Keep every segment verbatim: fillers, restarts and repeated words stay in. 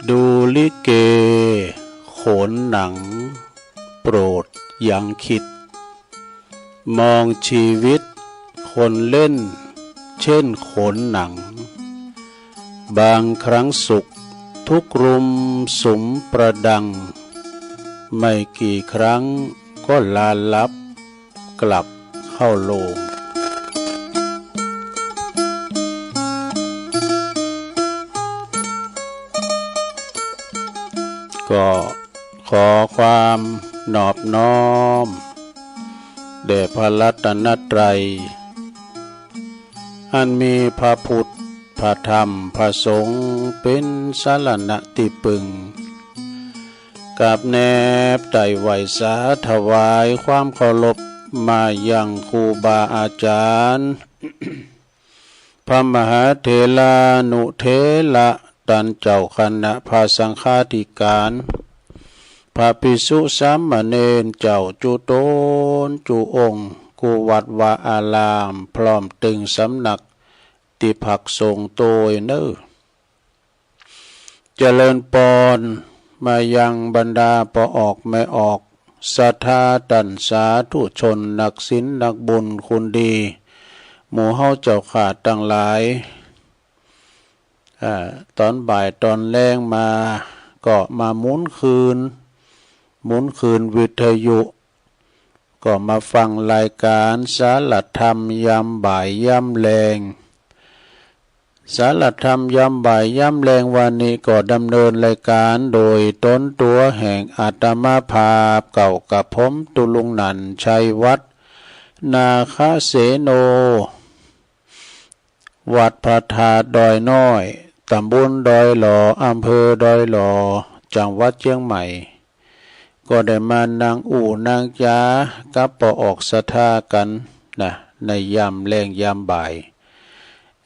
ดูลิเกโขนหนัง โปรดยังคิด มองชีวิตคนเล่นเช่นโขนหนัง บางครั้งสุขทุกข์รุมสุมประดัง ไม่กี่ครั้งก็ลาลับกลับเข้าโลง ก็ขอความนอบน้อมแด่พระรัตนตรัย อันมีพระพุทธ พระธรรม พระสงฆ์ เป๋นสรณะตี้ปึง กราบแนบไต่ไหว้สาถวายความเคารพมายังครูบาอาจารย์ พระมหาเถรานุเถระ ต้านเจ้าคณะพระสังฆาธิการ พระภิกษุสามเณรเจ้าจุ๊ต๋นจุ๊องค์ กู้วัดวาอาราม พร้อมตึงสำนักตี้พักสงฆ์ตวยเน่อ เจริญปอนมายังบรรดาป้อออกแม่ออก ศรัทธาต้านสาธุชน นักศีลนักบุญคุณดี หมู่เฮาเจ้าข้าตังหลาย อ่า ต๋อนบ่ายต๋อนแลงมา ก็มาหมุนคืน หมุนคืนวิทยุ ก็มาฟังรายการสารธรรมยามบ่ายยามแลง สารธรรมยามบ่ายยามแลงวันนี้ก็ดำเนินรายการโดยต๋นตั๋วแห่งอาตมาภาพ เก่ากระผมตุ๊ลุงหนั่น ชัยวัฒน์ นาคเสโน วัดพระธาตุดอยน้อย ตำบลดอยหล่อ อำเภอดอยหล่อ จังหวัดเจียงใหม่ ก็ได้มานั่งอู้นั่งจ๋ากับป้อออกศรัทธากั๋นนะ ในยามแลงยามบ่าย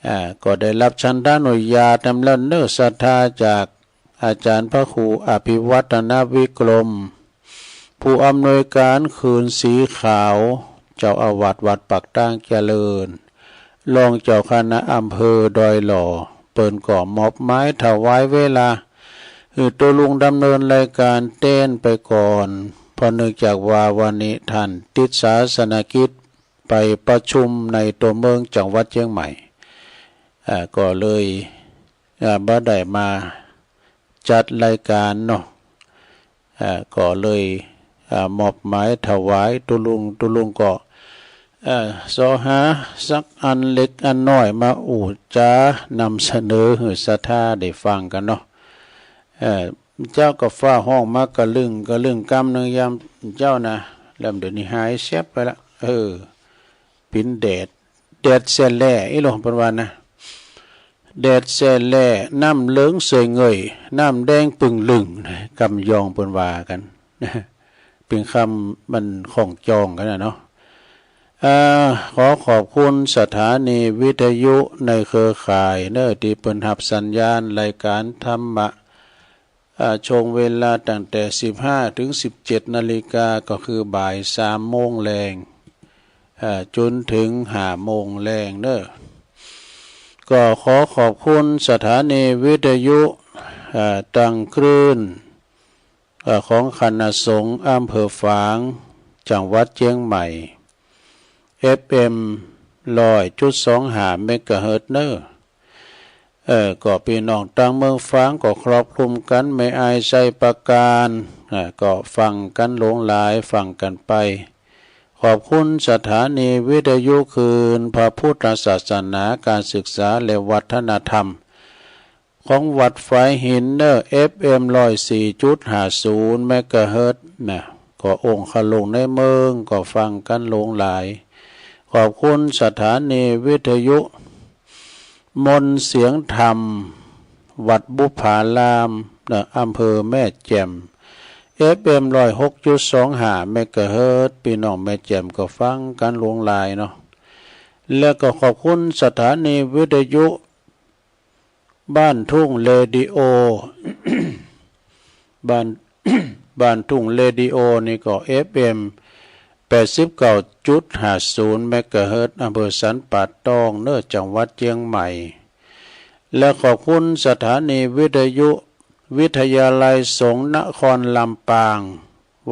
อ่า ก็ได้ฮับฉันทานุญาตนำแล้วเน่อ ศรัทธาจาก อาจ๋ารย์พระครูอภิวัฒนวิกรม ผู้อำนวยการคืนสีขาว เจ้าอาวาสวัดปากตางเจริญ รองเจ้าคณะอำเภอดอยหล่อ เปิ้นก็มอบหมายถวายเวลา หื้อตุ๊ลุงดำเนินรายการแตนไปก่อน เพราะเนื่องจากว่าวันนี้ต้านติดศาสนกิจ ไปประชุมในตั๋วเมืองจังหวัดเจียงใหม่ อ่า ก็เลย อ่า บ่ได้มาจัดรายการเนาะ อ่า ก็เลย อ่า มอบหมายถวายตุ๊ลุง ตุ๊ลุงก็ เอ่อ เสาะหาสักอันเล็กอันน้อยมาอู้จ๋านำเสนอหื้อศรัทธาได้ฟังกั๋นเนาะ เอ่อ เจ้าก็ฟ้าฮ้องมากระลึงกระลึงกำนึ่งยามเจ๊านะ แล้วเดี๋ยวนี้หายแซ็บไปละ เออ เป๋นแดด แดดแสแหล่อี้หลอ เปิ้นว่านะ แดดแสแหล่ น้ำเหลืองเสยเงย น้ำแดงปึ่งลึ่ง กำยองเปิ้นว่ากั๋น เป๋นกำมันของจองกั๋นน่ะเนาะ อ่า ขอขอบคุณสถานีวิทยุในเครือข่ายเน่อ ตี้เปิ้นฮับสัญญาณรายการธรรมะ อ่า ช่วงเวลาตั้งแต่สิบห้าถึงสิบเจ็ดนาฬิกา ก็คือบ่ายสามโมงแลง อ่า จ๋นเถิงห้าโมงแลงเน่อ ก็ขอขอบคุณสถานีวิทยุ อ่า ตรังคลื่น อ่า ของคณะสงฆ์อำเภอฝาง จังหวัดเจียงใหม่ เอฟเอ็ม ร้อยจุดสองห้า เมกะเฮิรตซ์เน่อ เออ ก็ปี้น้องตางเมืองฝางก็ครอบคลุมกั๋น แม่อาย ไชยปราการ อ่า ก็ฟังกั๋นหลวงหลาย ฟังกั๋นไป ขอบคุณสถานีวิทยุคลื่นพระพุทธศาสนา การศึกษาและวัฒนธรรม ของวัดฝายหินเน่อ เอฟเอ็ม ร้อยสี่จุดห้าศูนย์ เมกะเฮิรตซ์นะ ก็องค์คลุงในเมืองก็ฟังกั๋นหลวงหลาย ขอบคุณสถานีวิทยุมนต์เสียงธรรม วัดบุพพารามนะ อำเภอแม่แจ่ม เอฟเอ็ม ร้อยหกจุดสองห้า เมกะเฮิรตซ์ ปี้น้องแม่แจ่มก็ฟังกั๋นหลวงหลายเนาะ แล้วก็ขอบคุณสถานีวิทยุ บ้านทุ่งเรดิโอ บ้าน บ้านทุ่งเรดิโอนี่ก็ เอฟเอ็ม แปดสิบเก้าจุดห้าศูนย์ เมกะเฮิรตซ์ อำเภอสันป่าตอง เน่อ จังหวัดเจียงใหม่ และขอบคุณสถานีวิทยุ วิทยาลัยสงฆ์นครลำปาง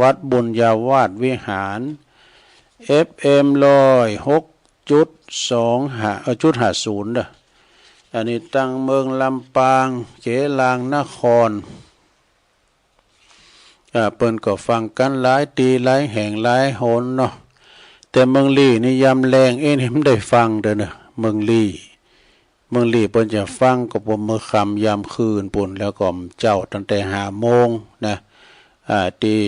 วัดบุญญาวาสวิหาร เอฟเอ็ม ร้อยหกจุดสองห้า เอ่อ จุดห้าศูนย์ เด้อ อันนี้ตังเมืองลำปาง เขลางนคร อ่า เปิ้นก็ฟังกั๋นหลายตี้หลายแห่งหลายหนเนาะ แต่เมืองลี้นี่ยามแลงเอ๊ะนี่บ่ได้ฟังเด้อเนาะ เมืองลี้ เมืองลี้เปิ้นจะฟังก็ปอเมื่อค่ำยามคืนปู้น แล้วก็เจ๊าตั้งแต่ห้าโมงนะ อ่า ตี้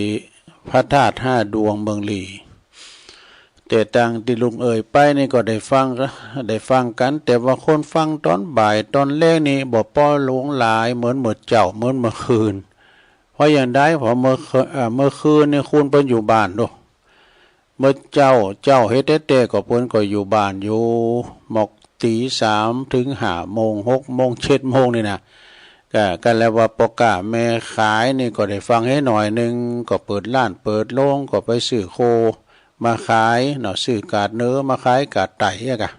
พระธาตุห้าดวงเมืองลี้ แต่ตังตี้ลุงเอ่ยไปนี่ก็ได้ฟัง ได้ฟังกั๋น แต่ว่าคนฟังต๋อนบ่ายต๋อนแลงนี่บ่ปอหลงหลายเหมือนเมื่อเจ๊าเหมือนเมื่อคืน เพราะอย่างใด เพราะเมื่อคืน เอ่อ เมื่อคืนนี่คนเปิ้นอยู่บ้านโด เมื่อเจ๊า เจ๊าเฮ็ดแต๊ๆ ก็เปิ้นก็อยู่บ้านอยู่ หมอกตี๋สามเถิงห้าโมง หกโมง เจ็ดโมงนี่นะ ก็ ก็แล้วว่าป้อก๊าแม่ขายนี่ก็ได้ฟังหื้อหน่อยนึ่ง ก็เปิดฮ้านเปิดโฮง ก็ไปซื้อโคมาขายเนาะ ซื้อกาดเหนือมาขายกาดใต้อะกะ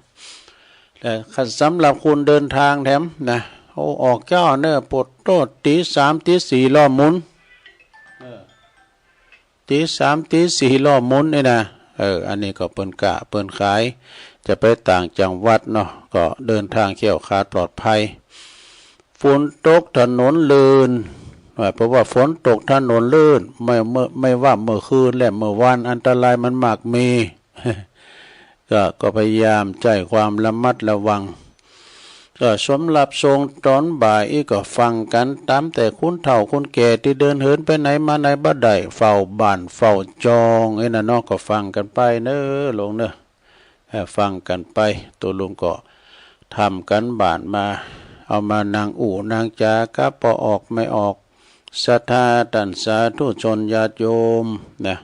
แต่คันสำหรับคนเดินทางแถมนะ โอ้ ออกเจ๊าเนาะ ปะโต ตี๋สามตี๋สี่ล้อหมุน เออ ตี๋สามตี๋สี่ล้อหมุนนี่นะ เออ อันนี้ก็เปิ้นก๊าเปิ้นขาย จะไปต่างจังหวัดเนาะ ก็เดินทางแคล้วคลาดปลอดภัย ฝนตกถนนลื่น ว่า เพราะว่าฝนตกถนนลื่น ไม่ ไม่ ไม่ว่าเมื่อคืนและเมื่อวาน อันตรายมันมากมี ก็ ก็พยายามใจ๊ความระมัดระวัง ก็สำหรับช่วงต๋อนบ่ายอี้ก็ฟังกั๋นต๋ามแต่คนเฒ่าคนแก่ตี้เดินเหินไปไหนมาไหนบ่ได้ เฝ้าบ้านเฝ้าจองอี้นะเนาะ ก็ฟังกั๋นไปเน้อโยมเน้อ เออ ฟังกั๋นไป โตลุงก็ทำก๋านบ้านมา เอามานั่งอู้นั่งจ๋ากับป้อออกแม่ออก ศรัทธาต้านสาธุชนญาติโยมนะ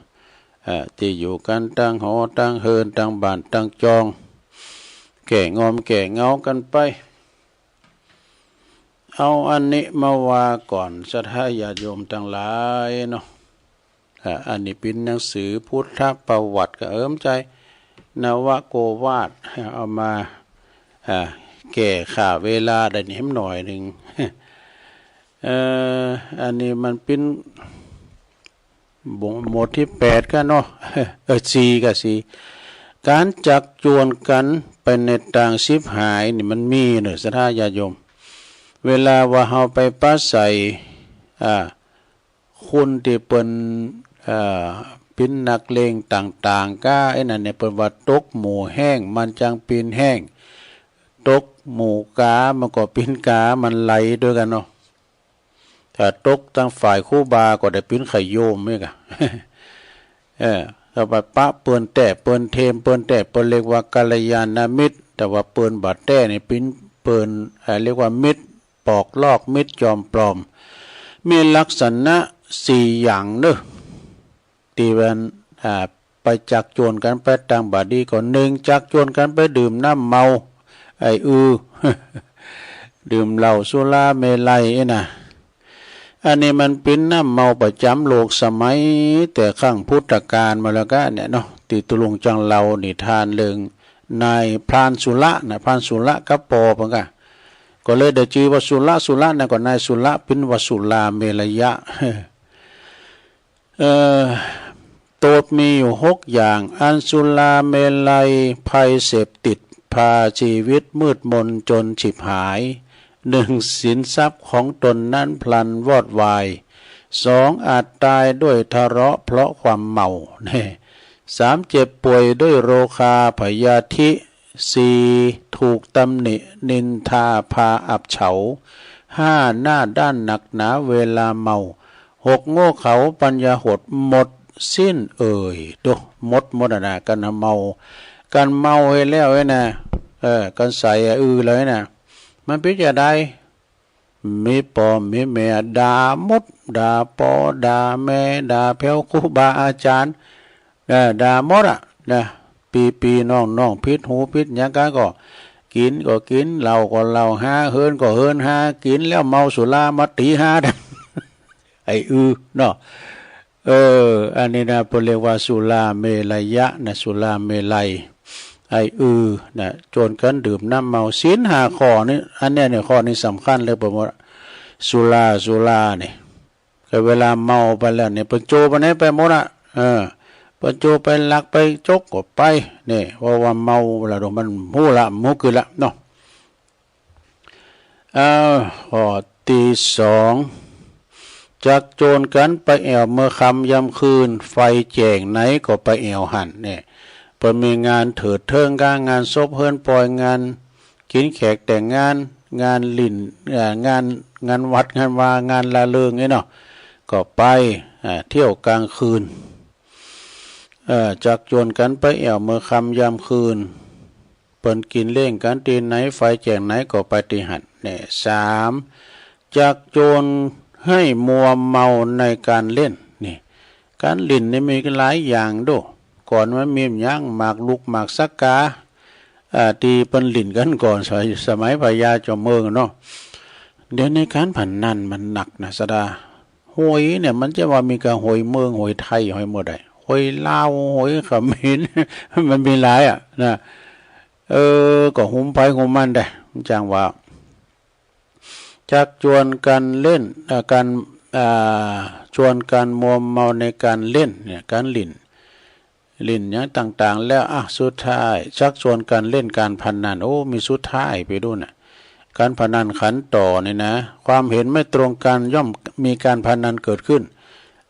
เอ่อ ตี้อยู่กั๋นตังหอตังเฮือนตังบ้านตังจอง แก้งอมแก้เหงากั๋นไป เอาอันนี้มาว่าก่อน ศรัทธาญาติโยมตังหลายเนาะ อ่า อันนี้เป๋นหนังสือพุทธประวัติ ก็เอิ้มใจ๋ นวโกวาท เอามา อ่า แก้ข้าเวลาได้นิดหน่อยนึ่ง เอ่อ อันนี้มันเป๋น บทตี้แปดกั๋นเนาะ เออ สี่กั๋น สี่ ก๋านจักจวนกั๋นไปในตางฉิบหายนี่มันมีเนาะ ศรัทธาญาติโยม เวลาว่าเฮาไปปราศรัย อ่า คนตี้เปิ้น เอ่อ เป๋นนักเลงต่างๆ ก้า ไอ้นั่นเนี่ย เปิ้นว่าตกหมู่แฮ้ง มันจักเป๋นแฮ้ง ตกหมู่ก๋า มันก็เป๋นก๋า มันไหลตวยกั๋นเนาะ ถ้าตกตางฝ่ายครูบาก็ได้เป๋นไข้โยมอี้ก่ะ เออ ถ้าไปปะเปิ้นแต๊เปิ้นเทมเปิ้นแต๊ เปิ้นเรียกว่ากัลยาณมิตร แต่ว่าเปิ้นบ่แต๊นี่เป๋น เปิ้น เอ่อ เรียกว่ามิตรปอกลอก มิตรจอมปลอม มีลักษณะสี่อย่างเนาะ ตี้เปิ้น อ่า ไปจักจวนกั๋นไปตางบ่ดีก็ นึ่ง จักจวนกั๋นไปดื่มน้ำเมา ไอ้อือ ดื่มเหล้าสุราเมรัยอี้นะ อันนี้มันเป๋นน้ำเมาประจ๋ำโลกสมัยแต่ครั้งพุทธกาลมาแล้วก้าเนี่ยเนาะ ตี้ตุ๊ลุงจั้งเล่านิทานเรื่องนายพรานสุระนะ พรานสุระกับป้อเปิ้นก้า ก็เลยได้จื้อว่าสุระ สุระนะ ก็นายสุระเป๋นว่าสุราเมรยะ เอ่อ โต้ษมีอยู่หกอย่าง อันสุราเมรัยภัยเสพติด พาชีวิตมืดมนจนฉิบหาย นึ่ง สินทรัพย์ของตนนั้นพลันวอดวาย สอง อาจตายด้วยทะเลาะเพราะความเมา แน่ สาม เจ็บป่วยด้วยโรคาพยาธิ สี่ ถูกตำหนินินทาพาอับเฉา ห้า หน้าด้านหนักหนาเวลาเมา หก โง่เขลาปัญญาหดหมดสิ้นเอ่ย โต หมดหมดอะนะ กั๋นเมา กั๋นเมาหื้อแล้วเอ้ยนะ เออ กั๋นใส่อะอือเลยนะ มันเป๋นจาใด มีป้อมีแม่ด่าหมด ด่าป้อด่าแม่ ด่าแผวครูบาอาจ๋ารย์ เออ ด่าหมดอะนะ ปี้ๆ น้องๆ ผิดหูผิดหยังกั๋นก็ กิ๋นก็กิ๋น เหล้าก็เหล้าฮา เฮิ้นก็เฮิ้นฮา กิ๋นแล้วเมาสุรามาตี๋ฮา ไอ้อือเนาะ เออ อันนี้นะ เปิ้นเรียกว่าสุราเมรยะนะ สุราเมรัย ไอ้อือนะ จวนกั๋นดื่มน้ำเมา ศีลห้าข้อนี้ อันเนี้ยเนี่ย ข้อนี้สำคัญเลย เปิ้นว่า สุรา สุรานี่ ก็เวลาเมาไปแล้วนี่ เปิ้นจู๋ไปไหนไปหมดอะ เออ เปิ้นจู๋ไปลักไปจกก็ไป นี่ เพราะว่าเมาแล้วมันฮู้ละ ฮู้กึ๊ดละเนาะ อ้าว ข้อตี้สอง จักจวนกั๋นไปแอ่วเมื่อค่ำยามคืน ไฟแจ้งไหนก็ไปแอ่วหั้น เนี่ย เปิ้นมีงานเถิดเทิงกา งานศพเฮือนปอย งานกิ๋นแขกแต่งงาน งานหลิ้น เอ่อ งาน งานวัดงานวา งานร่าเริงนี่เนาะ ก็ไป อ่า เที่ยวกลางคืน เอ่อ จักจวนกั๋นไปแอ่วเมื่อค่ำยามคืน เปิ้นกิ๋นเลี้ยงกั๋นตี้ไหน ไฟแจ้งไหนก็ไปตี้หั้น เนี่ย สาม จักจวนหื้อมัวเมาในก๋านเล่น นี่ ก๋านหลิ้นนี่มีหลายอย่างโด้ ก่อนมันมีหยัง หมากรุกหมากสักกา อ่า ตี้เปิ้นหลิ้นกั๋นก่อน สมัย สมัยพญาจอมเมืองเนาะ เดี๋ยวนี้ก๋านพนันมันหนักนะ สะดา หวยเนี่ยมันจะว่ามีก้าหวยเมือง หวยไทย หวยหมดได้ หวยลาว หวยเขมร มันมีหลายอะนะ เออ ก็หุมใผหุมมันได้ มันจังว่า จักจวนกั๋นเล่น เอ่อ กั๋น อ่า จวนกั๋นมัวเมาในก๋านเล่น เนี่ย ก๋านหลิ้น หลิ้นหยังต่างๆ แล้ว อ่ะ สุดท้าย จักจวนกั๋นเล่นก๋านพนัน โอ้ มีสุดท้ายไปดูน่ะ ก๋านพนันขันต่อนี่นะ ความเห็นไม่ตรงกั๋นย่อมมีก๋านพนันเกิดขึ้น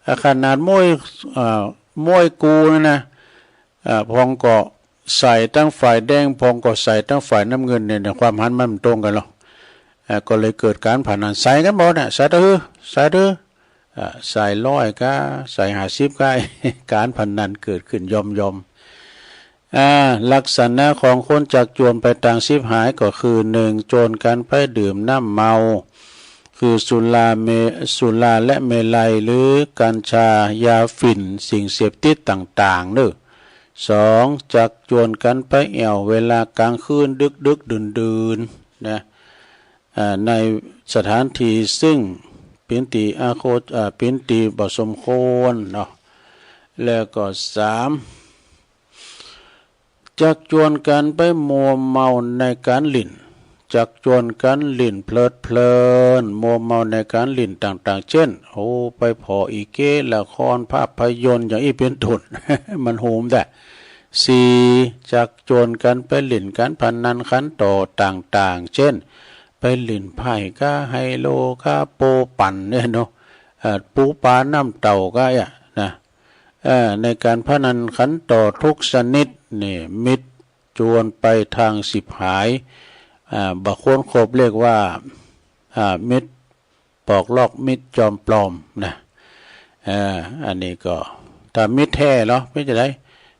อ่ะ ขนาดมวย เอ่อ มวยกูนี่นะ อ่า พองก็ใส่ตังฝ่ายแดง พองก็ใส่ตังฝ่ายน้ำเงินเนี่ย ความหันมันบ่ตรงกั๋นหรอก อ่า ก็เลยเกิดก๋านพนัน ใส่กั๋นหมดน่ะ ใส่เต้าหื้อ ใส่เต้าหื้อ อ่า ใส่ร้อยก้า ใส่ห้าสิบก้า ก๋านพนันเกิดขึ้นย่อมๆ อ่า ลักษณะของคนจักจวนไปตางฉิบหายก็คือ นึ่ง จวนกั๋นไปดื่มน้ำเมา คือสุราเม- สุราและเมรัย หรือกัญชา ยาฝิ่น สิ่งเสพติดต่างๆ เน่อ สอง จักจวนกั๋นไปแอ่วเวลากลางคืนดึกๆ ดื่นๆ นะ อ่า ในสถานตี้ซึ่งเป๋นตี้อโคจ- อ่า เป๋นตี้บ่สมควรเนาะ แล้วก็ สาม จักจวนกั๋นไปมัวเมาในก๋านหลิ้น จักจวนกั๋นหลิ้นเพลิดเพลิน มัวเมาในก๋านหลิ้นต่างๆ เจ้น โอ้ ไปผ่ออีเก๊ ละคร ภาพยนตร์ อย่างอี้เป๋นต้น มันหุมได้ สี่ จักจวนกั๋นไปหลิ้นก๋านพนันขันต่อต่างๆ เจ้น ไปหลิ้นไพ่ก้า ไฮโลก้า โปปั่นเนี่ยเนาะ เอ่อ ปูปลาน้ำเต้าก้าอะนะ เอ่อ ในก๋านพนันขันต่อทุกชนิดนี่ มิตรจวนไปตางฉิบหาย อ่า บ่ควรคบ เรียกว่า อ่า มิตรปอกลอก มิตรจอมปลอมนะ เอ่อ อันนี้ก็ ถ้ามิตรแท้เหรอ เป๋นจะได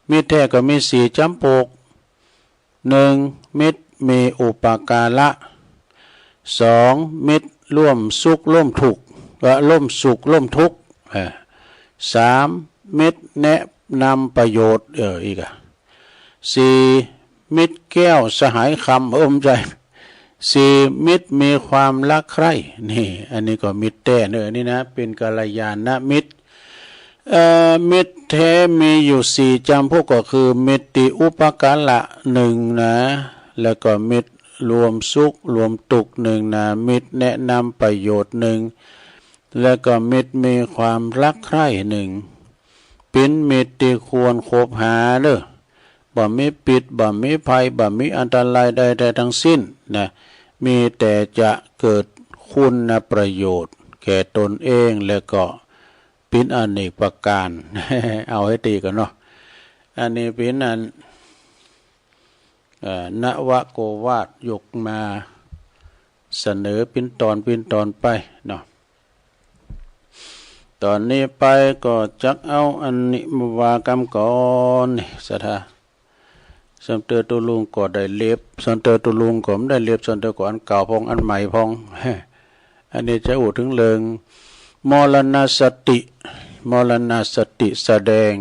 มิตรแท้ก็มีสี่จ๋ำปก หนึ่ง มิตรมีอุปการะ สอง มิตรร่วมสุขร่วมทุกข์ เอ่อ ร่วมสุขร่วมทุกข์ เอ่อ สาม มิตรแนะนำประโยชน์ เออ อีกอะ สี่ มิตรแก้วสหายคำ เออ บ่ใจ้ สี่ มิตรมีความรักใคร่ นี่ อันนี้ก็มิตรแท้เน่อ นี่นะ เป๋นกัลยาณมิตร เอ่อ มิตรแท้มีอยู่สี่จ๋ำพวก ก็คือ มิตรตี้อุปการะ นึ่ง นะ แล้วก็มิตรร่วมสุขร่วมทุกข์ นึ่ง นะ มิตรแนะนำประโยชน์ นึ่ง แล้วก็มิตรมีความรักใคร่ นึ่ง เป๋นมิตรตี้ควรคบหาเน่อ บ่มีพิษ บ่มีภัย บ่มีอันตรายใดๆ ตังสิ้นนะ มีแต่จะเกิดคุณประโยชน์แก่ตนเอง แล้วก็เป๋นอเนกประการ เอาหื้อดีก่อนเนาะ อันนี้เป๋นอัน เอ่อ นวโกวาทยกมาเสนอเป๋นต๋อนเป๋นต๋อนไปเนาะ ต๋อนนี้ไปก็จักเอาอันนี้มาว่ากั๋นก่อนนี่ ศรัทธา สันเตอร์ตุลุงก็ได้เล็บ สันเตอร์ตุลุงก็บ่ได้เล็บ สันเตอร์ก็อันเก่าพ่อง อันใหม่พ่อง อันนี้จะอู้เถิงเรื่องมรณสติ มรณสติแสดง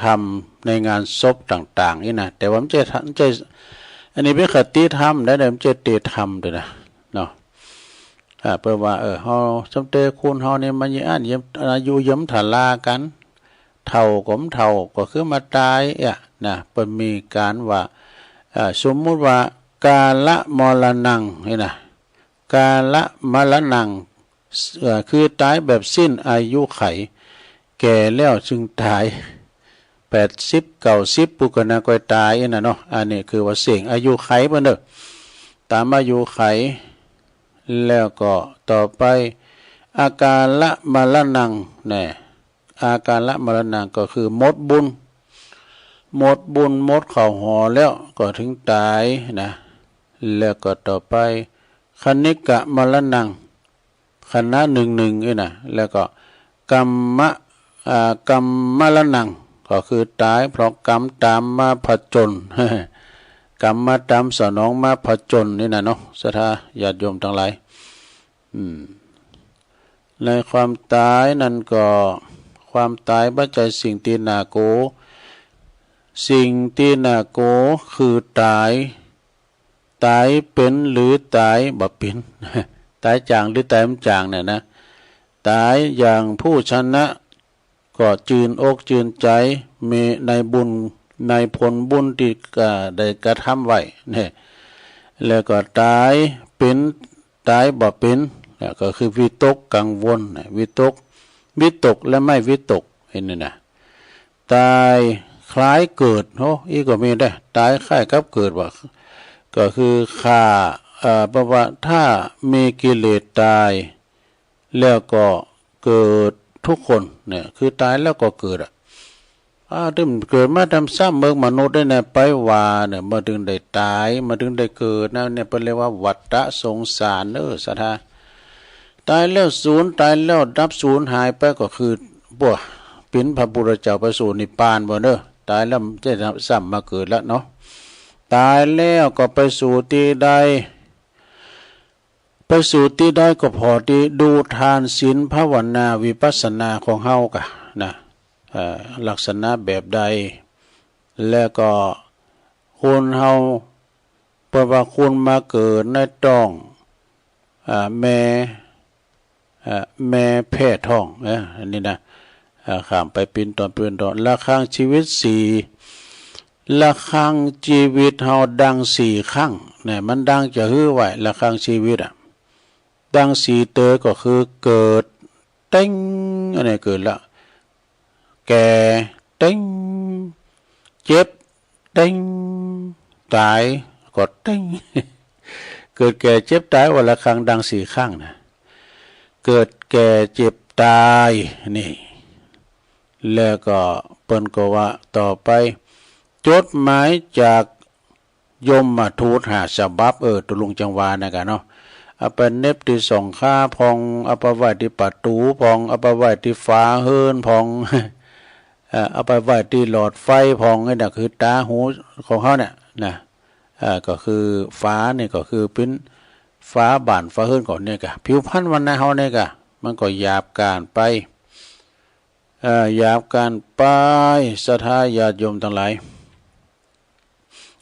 ธรรมในงานศพต่างๆ นี่นะ แต่ว่าบ่ใจ้ บ่ใจ้ อันนี้เป๋นคติธรรมได้ บ่ใจ้เตธรรมเตื้อนะ เนาะ อ่า เปิ้นว่า เออ เฮา สันเตอร์คุณเฮานี่มันยังอั้น ยัง อายุยังบ่ทันลากั๋น เฒ่าก็บ่เฒ่า ก็คือมาต๋ายอะนะ เปิ้นมีก๋านว่า อ่า สมมุติว่า กาละมรณัง นี่นะ กาละมรณัง เอ่อ คือต๋ายแบบสิ้นอายุไข แก่แล้วจึงต๋าย แปดสิบ เก้าสิบ ปุ้นก็น่าก้อยต๋ายอี้น่ะเนาะ อันนี้คือว่าเส้นอายุไขเปิ้นเน่อ ต๋ามอายุไข แล้วก็ต่อไป อากาละมะระณัง แน่ อากาละมะระณังก็คือหมดบุญ หมดบุญหมดเข้าหอแล้วก็ถึงต๋ายนะ แล้วก็ต่อไป ขณิกะมะระณัง ขณะหนึ่งๆ อี้น่ะ แล้วก็ กัมมะ อ่า กัมมะระณัง ก็คือต๋ายเพราะกรรมต๋ามมาผจญ กรรมมาต๋ามสนองมาผจญอี้น่ะเนาะ ศรัทธาญาติโยมตังหลาย อืม ในความต๋ายนั้นก็ ความต๋ายบ่ใจ้สิ่งตี้น่ากั๋ว สิ่งตี้น่ากั๋วคือต๋าย ต๋ายเป๋นหรือต๋ายบ่เป๋น ต๋ายจ๋างหรือต๋ายบ่จ๋างเนี่ยนะ ต๋ายอย่างผู้ชนะ ก็จืนอกจืนใจ๋ มีในบุญ ในผลบุญตี้ อ่า ได้กระทำไว้เนี่ย แล้วก็ต๋ายเป๋น ต๋ายบ่เป๋น เนี่ย ก็คือวิตกกังวลนะ วิตก วิตกและไม่วิตก เห็นนี่นะ ต๋ายคล้ายเกิด โห อี้ก็มีได้ ต๋ายคล้ายกับเกิดว่า ก็คือข้า เอ่อ เพราะว่าถ้ามีกิเลสต๋าย แล้วก็เกิดทุกคนเนี่ย คือต๋ายแล้วก็เกิดอะ อ้าว ตึงเกิดมาต๋ามซ้ำเมืองมนุษย์ได้เนี่ย ไปว่าเนี่ย มาตึงได้ต๋าย มาตึงได้เกิดนะ เนี่ยเปิ้นเรียกว่าวัฏฏะสงสารเน่อ ศรัทธา ต๋ายแล้วสูญ ต๋ายแล้วดับสูญหายไปก็คือ พวกเป๋นพระพุทธเจ้าไปสู่นิพพานบ่เน่อ ต๋ายแล้วจะซ้ำมาเกิดแล้วเนาะ ต๋ายแล้วก็ไปสู่ตี้ใด ไปสู่ตี้ใดก็ผ่อตี้ดูทาน ศีล ภาวนา วิปัสสนาของเฮากะนะ เอ่อ ลักษณะแบบใด แล้วก็คนเฮา เปิ้นว่าคนมาเกิดในต๊อง อ่า แม่ อ่า แม่แผ่ต๊อง เออ อันนี้นะ อ่า ข้ามไปเป๋นต๋อน เป๋นต๋อน ระฆังชีวิตสี่ ระฆังชีวิตเฮาดังสี่ครั้ง เนี่ย มันดังจะหื้อไหว ระฆังชีวิตอะ ดังสี่เตอก็คือเกิด เต๊ง อันนี้เกิดละ แก่ เต๊ง เจ็บ เต๊ง ต๋าย ก็เต๊ง เกิดแก่เจ็บต๋าย ว่าระฆังดังสี่ครั้งนะ เกิดแก่เจ็บต๋าย นี่ แล้วก็เปิ้นก็ว่าต่อไป จดหมายจากยมทูตห้าฉบับ เออ ตกลงจังหวะนะกะเนาะ เอาไปเหน็บตี้สองข้างพ่อง เอาไปไว้ตี้ประตู๋พ่อง เอาไปไว้ตี้ฝาเฮือนพ่อง เอ่อ เอาไปไว้ตี้หลอดไฟพ่อง นี่นะ คือต๋าหูของเฮาเนี่ยนะ เอ่อ ก็คือฝานี่ก็คือเป๋นฝาบ้านฝาเฮือนของเนี่ยกะ ผิวพรรณวรรณะเฮาเนี่ยกะ มันก็หยาบก๋านไป เอ่อ หยาบก๋านไป ศรัทธาญาติโยมตังหลาย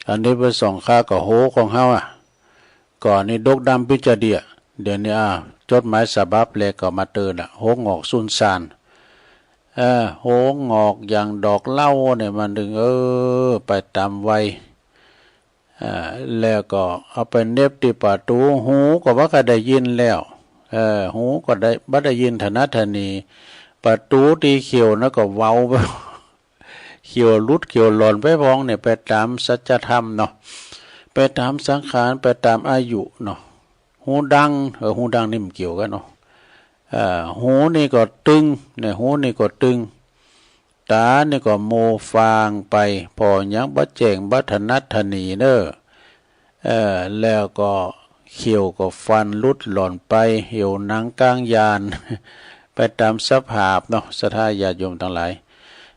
อันนี้เปิ้นส่องข้าก็โหของเฮาอะ ก่อนนี้ดกดำปิ๊ดจะเดี่ย เดี๋ยวนี้ อ่า จดหมายฉบับแรกก็มาเตือนละ โหหงอกสูญสาน เออ โหหงอกอย่างดอกเหล้าเนี่ยมันตึง เออ ไปต๋ามวัย อ่า แล้วก็เอาไปเหน็บตี้ประตู๋ หูก็บ่ค่อยได้ยินแล้ว เออ หูก็ได้ บ่ได้ยินถนัดถนี ประตู๋ตี้เขียวนะก็เวา เขียวหลุดเขียวหล่อนไปพ่องเนี่ย ไปต๋ามสัจธรรมเนาะ ไปต๋ามสังขาร ไปต๋ามอายุเนาะ หูดัง เออ หูดังนี่มันเกี่ยวกั๋นเนาะ เอ่อ หูนี่ก็ตึง เนี่ย หูนี่ก็ตึง ต๋านี่ก็มัวฟางไป ผ่อหยังบ่แจ้งบ่ถนัดถนีเน่อ เอ่อ แล้วก็เขียวก็ฟันหลุดหล่อนไป เหี่ยวหนังก้างยาน ไปต๋ามสภาพเนาะ ศรัทธาญาติโยมตังหลาย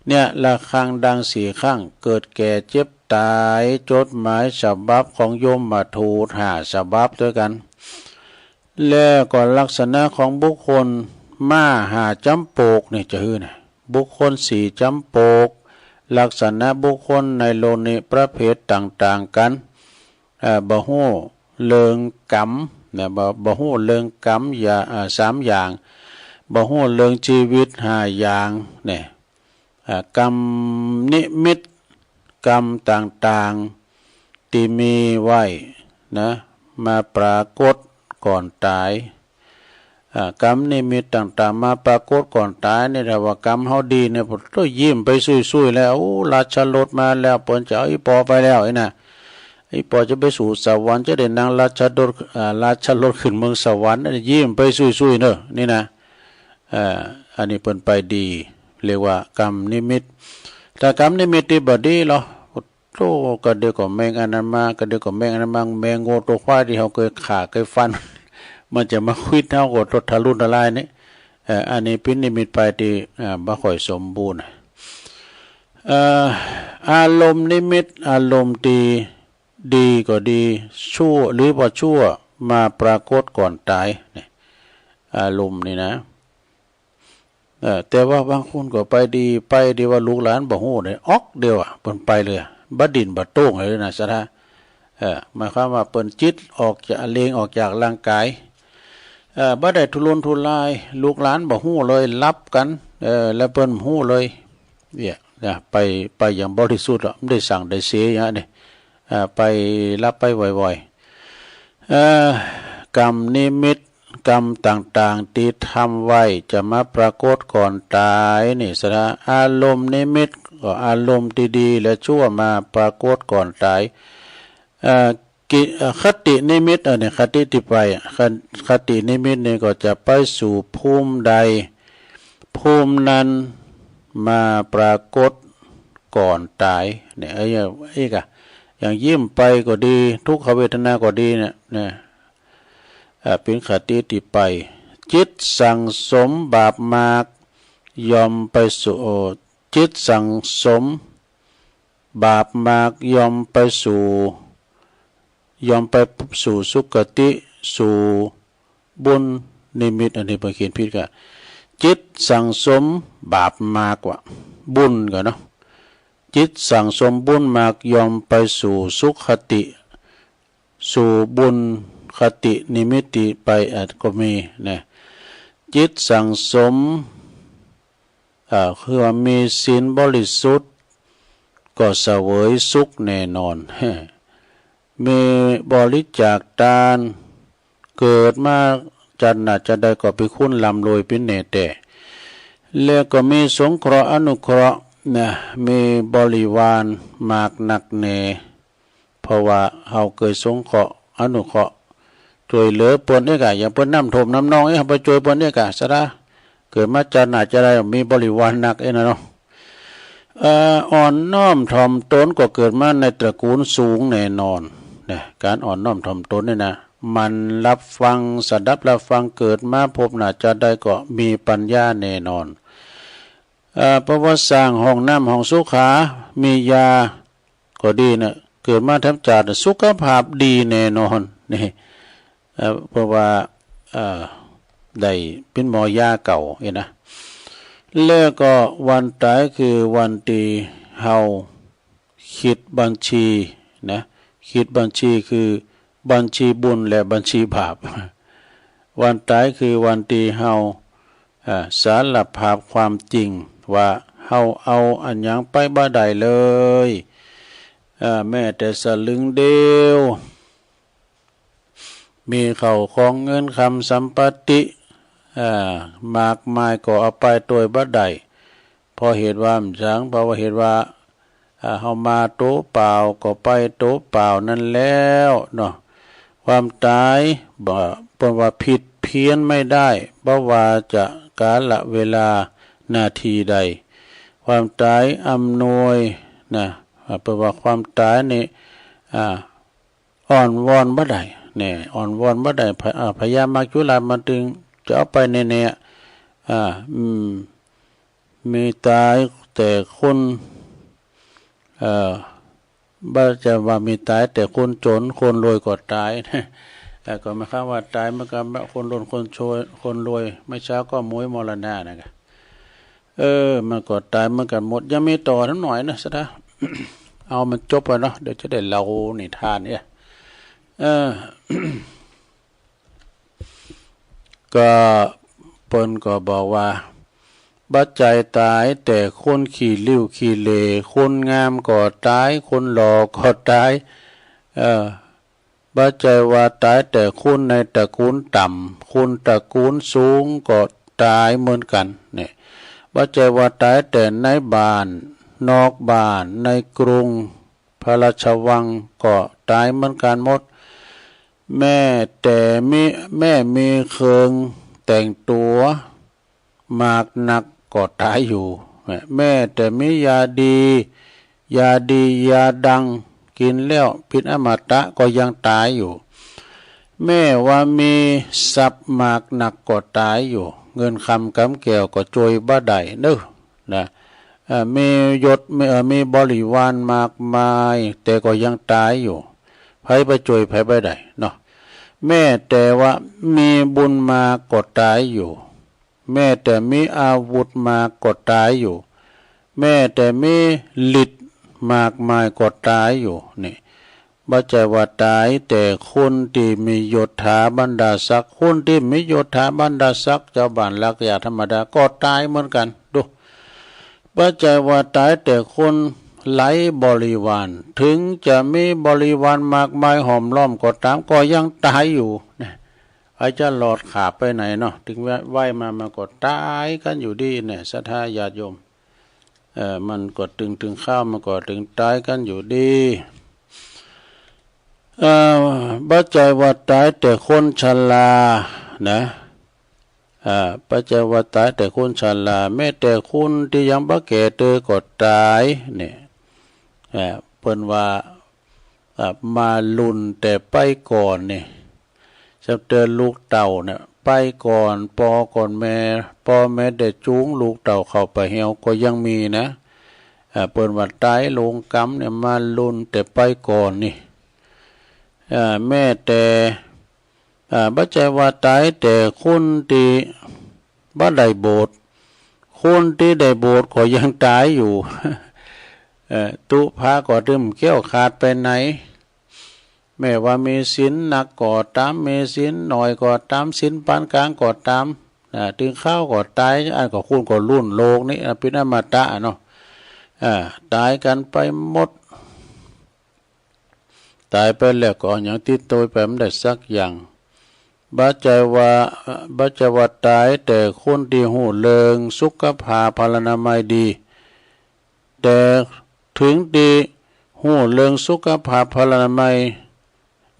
เนี่ย ระฆังดังสี่ครั้ง เกิดแก่เจ็บต๋าย จดหมายฉบับของยมทูตห้าฉบับตวยกั๋น แล้วก็ลักษณะของบุคคลม้าห้าจ๋ำปกนี่จะหื้อนะ บุคคลสี่จ๋ำปก ลักษณะบุคคลในโลกนี้ประเภทต่างๆ กั๋น เอ่อ บ่ฮู้เรื่องกรรมนะ บ่ บ่ฮู้เรื่องกรรมอย่า เอ่อ สามอย่าง บ่ฮู้เรื่องจีวิตห้าอย่างเนี่ย เอ่อ กรรมนิมิต กรรมต่างๆ ตี้มีไว้นะ มาปรากฏก่อนต๋าย อ่า กรรมนิมิตต่างๆ มาปรากฏก่อนต๋ายนี่ ถ้าว่ากรรมเฮาดีเนี่ย โอ้ ยิ้มไปสุยๆ แล้ว โอ้ ราชรถมาแล้ว เปิ้นจะเอาอี่ปอไปแล้ว อี้นะ อี่ปอจะไปสู่สวรรค์ จะได้นั่งราชรถ อ่า ราชรถขึ้นเมืองสวรรค์ ยิ้มไปสุยๆ เน่อ นี่นะ อ่า อันนี้เปิ้นไปดี เรียกว่ากรรมนิมิต ถ้ากรรมนิมิตตี้บ่ดีลอ โธ่ กะเดียวก็แมงอันนั้นมา กะเดียวก็แมงอันนั้นมา แมงงัวตั๋วควายตี้เฮาเกยฆ่าเกยฟัน มันจะมาขวิดเฮาก็ทะลุทลายนี่ เอ่อ อันนี้เป๋นนิมิตไปตี้ อ่า บ่ค่อยสมบูรณ์ เอ่อ อารมณ์นิมิต อารมณ์ตี้ดีก็ดี ชั่วหรือบ่ชั่ว มาปรากฏก่อนต๋ายนี่ อารมณ์นี่นะ เออ แต่ว่าบางคนก็ไปดี ไปดีว่าลูกหลานบ่ฮู้เลย ออกเดียวอะ เปิ้นไปเลยอะ บ่ดิ้นบ่โต้งเลยนะ สะท้า เออ หมายความว่าเปิ้นจิตออกจาก เล็งออกจากร่างก๋าย เออ บ่ได้ทุรนทุราย ลูกหลานบ่ฮู้เลย หลับกั๋น เออ แล้วเปิ้นฮู้เลย เนี่ย นะ ไป ไปอย่างบริสุทธิ์อะ บ่ได้สั่งได้เสียอย่างนี้ เออ ไปหลับไปบ่อยๆ เอ่อ กรรมนิมิต กรรมต่างๆ ตี้ทำไว้จะมาปรากฏก่อนต๋ายนี่ สะท้า อารมณ์นิมิต ก็อารมณ์ตี้ดีและชั่วมาปรากฏก่อนต๋าย เอ่อ กิ เอ่อ คตินิมิต เออ เนี่ย คติตี้ไปอะ ค คตินิมิตนี่ก็จะไปสู่ภูมิใด ภูมินั้นมาปรากฏก่อนต๋าย เนี่ย เอ้ย อีกอะ อย่างยิ้มไปก็ดี ทุกขเวทนาก็ดีเนี่ย เนี่ย อ่า เป๋นคติตี้ไป จิตสั่งสมบาปมาก ย่อมไปสู่ จิตสั่งสมบาปมาก ย่อมไปสู่ ย่อมไปสู่สุคติ สู่บุญนิมิต อันนี้เปิ้นเขียนผิดก่ะ จิตสั่งสมบาปมากว่า บุญก่ะเนาะ จิตสั่งสมบุญมาก ย่อมไปสู่สุคติ สู่บุญคตินิมิตตี้ไป อาจก็มีนะ จิตสั่งสม อ่า คือว่ามีศีลบริสุทธิ์ ก็เสวยสุขแน่นอน มีบริจาคตาน เกิดมาจาติหน้าจาติใดก็เป๋นคนร่ำรวยเป๋นแน่แต๊ แล้วก็มีสงเคราะห์อนุเคราะห์นะ มีบริวารมากนักแน่ เพราะว่าเฮาเกยสงเคราะห์อนุเคราะห์ จ้วยเหลือเปิ้นเอกอะ อย่างเปิ้นน้ำท่วมน้ำนองเอ๊ะ เฮาไปจ้วยเปิ้นเอกอะ สะท้า เกิดมาจาติหน้าจาติใดมีบริวารนักเอ๊ะนะเนาะ เอ่อ อ่อนน้อมถ่อมตนก็เกิดมาในตระกูลสูงแน่นอนนะ ก๋านอ่อนน้อมถ่อมตนนี่นะ หมั่นรับฟัง สดับรับฟัง เกิดมาภพหน้าจาติใดก็มีปัญญาแน่นอน เอ่อ เพราะว่าสร้างห้องน้ำห้องสุขา มียาก็ดีนะ เกิดมาแถมจาติสุขภาพดีแน่นอน นี่ เอ่อ เพราะว่า เอ่อ ได้เป๋นหมอยาเก่าเอ๊ะนะ แล้วก็วันต๋ายคือวันตี้เฮา คิดบัญชีนะ คิดบัญชีคือบัญชีบุญและบัญชีบาป วันต๋ายคือวันตี้เฮา อ่า สารภาพความจริงว่าเฮาเอาอะหยังไปบ่ได้เลย อ่า แม้แต่สลึงเดียว มีข้าวของเงินคำสัมปติ อ่า มากมายก็เอาไปตวยบ่ได้ เพราะเหตุว่าหยัง เพราะว่าเหตุว่า อ่า เฮามาตั๋วเปล่าก็ไปตั๋วเปล่านั้นแล้วเนาะ ความต๋ายบ่ เปิ้นว่าผิดเพี้ยนไม่ได้ บ่ว่าจะกาลเวลานาทีใด ความต๋ายอำนวยนะ อ่า เปิ้นว่าความต๋ายนี่ อ่า อ้อนวอนบ่ได้ แน่ อ้อนวอนบ่ได้ พะ อ่า พญามัจจุราชมันตึงจะเอาไปแน่ๆ อ่า อืม มีต๋ายแต่คน เอ่อ บ่ใจ้ว่ามีต๋ายแต่คนจ๋น คนรวยก็ต๋าย เอ่อ ก็หมายความว่าต๋ายเหมือนกั๋น คนจ๋น คนโชย คนรวย ไม่ช้าก็ม้วยมรณะนะกะ เออ มันก็ต๋ายเหมือนกั๋นหมด ยังมีต่อสักหน่อยนะ สะท้า เอามันจบไปเนาะ เดี๋ยวจะได้เล่านิทานเนี่ย เออ ก็เปิ้นก็บอกว่า บ่ใจ้ต๋ายแต่คนขี้ริ้วขี้เหร่ คนงามก็ต๋าย คนหล่อก็ต๋าย เออ บ่ใจ้ว่าต๋ายแต่คนในตระกูลต่ำ คนตระกูลสูงก็ต๋ายเหมือนกั๋น เนี่ย บ่ใจ้ว่าต๋ายแต่ในบ้าน นอกบ้าน ในกรุง พระราชวังก็ต๋ายเหมือนกั๋นหมด แม้แต่มี แม้มีเครื่องแต่งตั๋ว มากนักก็ต๋ายอยู่ แม้แต่มียาดี ยาดียาดัง กิ๋นแล้วเป๋นอมตะก็ยังต๋ายอยู่ แม้ว่ามีทรัพย์มากนักก็ต๋ายอยู่ เงินคำกำแก้วก็จ้วยบ่ได้เนาะ นะ เอ่อ มียศ มี เอ่อ มีบริวารมากมาย แต่ก็ยังต๋ายอยู่ ใผไปจ้วยใผบ่ได้เนาะ แม้แต่ว่ามีบุญมากก็ต๋ายอยู่ แม้แต่มีอาวุธมากก็ต๋ายอยู่ แม้แต่มีฤทธิ์มากมายก็ต๋ายอยู่ นี่ บ่ใจ้ว่าต๋ายแต่คนตี้มียศถาบรรดาศักดิ์ คนตี้มียศถาบรรดาศักดิ์ จาวบ้านลักหญ้าธรรมดาก็ต๋ายเหมือนกั๋น ดู บ่ใจ้ว่าต๋ายแต่คนไร้บริวาร เถิงจะมีบริวารมากมายห้อมล้อมก็ต๋าม ก็ยังต๋ายอยู่ นะ ใผจะหลอดขาบไปไหนเนาะ เถิงไหว้มา มันก็ต๋ายกั๋นอยู่ดีเนี่ย ศรัทธาญาติโยม เอ่อ มันก็เถิง เถิงคราวมันก็เถิงต๋ายกั๋นอยู่ดี เอ่อ บ่ใจ้ว่าต๋ายแต่คนชรานะ อ่า บ่ใจ้ว่าต๋ายแต่คนชรา แม้แต่คนตี้ยังบ่แก่เตอก็ต๋าย เนี่ย อ่า เปิ้นว่า อ่า มาลุนแต่ไปก่อนนี่ จับเตอลูกเต้าเนี่ย ไปก่อนป้อก่อนแม่ ป้อแม่ได้จูงลูกเต้าเข้าไปเหี่ยวก็ยังมีนะ อ่า เปิ้นว่าต๋ายโลงก๋รรมเนี่ย มาลุนแต่ไปก่อนนี่ อ่า แม้แต่ อ่า บ่ใจ้ว่าต๋ายแต่คนตี้บ่ได้บวช คนตี้ได้บวชก็ยังต๋ายอยู่ เอ่อ ตุ๊พระก็เถิงแคล้วคลาดไปไหน แม้ว่ามีศีลนักก็ต๋าม มีศีลน้อยก็ต๋าม ศีลปานก๋างก็ต๋าม อ่า เถิงคราวก็ต๋าย อันก็คนก็ลุนโลกนี้ อ่า เป๋นอมตะเนาะ อ่า ต๋ายกั๋นไปหมด ต๋ายไปแล้วก็หยังติดตั๋วไปบ่ได้สักอย่าง บ่ใจ้ว่า บ่ใจ้ว่าต๋ายแต่คนตี้ฮู้เรื่องสุขภาพพลานามัยดี แต่เถิงตี้ฮู้เรื่องสุขภาพพลานามัย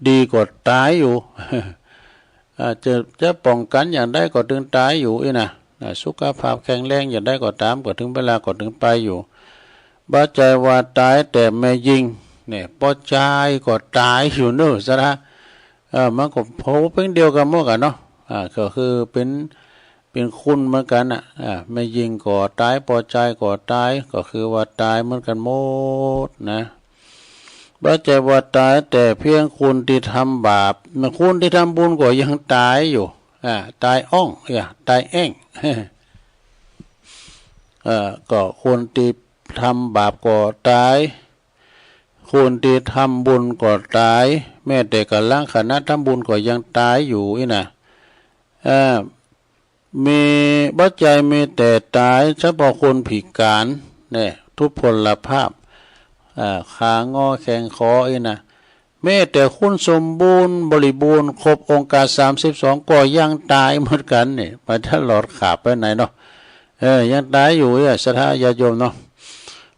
ดีก็ต๋ายอยู่ อ่า จะ จะป้องกั๋นอย่างใดก็เถิงต๋ายอยู่อี้นะ อ่า สุขภาพแข็งแรงอย่างใดก็ต๋าม ก็เถิงเวลาก็เถิงไปอยู่ บ่ใจ้ว่าต๋ายแต่แม่ญิง เนี่ย ป้อจายก็ต๋ายอยู่เนาะ ศรัทธา เออ มันก็เผาเป๋นเดียวกั๋นหมดกั๋นเนาะ อ่า ก็คือเป๋น เป๋นคนเหมือนกั๋นน่ะ อ่า แม่ญิงก็ต๋าย ป้อจายก็ต๋าย ก็คือว่าต๋ายเหมือนกั๋นหมดนะ บ่ใจ้ว่าต๋ายแต่เพียงคนตี้ทำบาป คนตี้ทำบุญก็ยังต๋ายอยู่ อ่า ต๋ายอ้อง เอ้ย ต๋ายแอ้ง เอ่อ ก็คนตี้ทำบาปก็ต๋าย คนตี้ทำบุญก็ต๋าย แม้แต่ก๋ำลังขณะทำบุญก็ยังต๋ายอยู่อี้นะ เอ่อ มี บ่ใจ้มีแต่ต๋ายเฉพาะคนพิก๋านเนี่ย ทุพพลภาพ อ่า ขางอแข้งขออี้นะ แม้แต่คนสมบูรณ์บริบูรณ์ครบองค์การสามสิบสองก็ยังต๋ายเหมือนกั๋นเนี่ย บ่ทันหลอดขาบไปไหนเนาะ เออ ยังต๋ายอยู่เนี่ย ศรัทธาญาติโยมเนาะ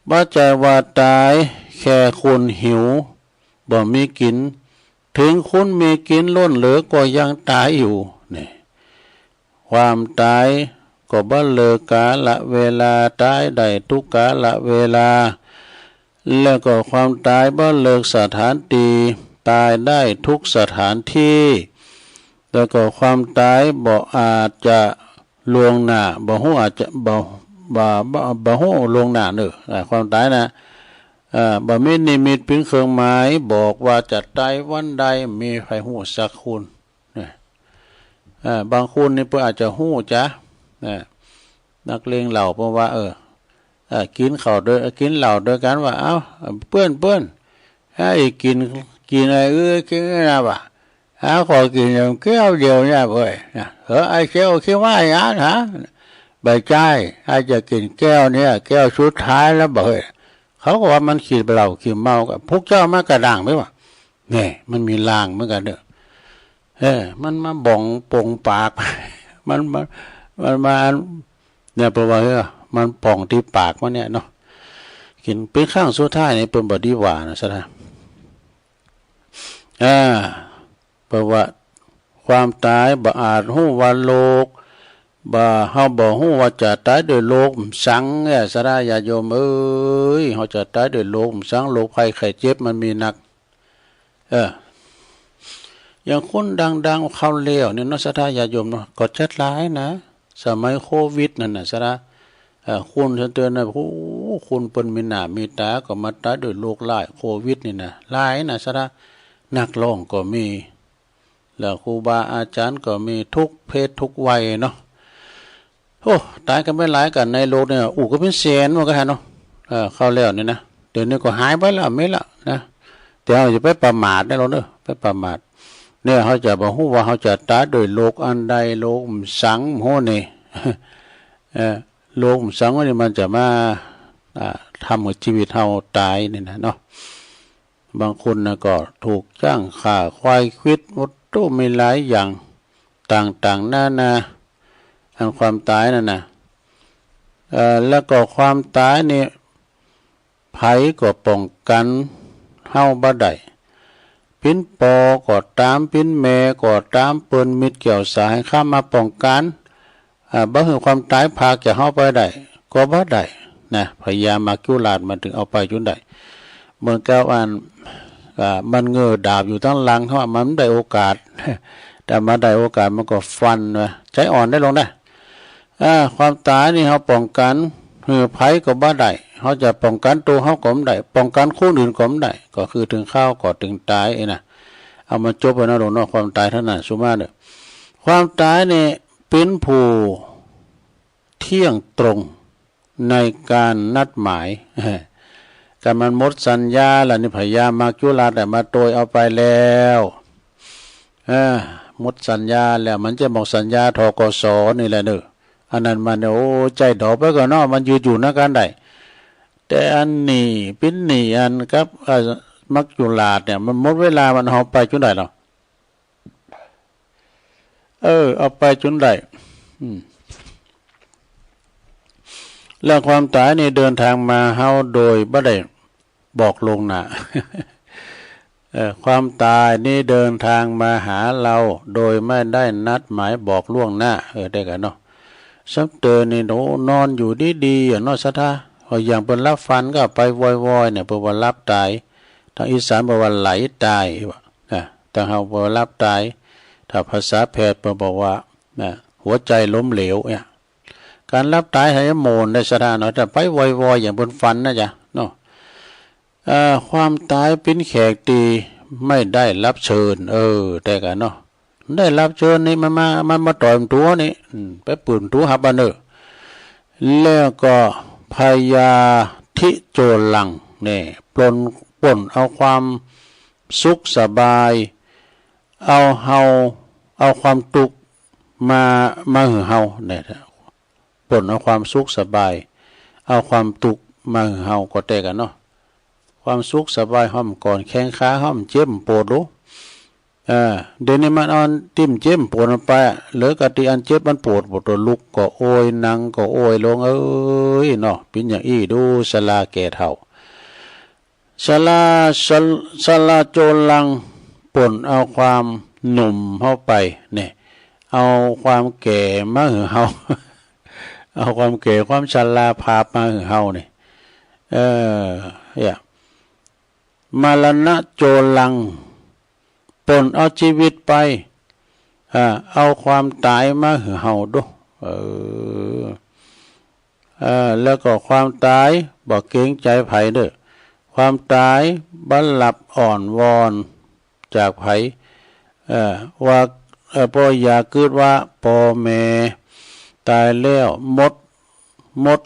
บ่ใจ้ว่าต๋ายแค่คนหิว บ่มีกิ๋น เถิงคนมีกิ๋นล้นเหลือก็ยังต๋ายอยู่ เนี่ย ความต๋ายก็บ่เลือกกาละเวลา ต๋ายได้ทุกกาละเวลา แล้วก็ความต๋ายบ่เลือกสถานตี้ ต๋ายได้ทุกสถานตี้ แล้วก็ความต๋ายบ่อาจจะล่วงหน้า บ่ฮู้อาจจะ บ่ บ่ บ่ บ่ฮู้ล่วงหน้าเนาะ อ่า ความต๋ายนะ อ่า บ่มีนิมิตเป๋นเครื่องหมายบอกว่าจะต๋ายวันใด บ่มีใผฮู้สักคน นะ อ่า บางคนนี่เปิ้นอาจจะฮู้จ๊ะ นะ นักเลงเหล้าเปิ้นว่า เออ อ่า กิ๋นข้าวด้วย กิ๋นเหล้าด้วยกั๋นว่า เอ้า เปื้อน เปื้อน ไอ้กิ๋น กิ๋นไอ้อื้อ กิ๋นไอ้นะบ่ะ เอ้า ขอกิ๋นแก้วเดียวเนี่ยเว้ย นะ เออ ไอ้แก้วขี้ไม้อะนะ บ่ใจ้ ไอ้จะกิ๋นแก้วเนี่ย แก้วสุดท้ายแล้วบ่ะเฮ้ย เขาก็ว่ามันขี้เหล้าขี้เมากั๋น พวกเจ้ามากระด้างไปบ่ะ แน่ มันมีลางเหมือนกั๋นเน่อ เออ มันมาบ่องปงปาก มันมา มันมา เนี่ย เปิ้นว่า เออ มันป่องตี้ปากมันเนี่ยเนาะ กิ๋นเป๋นครั้งสุดท้ายนี่ เปิ้นบ่ดีว่านะ สะท้า อ่า เปิ้นว่า ความต๋ายบ่อาจฮู้ว่าโรค บ่ เฮาบ่ฮู้ว่าจะต๋ายโดยโรคสังเนี่ย สะท้าญาติโยมเอ๋ย เฮาจะต๋ายโดยโรคสัง โรคภัยไข้เจ็บมันมีนัก เออ อย่างคนดังๆ คราวแล้วเนี่ยเนาะ สะท้าญาติโยมเนาะ ก็จัดหลายนะ สมัยโควิดนั่นน่ะ สะท้า เออ คนเตือนๆ นะ โอ้ คนเปิ้นมีหน้ามีต๋าก็มาต๋ายโดยโรคร้ายโควิดนี่นะ หลายนะ สะท้า นักร้องก็มี แล้วครูบาอาจ๋ารย์ก็มี ทุกเพศทุกวัยเนาะ โอ้ ต๋ายกั๋นไปหลายกั๋นในโลกเนี่ย อู้ ก็เป๋นแสนว่ากั๋นเถอะเนาะ เออ คราวแล้วนี่นะ เดี๋ยวนี้ก็หายไปแล้ว มีแล้วนะ แต่เฮาอย่าไปประมาทนะลูกเอ้ย ไปประมาท เนี่ย เฮาจะบ่ฮู้ว่าเฮาจะต๋ายโดยโรคอันใด โรคสังโหนี่ เออ โรคสังโหนี่มันจะมา อ่า ทำหื้อจีวิตเฮาต๋ายนี่นะเนาะ บางคนนะก็ถูกจ๊างฆ่า ควายขวิด โอ้โต มีหลายอย่าง ต่างๆ นานา อันความต๋ายนั่นนะ เอ่อ แล้วก็ความต๋ายนี่ ใผก็ป้องกั๋นเฮาบ่ได้ เป๋นป้อก็ต๋าม เป๋นแม่ก็ต๋าม เปิ้นมิตรแก้วสหาย ใผมาป้องกั๋น อ่า บ่หื้อความต๋ายพรากจากเฮาไปได้ ก็บ่ได้นะ พญามัจจุราชมันตึงเอาไปจุนได้ เหมือนกับอัน อ่า มันเงื้อดาบอยู่ตังหลัง ถ้าว่ามันได้โอกาส ถ้ามันได้โอกาสมันก็ฟันว่า ใจ๋อ่อนได้ลงได้ อ่า ความต๋ายนี่เฮาป้องกั๋นหื้อใผก็บ่ได้ เฮาจะป้องกั๋นตั๋วเฮาก็บ่ได้ ป้องกั๋นคนอื่นก็บ่ได้ ก็คือเถิงคราวก็ตึงต๋ายเองนะ เอามาจบไว้นะลูกเนาะ ความต๋ายเต้านั้น สุมาเน่อ ความต๋ายนี่เป๋นผู้เที่ยงตรงในก๋านนัดหมาย กั๋นมันหมดสัญญาแล้วนี่ พญามัจจุราชอะมาโตยเอาไปแล้ว เออ หมดสัญญาแล้ว มันจะบอกสัญญา ธ.ก.ส. นี่แหละเน่อ อันนั้นมัน โอ้ ใจ๋ดอกไปก่อนเนาะ มันยืดอยู่นักกั๋นได้ แต่อันหนี้ เป๋นหนี้อันกับ เอ่อ มัจจุราชเนี่ย มันหมดเวลา มันเอาไปจุนได้ลอ เออ เอาไปจุนได้ อืม แล้วความต๋ายนี่เดินทางมาหาเฮาโดยบ่ได้บอกล่วงหน้า เออ ความต๋ายนี่เดินทางมาหาเราโดยไม่ได้นัดหมายบอกล่วงหน้า เออ ได้กั๋นเนาะ ซ้ำเติมนี่ โอ้ นอนอยู่ดีๆ อะเนาะ ศรัทธา พออย่างเปิ้นหลับฝันก็ไปวอยๆ เนี่ย เปิ้นว่าหลับต๋าย ตางอีสานเปิ้นว่าไหลต๋าย ว่า นะ ตางเฮาเปิ้นว่าหลับต๋าย ถ้าภาษาแพทย์เปิ้นบอกว่า นะ หัวใจล้มเหลว เนี่ย ก๋านหลับต๋ายหายโหมนได้ศรัทธาเนาะ แต่ไปวอยๆ อย่างเปิ้นฝันนะจ๊ะ เนาะ เอ่อ ความต๋ายเป๋นแขกตี้ไม่ได้รับเชิญ เออ ได้กั๋นเนาะ ได้รับเชิญนี่มันมา มันมาต่อยตั๋วนี่ อืม ไปปื้นตั๋วหับอันเน่อ แล้วก็พยาธิโจรัง เนี่ย ปล้น ป้นเอาความสุขสบาย เอาเฮา เอาความตุ๊กข์มา มาหื้อเฮา เนี่ย ป้นเอาความสุขสบาย เอาความตุ๊กข์มาหื้อเฮา ก็แต๊กั๋นเนาะ ความสุขสบายเฮาก่อน แข้งขาเฮาเจ็บปวดดู เออ เดี๋ยวนี้มันเอาอันตี้เจ็บปวดมันไป เหลือก็ตี้อันเจ็บอันปวด ปวดตัวลุกก็โอย นั่งก็โอย หลวงเอ๋ยเนาะ เป๋นอย่างอี้ดู ชราแก่เฒ่า ชรา ชะ- ชราโจรัง ป้นเอาความหนุ่มเฮาไป เนี่ย เอาความแก่มาหื้อเฮา เอาความแก่ความชราภาพมาหื้อเฮาเนี่ย เออ เนี่ย มรณะโจรัง ป้นเอาจีวิตไป อ่า เอาความต๋ายมาหื้อเฮาดู เออ เออ แล้วก็ความต๋ายบ่เกรงใจ๋ใผเน่อ ความต๋ายบ่หลับอ่อนวอนจากใผ เออ ว่า เออ บ่อย่ากึ๊ดว่าป้อแม่ต๋ายแล้ว หมด หมด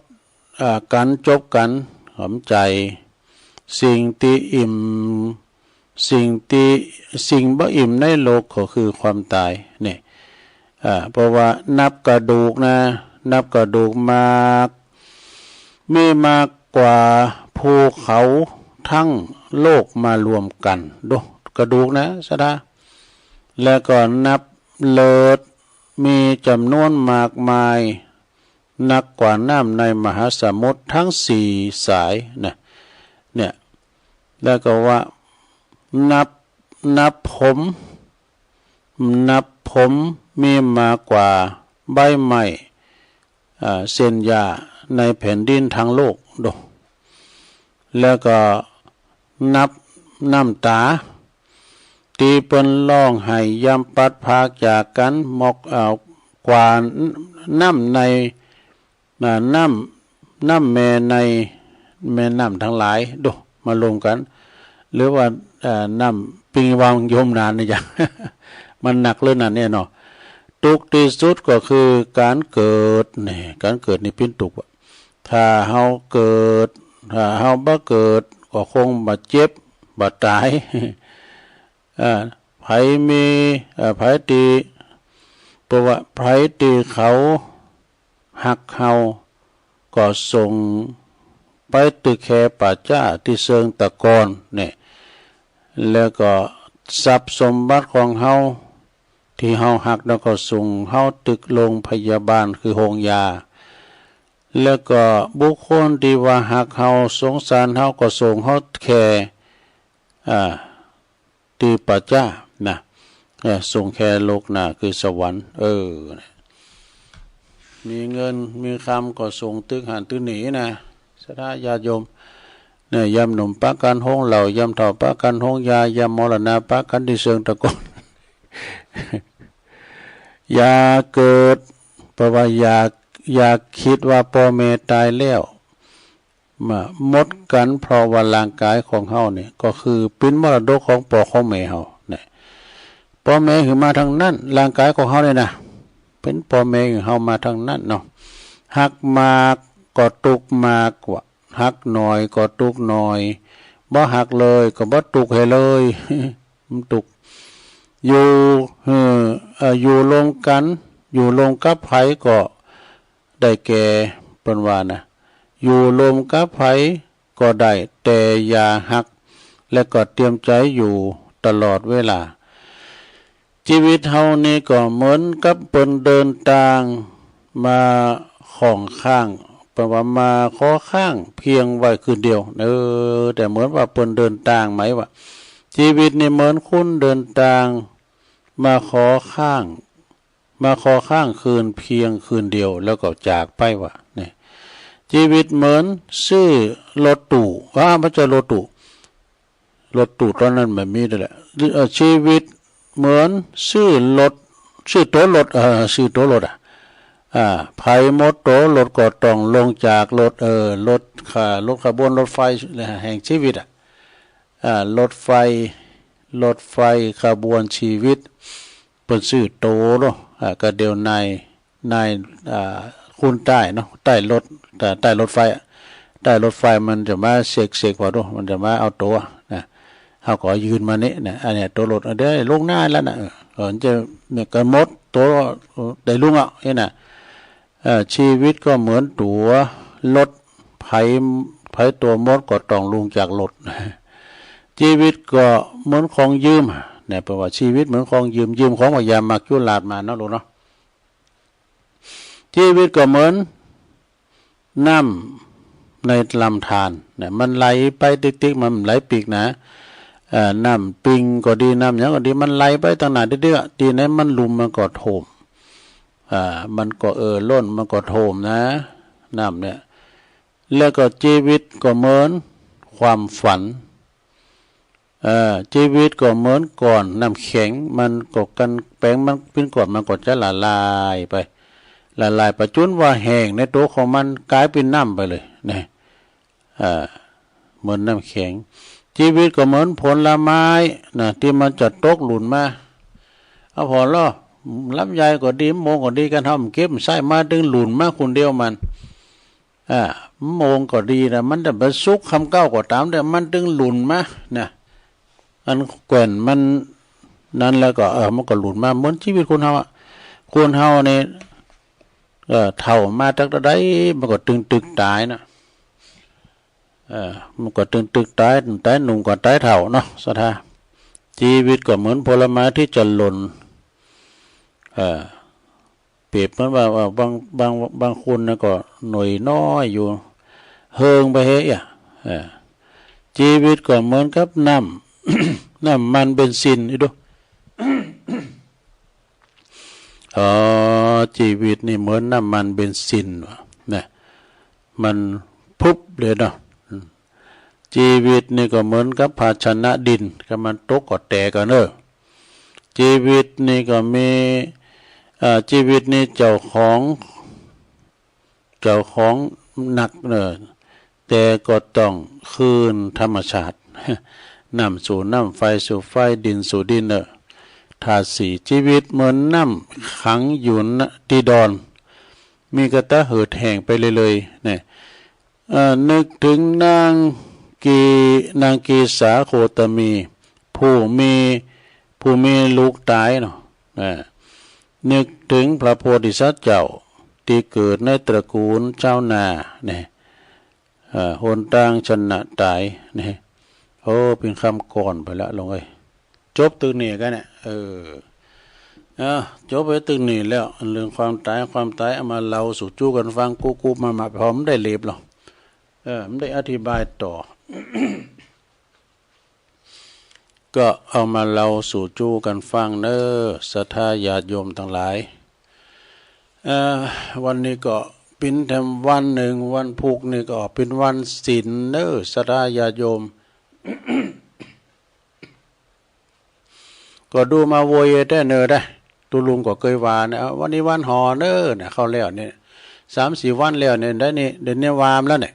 อ่า กั๋น จบกั๋น หอมใจ๋ สิ่งตี้อิ่ม สิ่งตี้ สิ่งบ่อิ่มในโลกก็คือความต๋าย เนี่ย อ่า เพราะว่านับกระดูกนะ นับกระดูกมาก มีมากกว่าภูเขาตังโลกมารวมกั๋น ดู กระดูกนะ ศรัทธา แล้วก็นับเลิศ มีจ๋ำนวนมากมาย นักกว่าน้ำในมหาสมุทรตึงสี่สายนะ เนี่ย แล้วก็ว่านับ นับผม นับผมมีมากกว่าใบไม้ อ่า เส้นหญ้าในแผ่นดินตึงโลก ดู แล้วก็นับน้ำต๋า ตี้เปิ้นฮ้องไห้ยามปลัดพรากจากกั๋น มาก เอ่อ กว่าน้ำใน อ่า น้ำ น้ำแม่ใน แม่น้ำตึงหลาย ดู มารวมกั๋น หรือว่า เอ่อ น้ำปิงวังยมนานนี่จ้ะ มันหนักเรื่องนั้นเนี่ยเนาะ ตุ๊กข์ตี้สุดก็คือก๋านเกิด นี่ ก๋านเกิดนี่เป๋นตุ๊กข์อะ ถ้าเฮาเกิด ถ้าเฮาบ่เกิด ก็คงบ่เจ็บ บ่ต๋าย อ่า ใผมี อ่า ใผตี้ เพราะว่าใผตี้เขาฮักเฮา ก็ส่งไปตึกแคป่าจ๊าตี้เซิงตะกอนเนี่ย แล้วก็ทรัพย์สมบัติของเฮา ตี้เฮาฮัก แล้วก็ส่งเฮาตึกโฮงพยาบาล คือโฮงยา แล้วก็บุคคลตี้ว่าฮักเฮา สงสารเฮา ก็ส่งเฮาแค อ่า ตี้ป่าจ๊านะ เออ ส่งแคโลกหน้าคือสวรรค์ เออ มีเงินมีคำก็ส่งตึกหั้นตึกนี้นะ ศรัทธาญาติโยม เนี่ย ยามหนุ่มปะกั๋นโฮงเหล้า ยามเฒ่าปะกั๋นโฮงยา ยามมรณะปะกั๋นตี้เซิงตะกอน อย่าเกิด เพราะว่าอย่า อย่าคิดว่าป้อแม่ต๋ายแล้ว มาหมดกั๋น เพราะว่าร่างก๋ายของเฮาเนี่ย ก็คือเป๋นมรดกของป้อของแม่เฮาเนี่ย ป้อแม่หื้อมาตึงนั้น ร่างก๋ายของเฮาเนี่ยนะ เป๋นป้อแม่หื้อเฮามาตึงนั้นเนาะ ฮักมากก็ตุ๊กข์มากว่า ฮักหน่อยก็ตุ๊กข์หน่อย บ่ฮักเลยก็บ่ตุ๊กข์หื้อเลย มันตุ๊กข์ อยู่ เออ เอ่อ อยู่รวมกั๋น อยู่รวมกับใผก็ ได้แก่ เปิ้นว่านะ อยู่รวมกับใผก็ได้ แต่อย่าฮัก และก็เตรียมใจ๋อยู่ตลอดเวลา จีวิตเฮานี่ก็เหมือนกับเปิ้นเดินตางมาข้องข้าง เปิ้นว่ามาขอข้างเพียงไว้คืนเดียว เออ แต่เหมือนว่าเปิ้นเดินตางไหมวะ จีวิตนี่เหมือนคนเดินตางมาขอข้าง มาขอข้างคืนเพียงคืนเดียวแล้วก็จากไปวะ เนี่ย จีวิตเหมือนซื้อรถตู้ อ้า บ่ใจ้รถตู้ รถตู้ต๋อนนั้นบ่มีแล้วแหละ เอ่อ จีวิตเหมือนซื้อรถ ซื้อตั๋วรถ เออ ซื้อตั๋วรถอะ อ่า ใผหมดตั๋วรถก็ต้องลงจากรถ เออ รถ อ่า รถขบวนรถไฟแห่งจีวิตอะ อ่า รถไฟ รถไฟขบวนจีวิต เปิ้นซื้อตั๋วเนาะ อ่า ก็เดี๋ยวนาย นาย อ่า คนใต้เนาะ ใต้รถ ใต้ ใต้รถไฟอะ ใต้รถไฟมันจะมาเช็ค เช็คผ่อดู มันจะมาเอาตั๋วนะ เฮาก็ยื่นมานี่นะ อันเนี้ยตั๋วรถ เออ เดี๋ยวลงหน้าแล้วนะ เออ เออ จะ เนี่ยก็หมดตั๋ว เออ ได้ลงอ่ะ นี่นะ เอ่อ จีวิตก็เหมือนตั๋วรถ ใผ ใผตั๋วหมดก็ต้องลงจากรถ จีวิตก็เหมือนของยืม เนี่ย เปิ้นว่าจีวิตเหมือนของยืม ยืมของพญามัจจุราชมาเนาะลูกเนาะ จีวิตก็เหมือนน้ำในลำธารเนี่ย มันไหลไปติ๊กๆ มันไหลปีกนะ เอ่อ น้ำปิงก็ดี น้ำหยังก็ดี มันไหลไปตางหน้าติ๊กๆ อะ ตี้ไหนมันลุ่มมันก็ท่วม อ่า มันก็เอ่อล้น มันก็ท่วมนะ น้ำเนี่ย แล้วก็จีวิตก็เหมือนความฝัน เอ่อ จีวิตก็เหมือนก้อนน้ำแข็ง มันก็กั๋นแป๋งมันเป๋นก้อน มันก็จะละลายไป ละลายไปจ๋นว่าแห้งในตั๋วของมัน ก๋ายเป๋นน้ำไปเลยนะ เอ่อ เหมือนน้ำแข็ง จีวิตก็เหมือนผลไม้นะ ตี้มันจะตกหล่นมา เอาผ่อเนาะ ลำไยก็ดี มะม่วงก็ดี คันเฮาบ่เก็บใส้ มันตึงหล่นมาคนเดียวมัน อ่า มะม่วงก็ดีนะ มันจะบ่สุกคำเก๊าก็ต๋าม แต่มันตึงหล่นมานะ อันแก่นมันนั้นแล้วก็ เออ มันก็หล่นมา เหมือนจีวิตคนเฮาอะ คนเฮานี่ เอ่อ เฒ่ามาตักเต้าใด มันก็ตึงตึกต๋ายนะ เอ่อ มันก็ตึงตึกต๋าย ต๋ายหนุ่มก็ต๋ายเฒ่าเนาะ ศรัทธา จีวิตก็เหมือนผลไม้ตี้จะหล่น เอ่อ เปรียบเหมือนว่า ว่าบาง บาง บางคนน่ะก็หน่วยน้อยอยู่ เฮิงไปเฮ้ยอะ เออ จีวิตก็เหมือนกับน้ำ น้ำมันเบนซิน อีดู อ๋อ จีวิตนี่เหมือนน้ำมันเบนซินว่ะ นะ มันพุบเลยเนาะ อืม จีวิตนี่ก็เหมือนกับภาชนะดิน ถ้ามันตกก็แตกอะเนอะ จีวิตนี่ก็มี อ่า จีวิตนี่เจ้าของ เจ้าของหนักเนอะ แต่ก็ต้องคืนธรรมชาติ น้ำสู่น้ำ ไฟสู่ไฟ ดินสู่ดินเนอะ ธาตุสี่ จีวิตเหมือนน้ำขังอยู่ ณ ตี้ดอน มีกระตะเหือดแห้งไปเลยๆ เนี่ย เอ่อ นึกถึงนางกี นางกีสาโคตมี ผู้มี ผู้มีลูกต๋ายเนาะ อ่า นึกถึงพระโพธิสัตว์เจ้า ตี้เกิดในตระกูลจาวนา เนี่ย เอ่อ หนตางชนะต๋าย เนี่ย โอ้ เป๋นกำก่อนไปละ ลงเอ้ย จบตึงนี่กั๋นเนี่ย เออ อ่ะ จบไปตึงนี่แล้ว เรื่องความต๋าย ความต๋าย เอามาเล่าสู่จู้กั๋นฟัง กุ๊บๆ มาๆ ผ่อมันได้เล็บหรอก เออ มันได้อธิบายต่อ ก็เอามาเล่าสู่จู้กั๋นฟังเน้อ ศรัทธาญาติโยมตังหลาย เอ่อ วันนี้ก็เป๋นแถมวันนึ่ง วันพูกนี่ก็เป๋นวันศีลเน้อ ศรัทธาญาติโยม ก็ดูมาโวยแต๊เน่อได้ ตุ๊ลุงก็เกยว่านะ วันนี้วันหอเน้อนะ เข้าแล้วเนี่ย สามสี่วันแล้วเนี่ย ได้นี่ เดี๋ยวนี้วามแล้วเนี่ย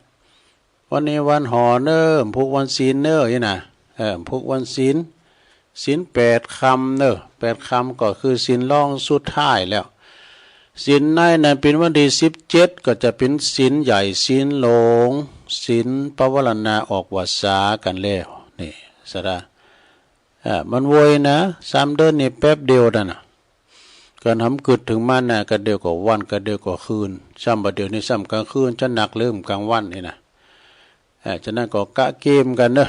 วันนี้วันหอเน้อ พูกวันศีลเน้อ นี่นะ เออ พูกวันศีล ศีลแปดคำเน้อ แปดคำก็คือศีลรองสุดท้ายแล้ว ศีลในนั้นเป๋นวันตี้สิบเจ็ด ก็จะเป๋นศีลใหญ่ ศีลหลวง ศีลปวารณาออกวาสากั๋นแล้ว นี่ ศรัทธา อ่า มันโวยนะ สามเดือนนี่แป๊บเดียวนั่นน่ะ ก็หำกึ๊ดเถิงมันน่ะ กะเดี่ยวก็วัน กะเดี่ยวก็คืน ซ้ำบ่าเดี่ยวนี้ซ้ำก๋างคืน จะหนักเริ่มก๋างวันนี่นะ อ่า ฉะนั้นก็กะเกมกั๋นเน้อ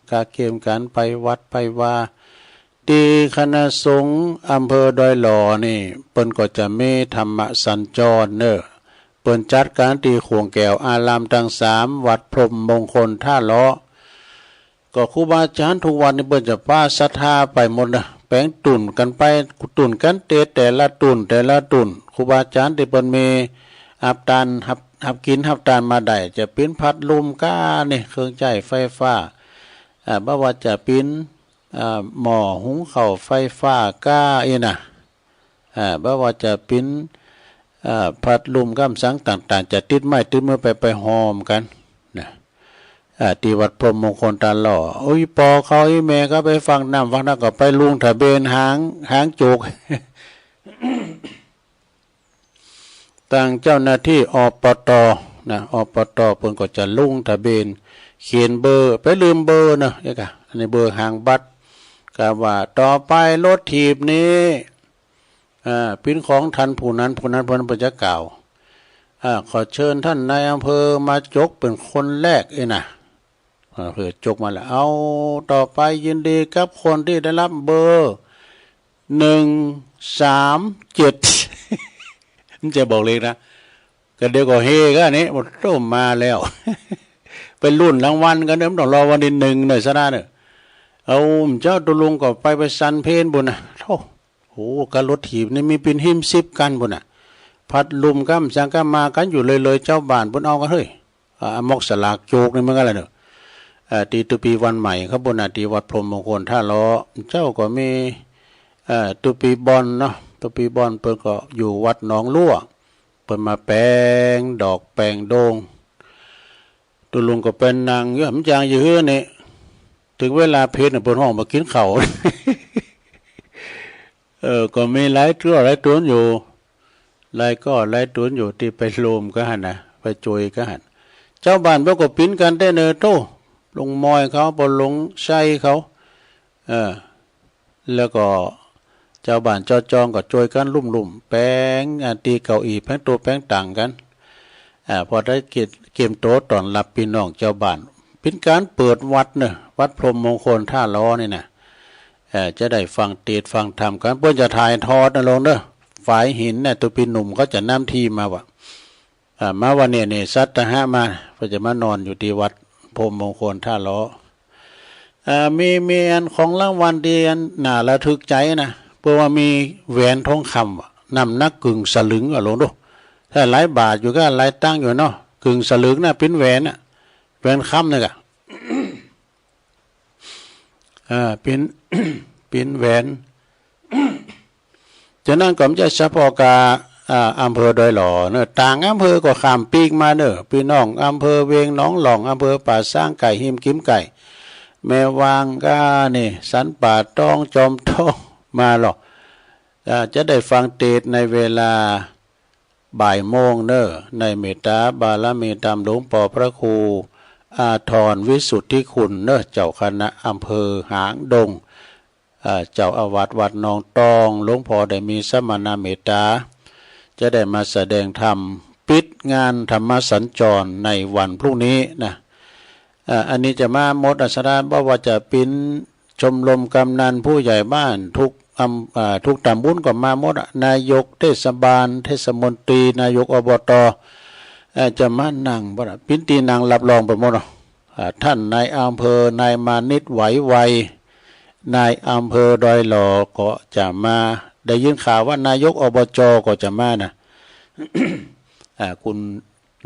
กะเกมกั๋น ไปวัดไปวา ตี้คณะสงฆ์อำเภอดอยหล่อนี่ เปิ้นก็จะมีธรรมสัญจรเน้อ เปิ้นจัดกั๋นตี้ขวงแก้วอารามตังสาม วัดพรหมมงคลท่าเลาะ ก็ครูบาอาจ๋ารย์ทุกวัดนี่เปิ้นจะปาศรัทธาไปหมดเน้อ แป๋งตุ๊นกั๋นไป ตุ๊นกั๋นเต๊ แต่ละตุ๊น แต่ละตุ๊น ครูบาอาจ๋ารย์ตี้เปิ้นมีฮับตาน ฮับ ฮับกิ๋นฮับตานมาได้ จะเป๋นพัดลมก้านี่ เครื่องใจ๊ไฟฟ้า อ่า บ่ว่าจะเป๋น อ่า หม้อหุงข้าวไฟฟ้าก้าอี้นะ อ่า บ่ว่าจะเป๋น อ่า พัดลมก้ำสังต่างๆ จะติดไม้ติดมือไป ไปฮอมกั๋นนะ อ่า ตี้วัดพรหมมงคลท่าเลาะ โอ้ย ปอเขาอี้แม่ก็ไปฟังน้ำฟังน้ำก็ไปลงทะเบียนหาง หางโจก ตางเจ้าหน้าตี้ อปต. นะ อปต. เปิ้นก็จะลงทะเบียน เขียนเบอร์ ไปลืมเบอร์เนาะ เอ๊ะกะ อันนี้เบอร์หางบัตร กะว่าต่อไปรถถีบนี้ อ่า เป๋นของต้านผู้นั้น ผู้นั้น ผู้นั้นเปิ้นจะกล่าว อ่า ขอเชิญต้านนายอำเภอมาจกเป๋นคนแรกอี้นะ อ่า เปิ้นจกมาแล้ว เอา ต่อไปยินดีกับคนตี้ได้ฮับเบอร์ หนึ่งสามเจ็ด มันจะบอกเลขนะ กะเดี๋ยวก็เฮกั๋นอันนี้ โอ้โธ่ มาแล้ว ไปลุ้นรางวัลกั๋นเน้อ มันต้องรอวันตี้หนึ่งเน้อ ศรัทธาเน้อ เอา เจ้าตุ๊ลุงก็ไป ไปสันเพลปุ้นนะ โธ่ โอ้ กะรถถีบนี่มีเป๋นห้าสิบคันปุ้นน่ะ พัดลมก้ำสังก้ำมากั๋นอยู่เลยๆ เจ้าบ้านปุ้นเอากั๋นเฮ้ย อ่า หมอกสลากโจกนี่เหมือนกั๋นแหละเนาะ อ่า ตี้ตุ๊ปีวันใหม่ครับปุ้นน่ะ ตี้วัดพรหมมงคลท่าเลาะ เจ้าก็มี อ่า ตุ๊ปีบอลเนาะ ตุ๊ปีบอลเปิ้นก็อยู่วัดหนองลั่ว เปิ้นมาแป๋งดอกแป๋งโด่ง ตุ๊ลุงก็ไปนั่งอยู่ มันจางอยู่หื้อนี่ เถิงเวลาเพลน่ะ เปิ้นฮ้องมากิ๋นข้าว เออ ก็มีหลายเตื้อหลายต๋นอยู่ หลายก้อหลายต๋นอยู่ตี้ไปร่วมกั๋นหั้นนะ ไปจอยกั๋นหั้น เจ้าบ้านเปิ้นก็ปิ๋นกั๋นแต๊เน่อ โธ่ ลุงมอยเขา ป้อหลวงชัยเขา เออ แล้วก็เจ้าบ้านเจ้าจองก็จอยกั๋นลุ่มๆ แป๋ง อ่า ตี้เก้าอี้ แป๋งโต๊ะแป๋งตั๋งกั๋น อ่า พอได้เกียรติ เกียมโตต้อนฮับปี้น้องเจ้าบ้าน เป๋นก๋านเปิดวัดเน่อ วัดพรหมมงคลท่าเลาะนี่นะ อ่า จะได้ฟังเตสน์ฟังธรรมกั๋น เปิ้นจะถ่ายทอดนะโลมเน่อ ฝายหินเนี่ย ตุ๊ปี๋หนุ่มเขาจะนำทีมมาว่า อ่า มาวันนี้นี่ สัตตะหะมา เปิ้นจะมานอนอยู่ตี้วัดพรหมมงคลท่าล้อ อ่า มี มีอันของรางวัลตี้อันน่าระทึกใจ๋นะ เปิ้นว่ามีแหวนทองคำอะ น้ำหนักกึ่งสลึงอะ โลมดู ถ้าหลายบาทอยู่ก้า หลายตังค์อยู่เนาะ กึ่งสลึงนะ เป๋นแหวนอะ แหวนคำเนี่ยก้า อ่า เป๋น เป๋นแหวน จะนั้นก็บ่ใจ้เฉพาะก้า อ่า อำเภอดอยหล่อเน่อ ต่างอำเภอก็ข้ามปีกมาเน่อ ปี้น้องอำเภอเวงหนองหล่อง อำเภอป่าซาง ใก้ฮิมกิ๋มใก้ แม่วางก้านี่ สันป่าตอง จอมทอง มาลอ อ่า จะได้ฟังเตสน์ในเวลา บ่ายโมงเน่อ ในเมตตาบารมีธรรมหลวงป้อพระครูอาทรวิสุทธิคุณเน่อ เจ้าคณะอำเภอหางดง อ่า เจ้าอาวาสวัดหนองตอง หลวงป้อได้มีสมณเมตตา จะได้มาแสดงธรรมปิดงานธรรมสัญจรในวันพรุ่งนี้นะ อ่า อันนี้จะมาหมดอะ สถานะบ่ว่าจะเป๋นชมรมกำนันผู้ใหญ่บ้าน กู้อำ อ่า กู้ต๋ำบลก็มาหมดอะ นายกเทศบาล เทศมนตรี นายก อบต. อ่า จะมานั่งบ่ล่ะ เป๋นตี้นั่งรับรองไปหมดเนาะ อ่า ต้านนายอำเภอ นายมานิต ไหวไว นายอำเภอดอยหล่อก็จะมา ได้ยินข่าวว่านายก อบจ. ก็จะมานะ อ่า คุณ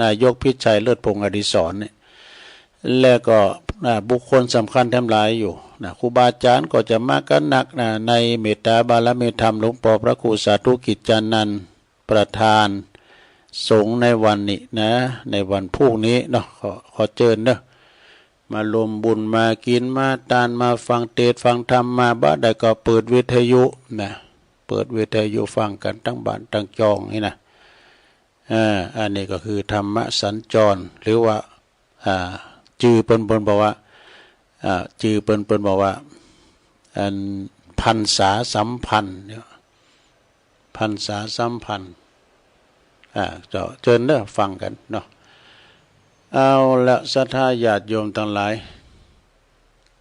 นายกพิชัยเลิศพงษ์อดิศรเนี่ย และก็ อ่า บุคคลสำคัญทั้งหลายอยู่นะ ครูบาอาจ๋ารย์ก็จะมากั๋นนักนะ ในเมตตาบารมีธรรมหลวงป้อพระครูสาธุกิจจานันท์ ประธานสงฆ์ในวันนี้นะ ในวันพรุ่งนี้เนาะ ขอ ขอเจิญเนาะ มาร่วมบุญ มากิ๋น มาตาน มาฟังเตสน์ฟังธรรม มาบ่ได้ก็เปิดวิทยุนะ เปิดวิทยุฟังกั๋นตังบ้านตังจองนี่นะ อ่า อันนี้ก็คือธรรมสัญจร หรือว่า อ่า จื้อเปิ้น เปิ้นบอกว่า อ่า จื้อเปิ้น เปิ้นบอกว่า อันพรรษาสัมพันธ์เนี่ย พรรษาสัมพันธ์ อ่า เจ้า เจิญเน่อฟังกั๋นเนาะ เอาละ ศรัทธาญาติโยมตังหลาย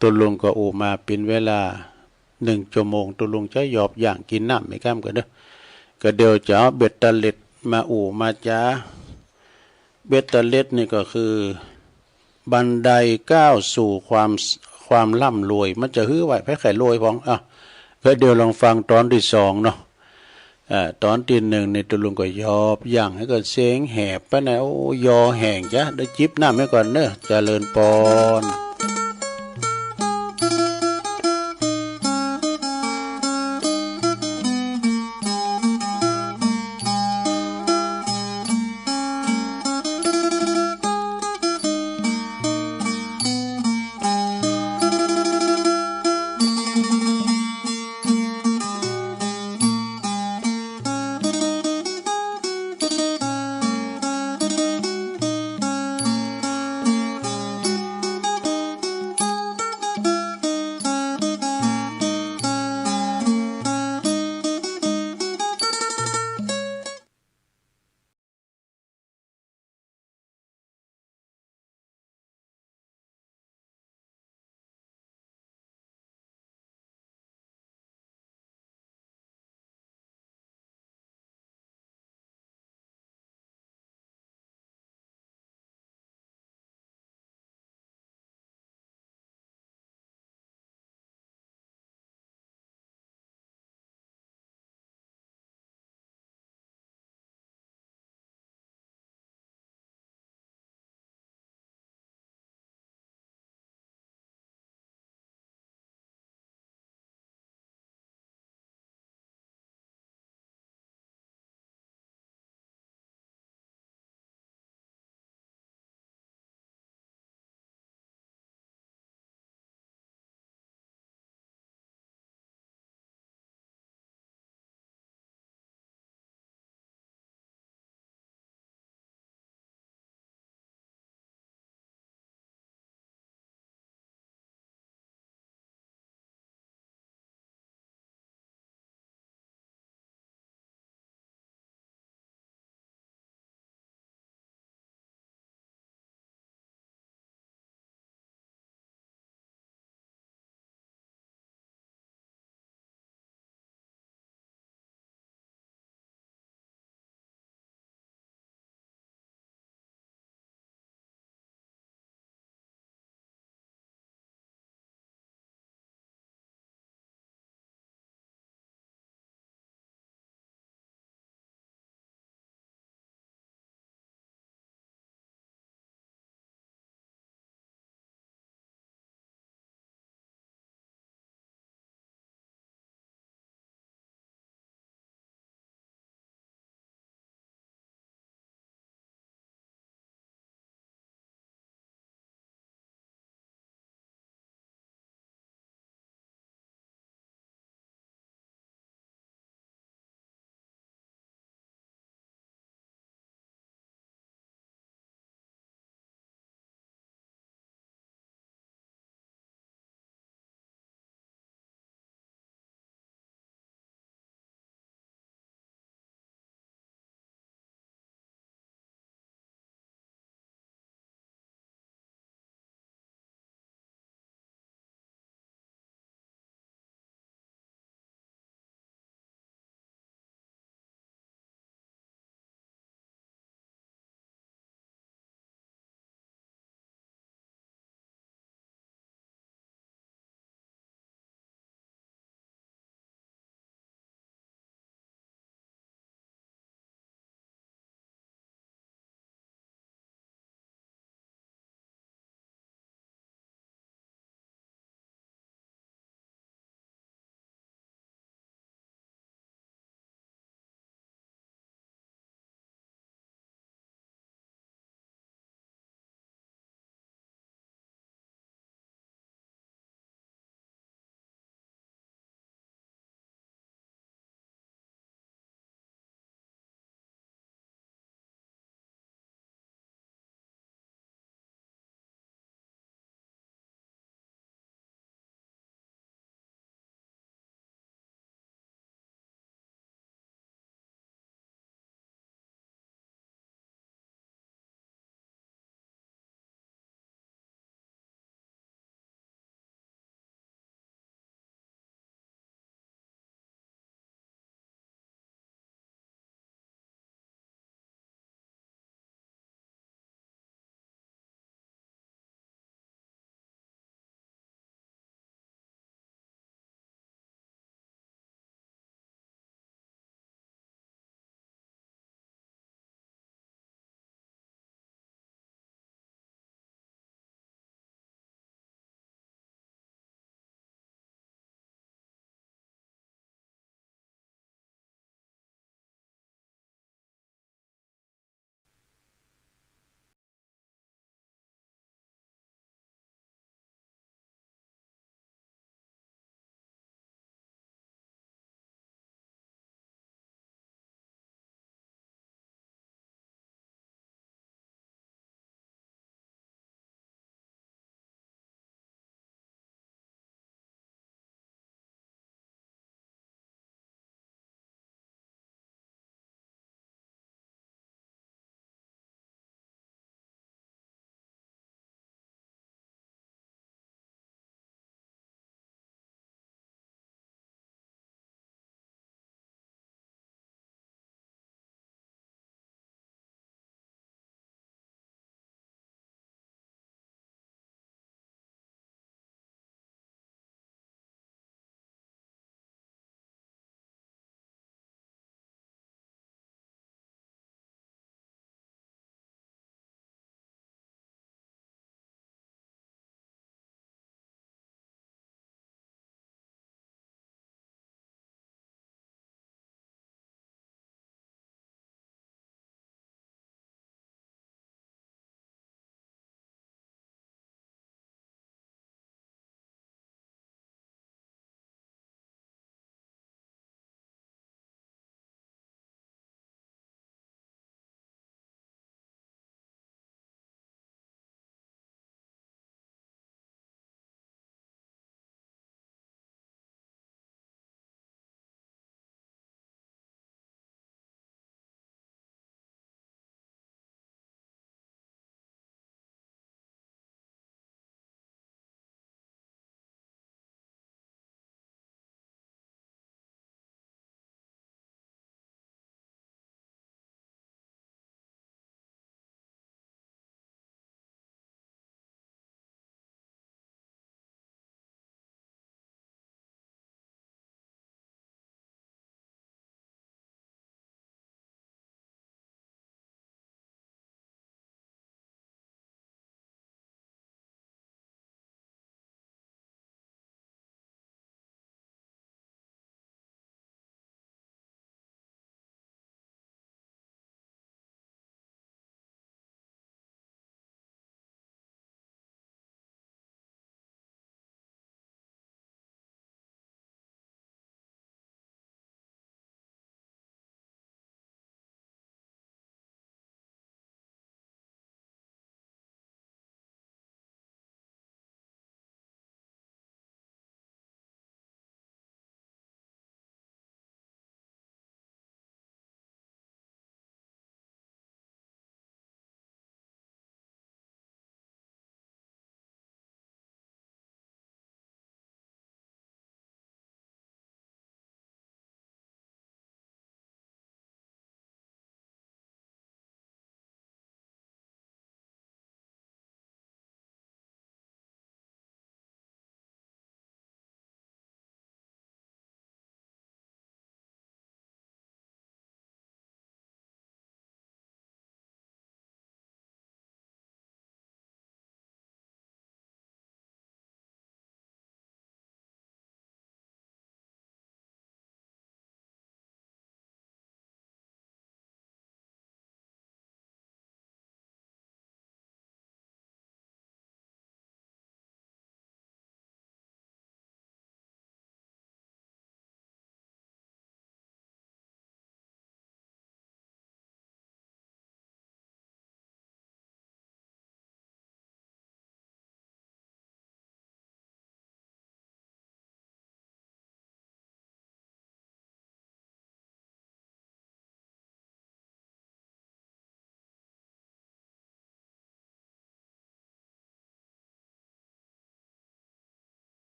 ตุ๊ลุงก็อู้มาเป๋นเวลานึ่งชั่วโมง ตุ๊ลุงจะหยอบย่างกิ๋นน้ำแม่ก้ำก่อนเน่อ ก็เดี๋ยวจะเอาเบ็ดเตอร์เล็ตมาอู้มาจ๋า เบ็ดเตอร์เล็ตนี่ก็คือ บันไดก้าวสู่ความ ความร่ำรวย มันจะหื้อไว้ ใผใค่รวยพ่อง อ่ะ ก็เดี๋ยวลองฟังตอนตี้สองเนาะ อ่า ตอนตี้นึ่งนี่ตุ๊ลุงก็หยอบย่างหื้อก่อน เสียงแหบไปนะ โอ้ ยอแห้งจ๊ะ ได้จิบน้ำหื้อก่อนเน่อ เจริญปอน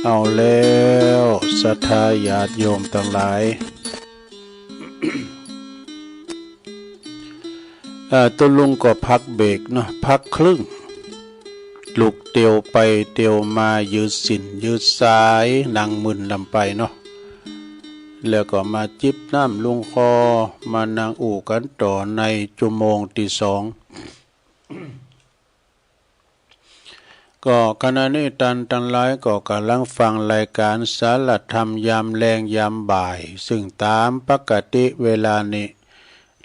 เอาแล้วศรัทธาญาติโยมตังหลาย เอ่อ ตุ๊ลุงก็พักเบรกเนาะ พักครึ่ง ลุกเตียวไปเตียวมา ยืดสิ้นยืดสาย นั่งมึนลำไปเนาะ แล้วก็มาจิบน้ำลุงคอ มานั่งอู้กั๋นต่อในจั่วโมงตี้สอง ก็ขณะนี้ต้านตังหลายก็ก๋ำลังฟังรายก๋านสารธรรมยามแลงยามบ่าย ซึ่งต๋ามปกติเวลานี้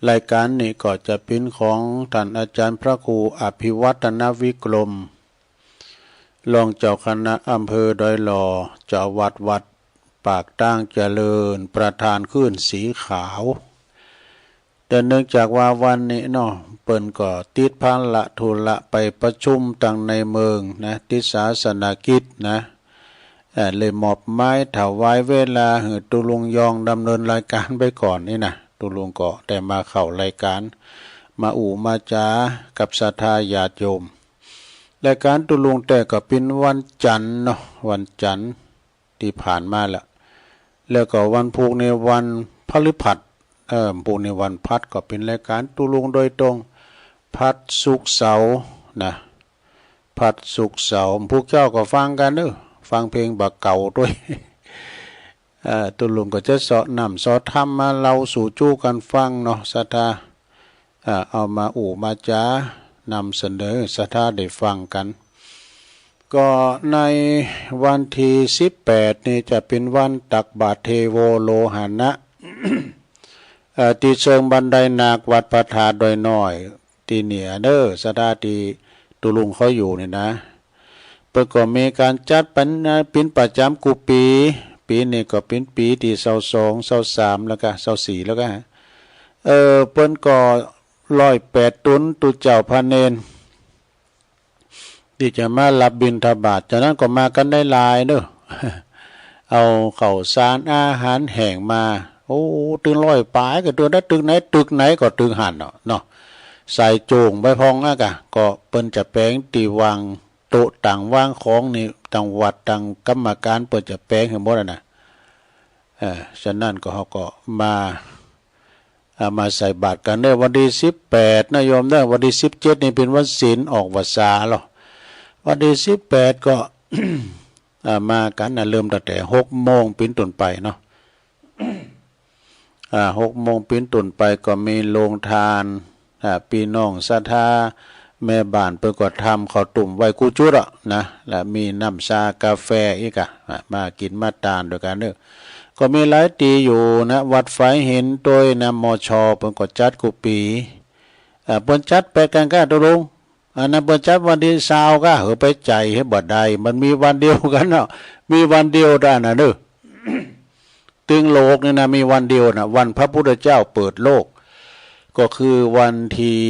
รายก๋านนี้ก็จะเป๋นของต้านอาจ๋ารย์พระครูอภิวัฒนวิกรม รองเจ้าคณะอำเภอดอยหล่อ เจ้าอาวาสวัดปากตางเจริญ ประธานคลื่นสีขาว แต่เนื่องจากว่าวันนี้เนาะ เปิ้นก็ติดภาระธุระไปประชุมตังในเมืองนะ ติดศาสนกิจนะ เอ่อ เลยมอบหมายถวายเวลาหื้อตุ๊ลุงยองดำเนินรายก๋านไปก่อนนี่นะ ตุ๊ลุงก็ได้มาเข้ารายก๋าน มาอู้มาจ๋ากับศรัทธาญาติโยม รายก๋านตุ๊ลุงแต่ก็เป๋นวันจันทร์เนาะ วันจันทร์ตี้ผ่านมาละ แล้วก็วันพูกนี้วันพฤหัส เออ พูกนี้วันพฤหัสก็เป๋นรายก๋านตุ๊ลุงโดยตรง พฤหัสศุกร์เสาร์นะ พฤหัสศุกร์เสาร์ พูกเจ๊าก็ฟังกั๋นเนาะ ฟังเพลงบ่าเก่าตวย เอ่อ ตุ๊ลุงก็จะเซาะน้ำเซาะธรรมมาเล่าสู่จู้กั๋นฟังเนาะ ศรัทธา เอ่อ เอามาอู้มาจ๋านำเสนอศรัทธาได้ฟังกั๋น ก็ในวันตี้สิบแปดนี่จะเป๋นวันตักบาตรเทโวโลหะนะ เอ่อ ตี้เชิงบันไดนาควัดพระธาตุดอยน้อย ตี้เหนือเนาะ ศรัทธาตี้ตุ๊ลุงเขาอยู่นี่นะ เปิ้นก็มีก๋านจัดเป๋น เป๋นประจ๋ำกู้ปี๋ ปี๋นี้ก็เป๋นปี๋ตี้ซาวสอง ซาวสาม แล้วก็ซาวสี่แล้วก็ เออ เปิ้นก็ร้อยแปดตุ๊นตุ๊เจ้าพระเณร ตี้จะมาฮับบิณฑบาต จานั้นก็มากั๋นได้หลายเนาะ เอาข้าวสารอาหารแห้งมา โอ้ ตึงร้อยป๋ายก็ตึงได้ ตึกไหน ตึกไหนก็ตึงหั้นเนาะ เนาะ ใส่โจ่งไปพ่องอะกะ ก็เปิ้นจะแป๋งตี้วางโต๊ะตังวางของนี่ ตังวัดตังกรรมการเปิ้นจะแป๋งหื้อหมดอะนะ เออ จานั้นก็เฮาก็มา เอามาใส่บาตรกั๋นเนาะ วันตี้สิบแปดนะโยมเนาะ วันตี้สิบเจ็ดนี่เป๋นวันศีลออกพรรษาลอ วันตี้สิบแปดก็ อ่า มากั๋นนะ เริ่มตั้งแต่หกโมงเป๋นต้นไปเนาะ อ่า หกโมงเป๋นต้นไปก็มีโรงทาน อ่า ปี้น้องศรัทธาแม่บ้านเปิ้นก็ทำข้าวตุ้มไว้กู้จุดอะนะ และมีน้ำชากาแฟอีกอะ อ่า มากิ๋นมาตานตวยกั๋นเนาะ ก็มีหลายตี้อยู่นะ วัดฝายหินตวยนะ มช เปิ้นก็จัดกู้ปี๋ อ่า เปิ้นจัดแปดกั๋นก้าตุ๊ลุง อันนั้นเปิ้นจัดวันตี้ซาวก้า หื้อไปใจ๋หื้อบ่ได้ มันมีวันเดียวกั๋นเนาะ มีวันเดียวเต้านั้นเนาะ ตึงโลกนี่นะ มีวันเดียวนะ วันพระพุทธเจ้าเปิดโลก ก็คือวันตี้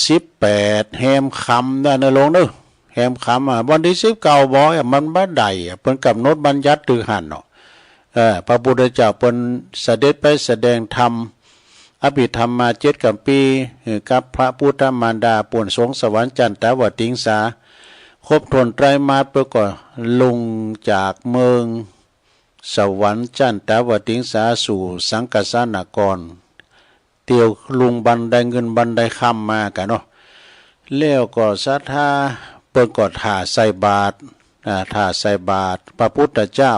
สิบแปดแฮมค่ำนะ นะลุงเนาะ แฮมค่ำอะ วันตี้สิบเก้าบ่อะ มันบ่ได้อะ เปิ้นกำหนดบัญญัติตึงหั้นเนาะ เออ พระพุทธเจ้าเปิ้นเสด็จไปแสดงธรรม อภิธรรมมาเจ็ดกำปี๋ หื้อกับพระพุทธมารดา ป่วนสวงสวรรค์จันตวติงสา ครบถ้วนไตรมาสเปิ้นก็ลงจากเมืองสวรรค์จันตวติงสาสู่สังกัสสานคร เตียวลุงบันไดเงินบันไดคำมากั๋นเนาะ แล้วก็ศรัทธาเปิ้นก็ถ่าใส่บาตร อ่า ถ่าใส่บาตรพระพุทธเจ้า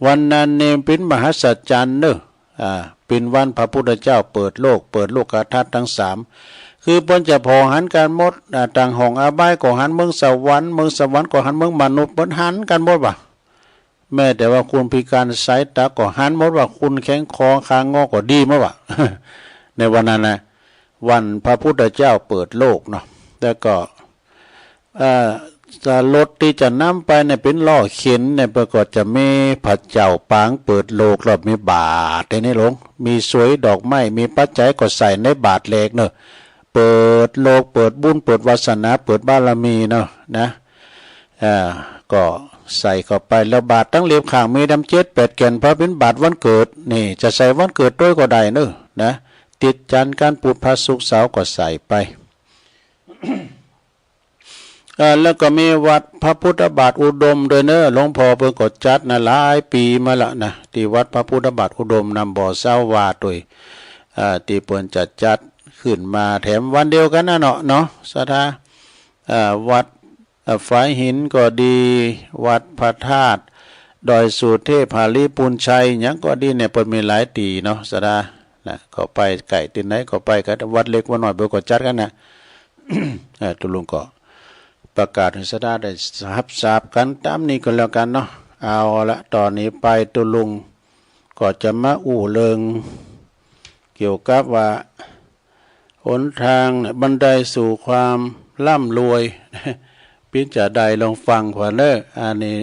วันนั้นนี่เป๋นมหัศจรรย์เนาะ อ่า เป๋นวันพระพุทธเจ้าเปิดโลก เปิดโลกทัศน์ตังสาม คือเปิ้นจะผ่อหันกั๋นหมด อ่า ตังห้องอบายก็หันเมืองสวรรค์ เมืองสวรรค์ก็หันเมืองมนุษย์ เปิ้นหันกั๋นหมดว่ะ แม้แต่ว่าคนพิการสายต๋าก็หันหมดว่ะ คนแข้งคอขางอก็ดีหมดว่ะ ในวันนั้นนะ วันพระพุทธเจ้าเปิดโลกเนาะ แล้วก็ เอ่อ รถตี้จะนำไปเนี่ยเป๋นล้อเข็นเนี่ย เปิ้นก็จะมีพระเจ้าปางเปิดโลก แล้วมีบาตรตี้นี่ลง มีสวยดอกไม้ มีปัจจัยก็ใส่ในบาตรแหลกเนาะ เปิดโลก เปิดบุญ เปิดวาสนา เปิดบารมีเนาะ นะ อ่า ก็ใส่เข้าไป แล้วบาตรตังเล็บข้างมีดำเจ็ดแปดแก่น เพราะเป๋นบาตรวันเกิด นี่จะใส่วันเกิดตวยก็ได้เนาะ นะ ติดจันทร์กั๋น พุธ พฤหัส ศุกร์ เสาร์ก็ใส่ไป เอ่อ แล้วก็มีวัดพระพุทธบาทอุดมตวยเน่อ หลวงพ่อเปิ้นก็จัดนะ หลายปี๋มาละนะ ตี้วัดพระพุทธบาทอุดม นำบ่อเซาว่าตวย เอ่อ ตี้เปิ้นจะจัดขึ้นมาแถมวันเดียวกั๋นน่ะเนาะ เนาะ ศรัทธา เอ่อ วัด เอ่อ ฝายหินก็ดี วัดพระธาตุดอยสุเทพ หริภุญชัย หยังก็ดีเนี่ย เปิ้นมีหลายตี้เนาะ ศรัทธา นะ ก็ไปใก้ตี้ไหนก็ไปกั๋น วัดเล็กวัดน้อยเปิ้นก็จัดกั๋นนะ เอ่อ ตุ๊ลุงก็ประกาศหื้อศรัทธาได้ฮับทราบกั๋นต๋ามนี้ก็แล้วกั๋นเนาะ เอาละ ต่อนี้ไปตุ๊ลุงก็จะมาอู้เรื่องเกี่ยวกับว่า หนตางเนี่ย บันไดสู่ความร่ำรวย เป๋นจาใด ลองฟังขวัญเน่อ อันนี้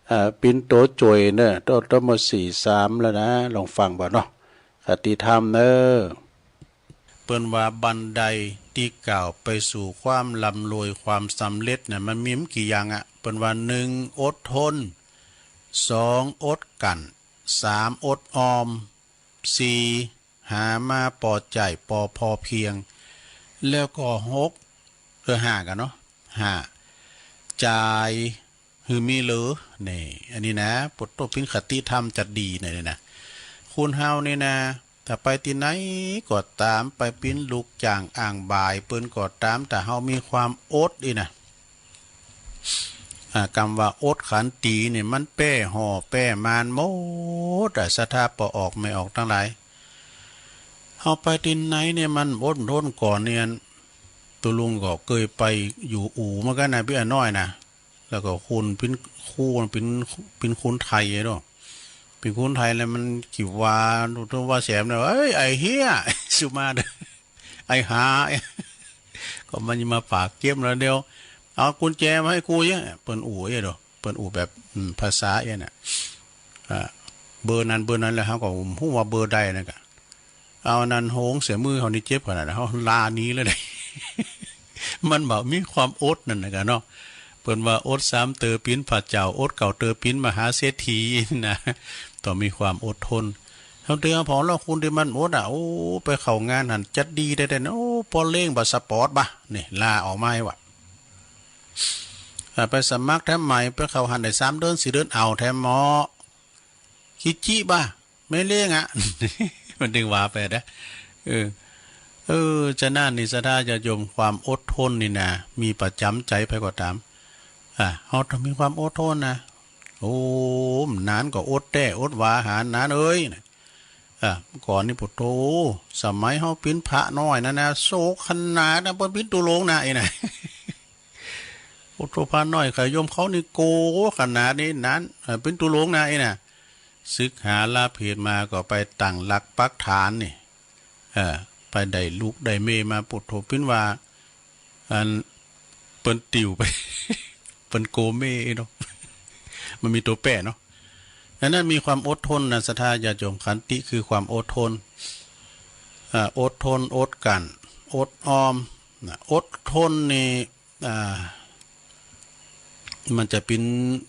เอ่อ เป๋นตั๋วจ้วยเน่อ ตั๋ว ตั๋วหมดสี่สามแล้วนะ ลองฟังบ่าเนาะ คติธรรมเน่อ เปิ้นว่าบันไดตี้ก้าวไปสู่ความร่ำรวยความสำเร็จเนี่ย มันมีบ่กี่อย่างอะ เปิ้นว่า หนึ่ง อดทน สอง อดกลั้น สาม อดออม สี่ หามาปอใจ๊ปอพอเพียง แล้วก็ หก เออ ห้ากั๋นเนาะ ห้า จ่ายหื้อมีเหลือ นี่ อันนี้นะ ปุตโต เป๋นคติธรรมจะดีเนี่ยนะ คนเฮานี่นะ ถ้าไปตี้ไหนก็ต๋าม ไปเป๋นลูกจ้างอ้างบ่ายเปิ้นก็ต๋าม ถ้าเฮามีความอดอี้นะ อ่า กำว่าอดขันตีเนี่ย มันแป้ห่อแป้มานหมดอะ ศรัทธาป้อออกแม่ออกตังหลาย เฮาไปตี้ไหนเนี่ย มันอดทนก่อนเนี่ย ตุ๊ลุงก็เกยไปอยู่อู่เหมือนกั๋นนะ ปี้อาน้อยนะ แล้วก็คนเป๋น คนเป๋น เป๋นคนไทยเนาะ เป๋นคนไทยแล้วมันขี้ว่า ตุ๊ลุงว่าแสมเนี่ย เอ้ย ไอ้เฮีย สุมาเด้อ ไอ้หา ก็มันจะมาปากเก็บแล้วเดียว เอากุญแจมาหื้อกูเยียะ เปิ้นอู้เยียะเนาะ เปิ้นอู้แบบ อืม ภาษาเยียะน่ะ อ่า เบอร์นั้นเบอร์นั้น แล้วเฮาก็ฮู้ว่าเบอร์ใดนั่นกะ เอาอันนั้นโหงใส่มือเฮานี่เจ็บขนาดนั้น เฮาลาหนีเลยเด้ มันบ่มีความอดนั่นนะกะเนาะ เปิ้นว่าอดสามเตื้อเป๋นพระเจ้า อดเก้าเตื้อเป๋นมหาเศรษฐีนะ ต้องมีความอดทน เฮาเตือนผองเล่าคนตี้มันอดอะ โอ้ ไปเข้างานหั้นจัดดีได้ๆ โอ้ ป้อเล้งบ่สปอร์ตบ่ะ นี่ ลาออกมาไอ้วะ อ่า ไปสมัครแถมใหม่ ไปเข้าหั้นได้สามเดือนสี่เดือน เอาแถมหมอ คิจิบ่ะ แม่เล้งอะ มันตึงว่าไปนะ เออ เออ ฉะนั้นนี่ศรัทธาญาติโยม ความอดทนนี่นะ มีประจ๋ำใจ๋ใผก็ต๋าม อ่า เฮาต้องมีความอดทนนะ โอ้ นานก็อดแต๊ อดหวาหาหนานเอ้ยนะ อ่า ก่อนนี่ โผโธ สมัยเฮาเป๋นพระน้อยนั่นนะ โสขนาดนะ เปิ้นเป๋นตุ๊ลงนะ ไอ้นะ โผโธ พระน้อยเขาโยมเขานี่โกขนาดนี้ หนาน เอ่อ เป๋นตุ๊ลงนะ ไอ้นะ สึกหาลาเพศมาก็ไปตั้งหลักปักฐานนี่ เออ ไปได้ลูกได้เมย์มา โผโธ เป๋นว่า อัน เปิ้นติวไป เปิ้นโกเมย์เนาะ มันมีตั๋วแปรเนาะ อันนั้นมีความอดทนนะ ศรัทธาญาติโยม ขันติคือความอดทน อ่า อดทน อดกลั้น อดออม นะ อดทนนี่ อ่า มันจะเป๋น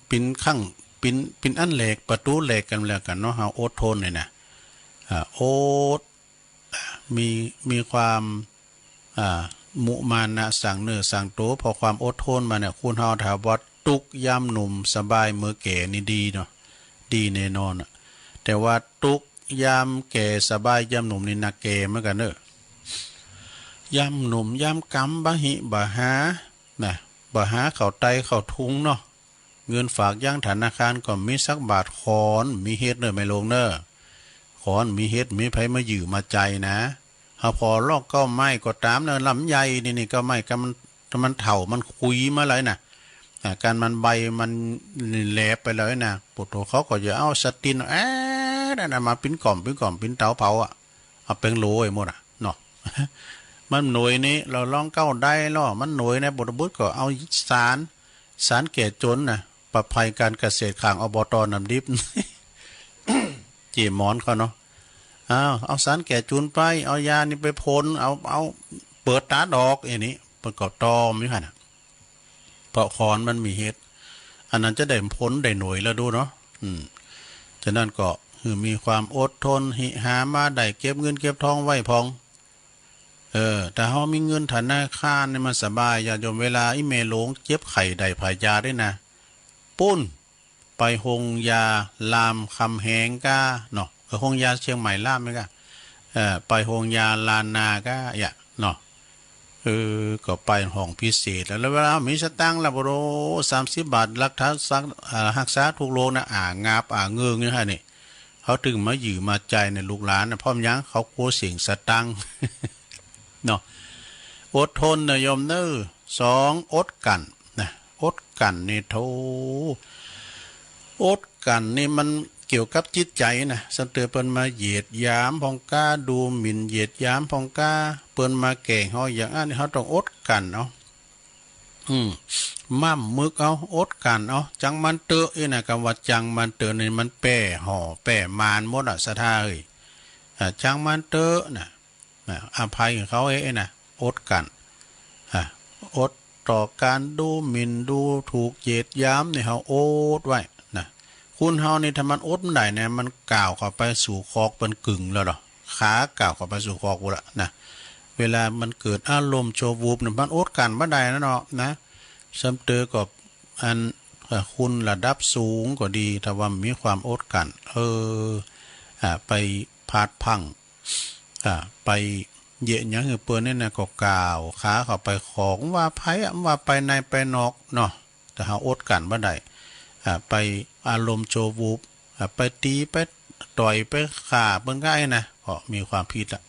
เป๋นขั้ง เป๋น เป๋นอันแหลก ประตู๋แหลกกั๋นแล้วกั๋นเนาะ เฮาอดทนนี่นะ อ่า อด มี มีความ อ่า มุมานะสั่งเนื้อสั่งตั๋ว เพราะความอดทนมาเนี่ย คนเฮาถ้าว่าตุ๊กยามหนุ่มสบายเมื่อแก่นี่ดีเนาะ ดีแน่นอนอะ แต่ว่าตุ๊กยามแก่สบายยามหนุ่มนี่หนักแก่เหมือนกั๋นเนาะ ยามหนุ่มยามก๋ำบ่าหิบ่าหา นะ บ่าหาเข้าไตเข้าถุงเนาะ เงินฝากยังธนาคารก็มีสักบาท ขอนมีเฮ็ดเน่อแม่โลงเน่อ ขอนมีเฮ็ด มีใผมายื้อมาจ่ายนะ เฮาผ่อลอกเก๊าไม้ก็ต๋ามเน่อ ลำใหญ่นี่ นี่เก๊าไม้ กำมัน มันเฒ่า มันขุยมาเลยนะ อ่า กำมันใบมันแหลบไปเลยนะ โผโธ เขาก็จะเอาสะติน แอ๊ะ นั่นน่ะ มาเป๋นก่อม เป๋นก่อม เป๋นเต๋าเผาอะ เอาแป๋งโหลไว้หมดอะเนาะ มันหน่วยนี่ เฮาลองเก๊าได้ลอ มันหน่วยนี่ โผโธ บุตรก็เอาสาร สารแก้จ๋นนะ ประภัยการเกษตรข้าง อบต.น้ำดิบ เจ๊หมอนเขาเนาะ อ้าว เอาสารแก้จ๋นไป เอายานี่ไปพ่น เอา เอาเปิดต๋าดอก อันนี้ เปิ้นก็ตอมอยู่หั้นน่ะ เพราะขอนมันมีเฮ็ด อันนั้นจะได้ผลได้หน่วยแล้วดูเนาะ อืม ฉะนั้นก็หื้อมีความอดทน หิหามาได้ เก็บเงินเก็บทองไว้พ่อง เออ ถ้าเฮามีเงินธนาคารนี่มันสบาย ญาติโยม เวลาอี่แม่หลวงเจ็บไข้ได้ผายาด้วยนะ ปู๊น ไปโฮงยารามคำแหงก้าเนาะ เออ โฮงยาเชียงใหม่ลามนี่ก้า เออ ไปโฮงยาล้านนาก้า เยียะ เนาะ เออ ก็ไปห้องพิเศษแล้ว แล้วเวลามีสตางค์ละ โอ้โห สามสิบบาท รักษา เอ่อ ฮักษาทุกโรคนะ อ่า งาบ อ่า เงิงอยู่หั้นนี่ เขาตึงมายื้อมาจ่ายในลูกหลานนะ เพราะหยัง เขากั๋วเสียสตางค์ เนาะ อดทนนะโยมเน้อ สอง อดกลั้นนะ อดกลั้นนี่โธ่ อดกลั้นนี่มันเกี่ยวกับจิตใจ๋นะ สันเตอเปิ้นมาเหยียดหยามพ่องก้า ดูหมิ่นเหยียดหยามพ่องก้า เปิ้นมาแก่งเฮาอย่างอั้น เฮาต้องอดกลั้นเอา อืม ม่ำมึกเอา อดกลั้นเอา จังมันเต๊อะ อี้นะ กำว่าจังมันเต๊อะนี่มันแป้ห่อ แป้มานหมดอะ ศรัทธาเอ๋ย อ่า จังมันเต๊อะนะ นะ อภัยเขาเอ๋ยนะ อดกลั้น อ่ะ อดต่อก๋านดูหมิ่นดูถูกเหยียดหยามนี่ เฮาอดไว้นะ คนเฮานี่ถ้ามันอดบ่ได้เนี่ย มันก้าวเข้าไปสู่คอกเปิ้นกึ่งแล้วเนาะ ขาก้าวเข้าไปสู่คอกปู๊นละนะ เวลามันเกิดอารมณ์ชั่ววูบเนี่ย มันอดกลั้นบ่ได้นะเนาะนะ สันเตอก็อัน เอ่อ คนระดับสูงก็ดี ถ้าว่ามีความอดกลั้น เออ อ่า ไปผาดพัง อ่า ไปเหยียดหยังหื้อเปิ้นนี่นะ ก็ก้าวขาเข้าไปคอก ว่าไผอะ ว่าไปในไปนอกเนาะ ถ้าเฮาอดกลั้นบ่ได้ อ่า ไปอารมณ์ชั่ววูบ อ่า ไปตี๋ไปต่อยไปฆ่าเปิ้นก้าอี้นะ ก็มีความผิดละ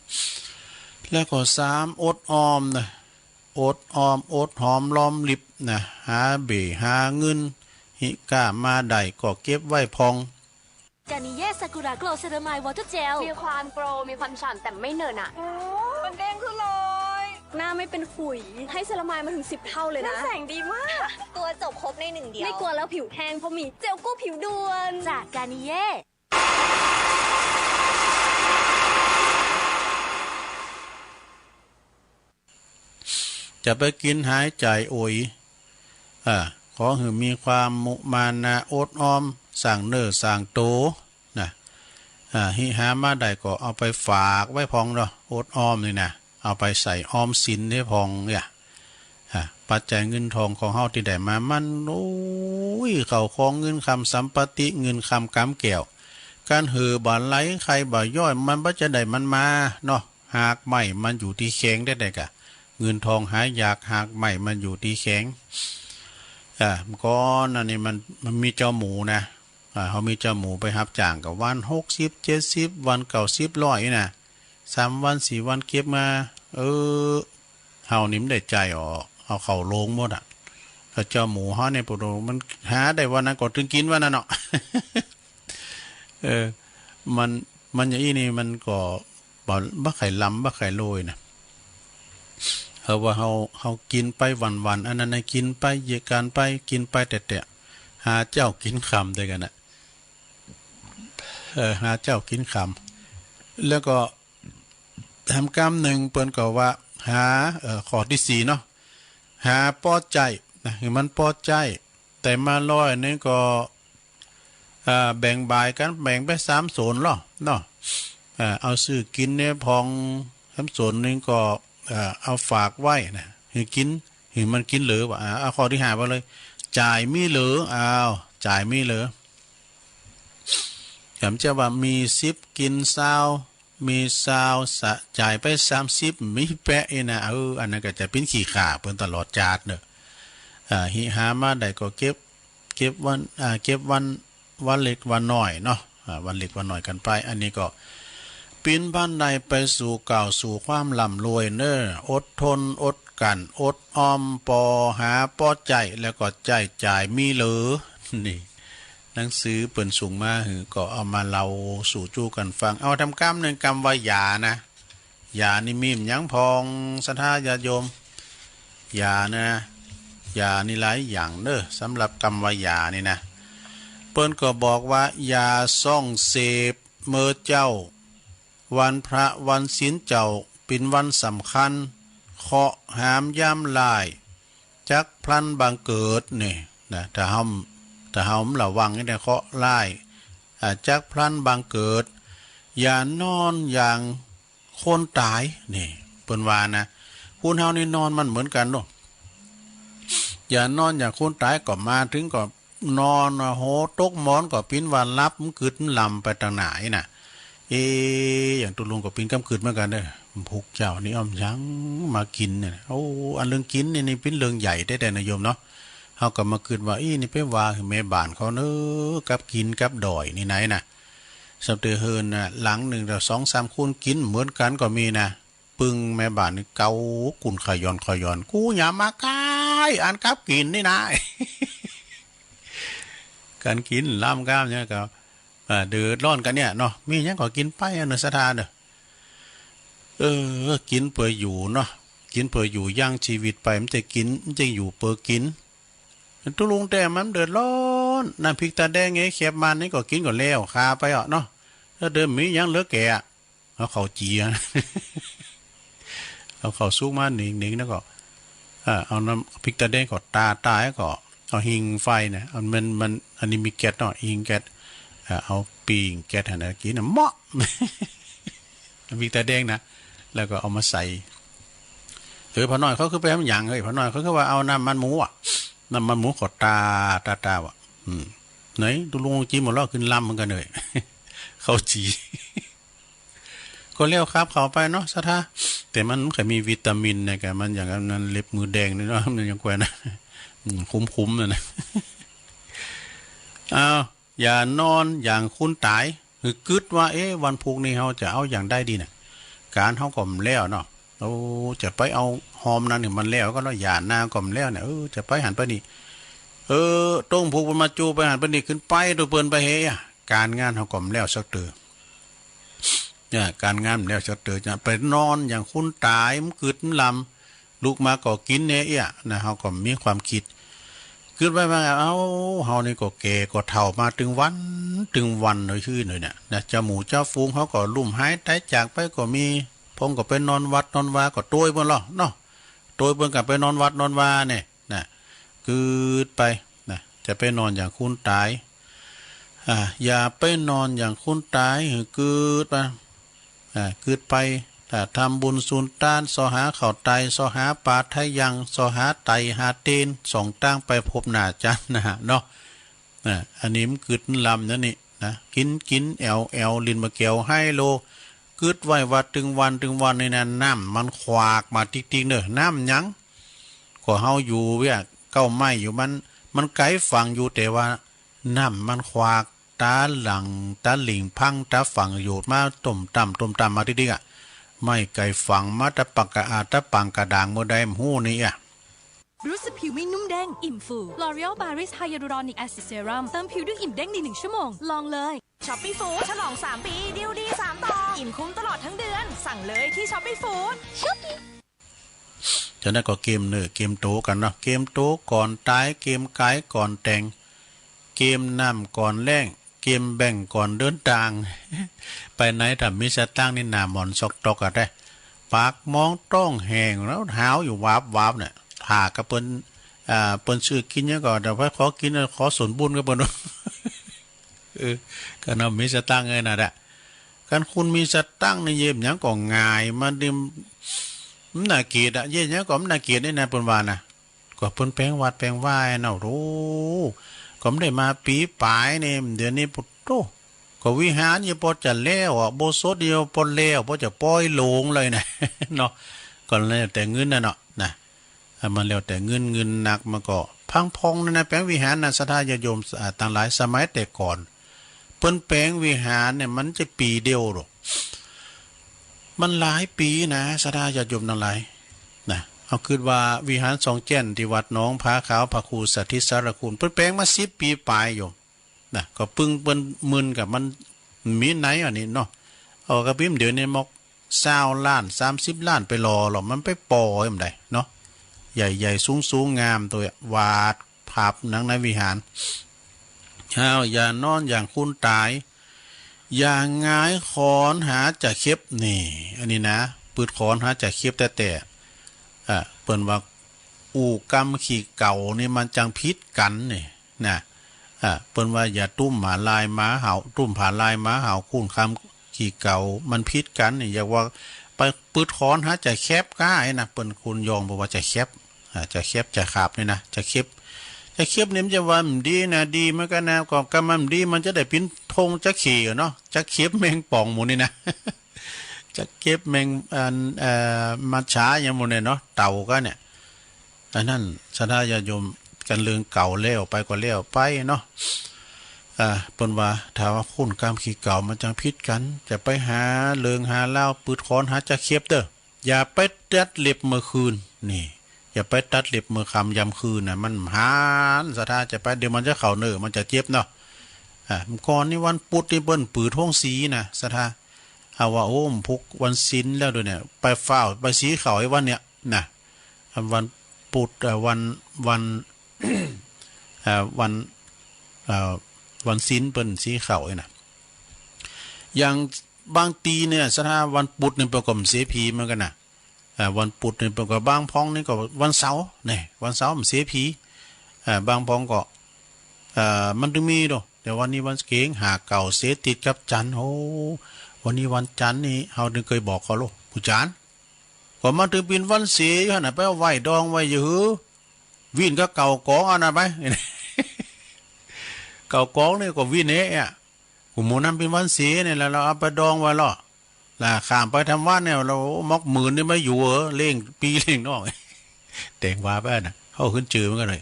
แล้วก็สาม อดออมนะ อดออม อดหอมรอมริบนะ หาเบ้หาเงิน หิก้ามาได้ก็เก็บไว้พ่อง กานิเย่ ซากุระ โกลว์ เซรามาย วอเตอร์เจล มีความโกลว์ มีความฉ่ำ แต่ไม่เหนอะหนะ มันเด้งขึ้นเลย หน้าไม่เป็นขุย ให้เซรามายมาถึงสิบเท่าเลยนะ หน้าใสดีมาก ตัวจบครบในหนึ่งเดียว ไม่กลัวแล้วผิวแห้ง เพราะมีเจลกู้ผิวด่วน จากกานิเย่ จะไปกิ๋นหายจ่ายโอย อ่า ขอหื้อมีความมุมานะอดออม สร้างเนื้อสร้างตั๋วนะ อ่า หิหามาได้ก็เอาไปฝากไว้พ่องเนาะ อดออมนี่นะ เอาไปใส่ออมสินไว้พ่องเนี่ย อ่า ปัจจัยเงินทองของเฮาตี้ได้มา มัน โอ้ย เข้าของเงินคำสัมปติ เงินคำก๋ำแก้ว ก๋านหื้อบ่ไหล ใค่บ่ย่อย มันบ่จะได้มันมาเนาะ ฮากไม้มันอยู่ตี้แขงแต๊ๆ ก่ะ เงินทองหายาก ฮากไม้มันอยู่ตี้แขง อ่า ก่อนอันนี้มัน มันมีเจ้าหมูนะ อ่า เฮามีเจ้าหมูไปฮับจ้างก็วันหกสิบ เจ็ดสิบ วันเก้าสิบ ร้อยนี่นะ สามวันสี่วันเก็บมา เออ เฮานี่มันได้จ่ายออก เอาเข้าโลงหมดอะ แล้วเจ้าหมูเฮาเนี่ย ปู๊น มันหาได้วันนั้นก็ตึงกิ๋นวันนั้นเนาะ เออ มัน มันอย่างอี้นี่มันก็บ่ บ่ใค่ล้ำ บ่ใค่รวยนะ เพราะว่าเฮา เฮากิ๋นไปวันๆ อันนั้นนะ กิ๋นไป เหยียดก๋านไป กิ๋นไปแต๊ๆ หาเจ๊ากิ๋นค่ำตวยกั๋นนะ เออ หาเจ๊ากิ๋นค่ำ แล้วก็แถมกำนึ่งเปิ้นก็ว่า หา เอ่อ ข้อตี้สี่เนาะ หาปอใจ๊นะ หื้อมันปอใจ๊ ได้มาร้อยนึ่งก็ อ่า แบ่งบ่ายกั๋น แบ่งไปสามส่วนลอเนาะ อ่า เอาซื้อกิ๋นเนี่ยพ่อง สามส่วนนึ่งก็ อ่า เอาฝากไว้นะ หื้อกิ๋น หื้อมันกิ๋นเหลือว่า อ่า เอาข้อตี้ห้าไปเลย จ่ายมีเหลือ อ้าว จ่ายมีเหลือ แถมจะว่ามีสิบกิ๋นซาว มีซาวสะ จ่ายไปสามสิบ มีแปะอี้นะ เออ อันนั้นก็จะเป๋นขี้ข้าเปิ้นตลอดจาติเนาะ อ่า หิหามาได้ก็เก็บ เก็บวัน อ่า เก็บวัน วันเล็กวันน้อยเนาะ อ่า วันเล็กวันน้อยกั๋นไป อันนี้ก็ ปิ๊นพันได้ไปสู่ก้าวสู่ความร่ำรวยเน้อ อดทน อดกลั้น อดออม ปอหาปอใจ๊ แล้วก็ใจ๊จ่ายมีเหลือ นี่ หนังสือเปิ้นส่งมาหื้อ ก็เอามาเล่าสู่จู้กั๋นฟัง เอาแถมกำนึ่ง กำว่ายานะ ยานี่มีหยังพ่อง ศรัทธาญาติโยม ยานะ ยานี่หลายอย่างเน้อ สำหรับกำว่ายานี่นะ เปิ้นก็บอกว่า อย่าส่องเสพ เมื่อเจ๊า วันพระวันศีลเจ้า เป๋นวันสำคัญ เคราะห์หามยามร้าย จักพลันบังเกิด นี่นะ ถ้าเฮา ถ้าเฮาบ่ระวังนี่นะ เคราะห์ร้าย อ่า จักพลันบังเกิด อย่านอนอย่างคนต๋าย นี่ เปิ้นว่านะ คนเฮานี่นอนมันเหมือนกั๋นเนาะ อย่านอนอย่างคนต๋าย ก็มาเถิงก็นอน โห ตกหมอนก็ปิ้นว่าหลับ มันกึดมันลำไปตางไหนน่ะ เอ๊ะ อย่างตุ๊ลุงก็ปิ้นก้ำกึดเหมือนกั๋นเน่อ พุกเจ้านี่อ้อมหยังมากิ๋นเนี่ย โอ้ อันเรื่องกิ๋นนี่ นี่ปิ้นเรื่องใหญ่แต๊ๆ นะโยมเนาะ เฮาก็มากึดว่า อี้ นี่ไปว่าหื้อแม่บ้านเขาเน่อ กับกิ๋นกับด่อยนี่ไหนน่ะ สำเตอเฮือนน่ะ หลังนึ่งเดียวสองสามคนกิ๋นเหมือนกั๋นก็มีนะ ปึ้งแม่บ้านนี่เกากุ่นขย่อนขย่อน กูอย่ามาใก้ อันกับกิ๋นนี่นะ กั๋นกิ๋นลำก้ามเนี่ยก็ อ่า เดือดร้อนกั๋นเนี่ยเนาะ มีหยังก็กิ๋นไปอะเน่อศรัทธาเน่อ เออ กิ๋นเปื้ออยู่เนาะ กิ๋นเปื้ออยู่ยั้งจีวิตไป มันจะกิ๋น มันจะอยู่เปื้อกิ๋น ตุ๊ลุงแต่มันเดือดร้อน น้ำพริกตาแดงไง แคบมันนี่ก็กิ๋นก่อนแล้ว คาไปอ่ะเนาะ แล้วเดิมมีหยังเหลือแก่อะ เอาข้าวจี่อะ เอาข้าวสุกมาหนิงๆ แล้วก็ อ่า เอาน้ำพริกตาแดงก็ตาๆ แล้วก็เอาหิ้งไฟนะ เอามัน มัน อันนี้มีแก๊สเนาะ หิ้งแก๊ส อ่า เอาปิ้งแก๊สหั่นนะ กิ๋นน่ะเหมาะ น้ำพริกตาแดงนะ แล้วก็เอามาใส่ เออ ป้าน้อยเขาคือไปทำหยัง เฮ้ย ป้าน้อยเขาคือว่าเอาน้ำมันหมูอะ น้ำมันหมูก็ตาๆ ว่ะ อืม ไหน ตุ๊ลุงกิ๋นหมดแล้ว ขึ้นลำเหมือนกั๋นเลย ข้าวจี่ ก็แล้วครับเขาไปเนาะศรัทธา แต่มันบ่ค่อยมีวิตามินนะ กะมันอย่างนั้น เล็บมือแดงนี่เนาะ มันยังแกว่นนะ อืม คุ้มๆ นั่นนะ อ้าว อย่านอนอย่างคนต๋าย หื้อกึดว่า เอ๊ะ วันพุกนี่เฮาจะเอาอย่างใดดีน่ะ ก๋านเฮาก็บ่แล้วเนาะ โอ้ จะไปเอาฮอมนั้นหื้อมันแล้วก็เนาะ หย่านาก็บ่แล้วเนี่ย เออ จะไปหันไปนี่ เออ ต้งผูกมันมาจูไปหันไปนี่ ขึ้นไปดูเปิ้นไปเฮอะ ก๋านงานเฮาก็บ่แล้วสักเตื้อ เนี่ย ก๋านงานบ่แล้วสักเตื้อ จะไปนอนอย่างคนต๋าย มันกึดมันลำ ลุกมาก็กิ๋นแน่เอี้ย นะ เฮาก็มีความกึด กึดไว้ว่า เอ้า เฮานี่ก็แก่ก็เฒ่ามาตึงวัน ตึงวันเลยชื่อเลยเนี่ย นะ เจ้าหมู่เจ้าฝูงเฮาก็ลุ่มหายต๋ายจากไปก็มี พงก็ไปนอนวัดนอนวาก็ตวยเปิ้นลอเนาะ ตวยเปิ้นก็ไปนอนวัดนอนวาเนี่ย นะ กึดไป นะ จะไปนอนอย่างคนต๋าย อ่า อย่าไปนอนอย่างคนต๋าย หื้อกึดไป อ่า กึดไป ถ้าทำบุญสุนตาน เซาะหาข้าวไต เซาะหาป๋าไทยัง เซาะหาไตหาเตน ส่องตางไปพบหน้าจันทร์นะเนาะ อ่า อันนี้มันกึดมันลำนั่นนี่นะ กิ๋น กิ๋นแอ่วแอ่ว เล่นบ่าแก๋วไฮโล กึดไว้ว่าตึงวัน ตึงวันนี่นะ น้ำมันขวากมาติ๊กๆ เน่อ น้ำหยัง ก็เฮาอยู่เวียเก๊าไม้อยู่ มัน มันไก๋ฝั่งอยู่ แต่ว่าน้ำมันขวาก ต๋าหลัง ต๋าหลิ่งพัง ต๋าฝั่งโยดมาต้มต่ำ ต้มต่ำมาติ๊กๆ อะ ไม้ไก๋ฝั่งมา ต๋าปังกะอา ต๋าปังกะดางเมื่อใดบ่ฮู้นี่อะ รู้สึกผิวไม่นุ่มเด้ง อิ่มฟู L'Oréal Paris Hyaluronic Acid Serum เติมผิวดูอิ่มเด้งในหนึ่งชั่วโมง ลองเลย Shopee Food ฉลองสามปี ดีลดีสามต่อ อิ่มคุ้มตลอดทั้งเดือน สั่งเลยที่ Shopee Food ฉะนั้นก็เกียมเนื้อเกียมตั๋วกั๋นเนาะ เกียมตั๋วก่อนต๋าย เกียมก๋ายก่อนแต่ง เกียมน้ำก่อนแล้ง เกียมแบงก์ก่อนเดินตาง ไปไหนถ้ามีสตางค์นี่หน้าหมอนซอกตอกอะแต๊ ปากหมองต๊องแห้งแล้วหาวอยู่วาบๆ เนี่ย ถ้ากับเปิ้น อ่า เปิ้นซื้อกิ๋นหยังก็ เดี๋ยวไปขอกิ๋น ขอส่วนบุญกับเปิ้น เออ ก็เนาะ มีสตางค์ไงน่ะแหละ คันคนมีสตางค์นี่เยียะหยังก็ง่าย มาดื่ม มันน่าเกลียดอะ เยียะหยังก็มันน่าเกลียดนี่นะ เปิ้นว่านะ ก็เปิ้นแป๋งวัดแป๋งวาเนาะ โธ่ ก็บ่ได้มาปีป๋ายนี่ เดี๋ยวนี้ โธ่ ก็วิหารยังปอจะแล้วอะ อุโบสถยังปอแล้ว ปอจะปอยโลงเลยนะ เนาะ ก็แล้วแต่เงินน่ะเนาะ นะ อ่ะ มันแล้วแต่เงิน เงินนักมันก็พังพองนั่นนะ แป๋งวิหารนะ ศรัทธาญาติโยม อ่า ตังหลาย สมัยแต่ก่อน เปิ้นแป๋งวิหารเนี่ย มันจะปี๋เดียวดอก มันหลายปี๋นะ ศรัทธาญาติโยมตังหลาย นะ เอากึ๊ดว่าวิหารซองแจ้นตี้วัดหนองผาขาว พระครูสถิตสารคุณ เปิ้นแป๋งมาสิบปี๋ป๋ายโยม นะ ก็ปึงเปิ้นมึนกับมันมีไหนอันนี้เนาะ เอากระพิมพ์เดี๋ยวนี้มอกซาวล้าน สามสิบล้านไปหล่อหรอก มันไปปอเอ็มใดเนาะ ใหญ่ๆ สูงๆ งามตั๊ว วาดภาพหนังในวิหาร อ้าว อย่านอนอย่างคนต๋าย อย่าหงายขอนหาจะเข็บ นี่ อันนี้นะ ปืดขอนหาจะเข็บแต๊ๆ อ่ะ เปิ้นว่า อู้กำขี้เก่านี่มันจังผิดกั๋นนี่ นะ อ่ะ เปิ้นว่าอย่าตุ้มหมาลายหมาเห่า ตุ้มผาลายหมาเห่า คู้นกำขี้เก่า มันผิดกั๋นนี่ อย่าว่าไป ไปปืดขอนหาจ่าแคบก้าไอ้นะ เปิ้นคนยองบอกว่าจ่าแคบ อ่า จ่าแคบ จ่าขาบนี่นะ จ่าเข็บ จ่าเข็บนี่มันจะว่ามันดีนะ ดีเหมือนกั๋นนะ ก็ ก็มันดี มันจะได้เป๋นธงจ่าเข่เนาะ จ่าเข็บแมงป่องหมู่นี่นะ จ่าเข็บแมง อัน เอ่อ มัจฉาอย่างหมู่เนี่ยเนาะ เต่าก้าเนี่ย อันนั้นศรัทธาญาติโยม กั๋นเรื่องเก่าแล้วไปก็แล้วไปเนาะ อ่า เปิ้นว่าถ้าว่าคุ้นกำขี้เก่ามันจั้งผิดกั๋น จะไปหาเรื่องหาราวปืดขอนหาจ่าเข็บเต๊อะ อย่าไปตัดเล็บเมื่อคืน นี่ อย่าไปตัดเล็บเมื่อค่ำยามคืนนะ มันหานศรัทธาจะไป เดี๋ยวมันจะเข้าเนื้อ มันจะเจ็บเนาะ อ่า ก่อนนี่วันปุธนี่เปิ้นปืดธงสีนะศรัทธา เอาว่า โอ้ มันพุกวันศีลแล้วด้วยเนี่ย ไปฟ้าว ไปสีเข้าไอ้วันเนี่ยนะ วันปุธ เอ่อ วัน วัน เอ่อ วัน เอ่อ วันศีลเปิ้นสีเข้าไอ้นะ อย่างบางตี้เนี่ยศรัทธา วันปุธเนี่ยเปิ้นก็บ่เสียผีเหมือนกั๋นนะ เอ่อ วันปุธเนี่ยเปิ้นก็ บางพ่องนี่ก็วันเสาร์เนี่ย วันเสาร์บ่เสียผี เอ่อ บางพ่องก็ เอ่อ มันตึงมีโด แต่วันนี้วันเก๋ง ห้าเก้าเสยติดกับจันทร์ โอ้ วันนี้วันจันทร์นี่ เฮาตึงเกยบอกเขาโล ผู้จารย์ ก็มันตึงเป๋นวันเสอยู่หั้นน่ะ ไปเอาไหว้ดองไว้อยู่หื้อ วิ่นก็เก่ากองเอานะไป เก่ากองนี่ก็วิ่นเอะ กูหมู่นั้นเป๋นวันเสเนี่ย แล้วเฮาเอาไปดองไว้ลอ แล้วข้ามไปทำวัดเนี่ย แล้วม็อกหมื่นนี่ไม่อยู่เหรอ เล่งปี้เล่งน้อง แต่งว่าไปนะ เฮาขึ้นจือมันก็เลย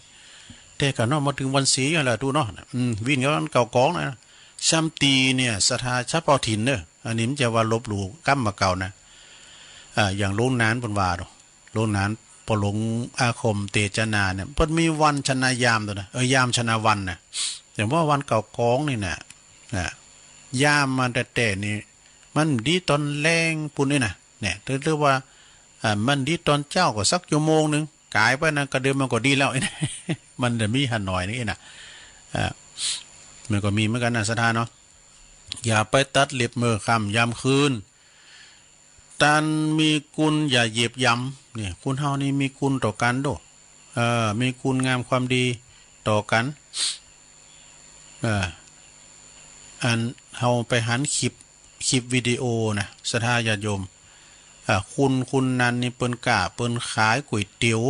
แต่ก่อนเนาะ มาตึงวันเสแล้วตู้เนาะ อืม วิ่นก็เก่ากองนะ ซ้ำตี้เนี่ย ศรัทธาเฉพาะถิ่นเนอะ อันนี้มันจะว่าลบหลู่กำมาเก่านะ อ่า อย่างโรงนานเปิ้นว่าเนาะ โรงนาน พ่อหลวงอาคมเตจนาเนี่ย เปิ้นมีวันชนายามตัวนะ เออ ยามชนวันนะ แต่ว่าวันเก่ากองนี่นะ นะ ยามมันแต่แต่นี่ มันดีตอนแลงปุ้นนี่นะ เนี่ย ถือ ถือว่า อ่า มันดีตอนเจ๊าก็สักชั่วโมงหนึ่ง ก๋ายไปนั้นก็เดี๋ยวมันก็ดีแล้ว มันจะมีหันหน่อยนี่นะ อ่า มันก็มีเหมือนกั๋นนะศรัทธาเนาะ อย่าไปตัดเล็บเมื่อค่ำยามคืน ต้านมีกุณอย่าเหยียบย่ำ เนี่ย คนเฮานี่มีกุณต่อกั๋นโด เอ่อ มีคุณงามความดีต่อกั๋น เอ่อ อันเฮาไปหันคลิป คลิปวิดีโอนะ ศรัทธาญาติโยม อ่า คุณ คุณนันนี่เปิ้นก้า เปิ้นขายก๋วยเตี๋ยว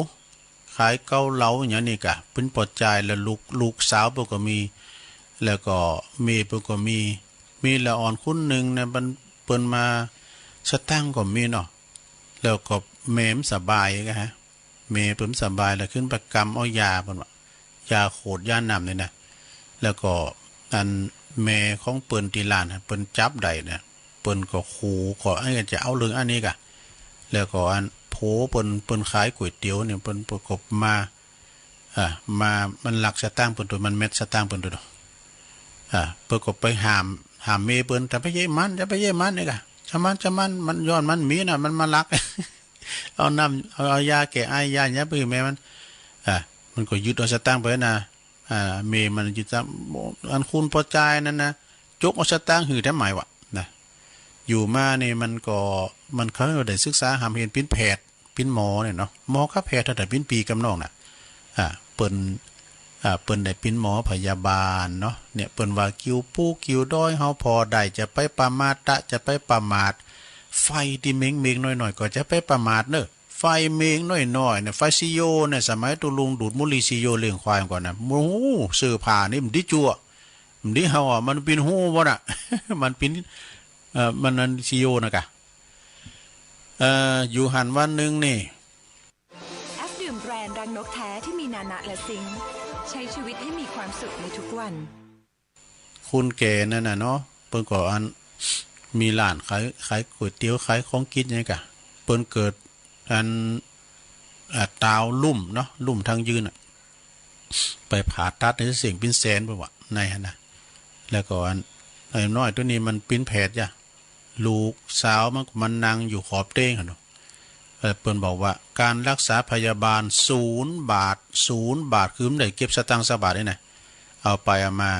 ขายเกาเหลาอย่างนี้ก้า เปิ้นปอจาย แล้วลูก ลูกสาวเปิ้นก็มี แล้วก็เมย์เปิ้นก็มี มีละอ่อนคนนึ่งนะ เปิ้น เปิ้นมาสตางค์ก็มีเนาะ แล้วก็เมย์บ่สบายก้าฮะ เมย์เปิ้นบ่สบาย แล้วขึ้นไปกำเอายา เปิ้นว่า ยาโขดยาหนำนี่นะ แล้วก็อันเมย์ของเปิ้นตี้ล้านน่ะ เปิ้นจับได้นะ เปิ้นก็ขู่ ก็อันนี้จะเอาเรื่องอันนี้ก้า แล้วก็อันผัวเปิ้น เปิ้นขายก๋วยเตี๋ยวเนี่ย เปิ้น เปิ้นก็มา อ่า มา มันลักสตางค์เปิ้นโต มันเม็ดสตางค์เปิ้นโต อ่า เปิ้นก็ไปห้าม ห้ามเมย์เปิ้น จะไปเยียะมัน จะไปเยียะมันนี่ก้า จะมัน จะมัน มันย้อนมันมีนะ มันมาลัก เอาน้ำ เอา เอายาแก้ไอ ยาหยังไปหื้อเมย์มัน อ่า มันก็ยึดเอาสตางค์ไปนะ อ่า เมย์มันยึดสตางค์ อันคุณปอจายนั่นนะ จกเอาสตางค์หื้อแถมไหมวะนะ อยู่มานี่มันก็ มันเคยได้ศึกษาหำเห็น เป๋นแพทย์ เป๋นหมอเนี่ยเนาะ หมอกับแพทย์เท่าใด เป๋นปี้กับน้องน่ะ อ่า เปิ้น อ่า เปิ้นได้เป๋นหมอพยาบาลเนาะ เนี่ย เปิ้นว่ากิ่วปูกิ่วดอยเฮาผ่อได้ จะไปประมาท จะไปประมาท ไฟตี้เม็งๆ น้อยๆ ก็จะไปประมาทเน่อ ไฟเม็งน้อยๆ เนี่ย ไฟซีโยเนี่ย สมัยตุ๊ลุงดูดบุหรี่ซีโยเลี้ยงควายก่อนนะ โอ้โห เสื้อผ้านี่บ่ดีจั่ว บ่ดีเฮาอ่ะ มันเป๋นฮู้บ่น่ะ มันเป๋น เอ่อ มันนั่นซีโยน่ะก้า เอ่อ อยู่หั้นวันนึ่งนี่ แอปดื่มแบรนด์รังนกแท้ที่มีนานะและซิงค์ ใช้ชีวิตให้มีความสุขในทุกวัน คุณแก่นั่นน่ะเนาะ เปิ้นก็อัน มีร้านขาย ขายก๋วยเตี๋ยว ขายของกิ๋นหยังก้า เปิ้นเกิดอัน อ่า ตาวลุ่มเนาะ ลุ่มทางยืนน่ะ ไปผ่าตัดในเส้นเป๋นแสน เปิ้นว่า ในหั้นนะ แล้วก็อัน ไอ้น้อยตัวนี้มันเป๋นแพทย์จ้ะ ลูกสาวมันก็มานั่งอยู่ขอบเตียงหั้นเนาะ เอ่อ เปิ้นบอกว่า การรักษาพยาบาลศูนย์บาท ศูนย์บาท คือบ่ได้เก็บสตางค์สักบาทนี่นะ เอาไปเอามา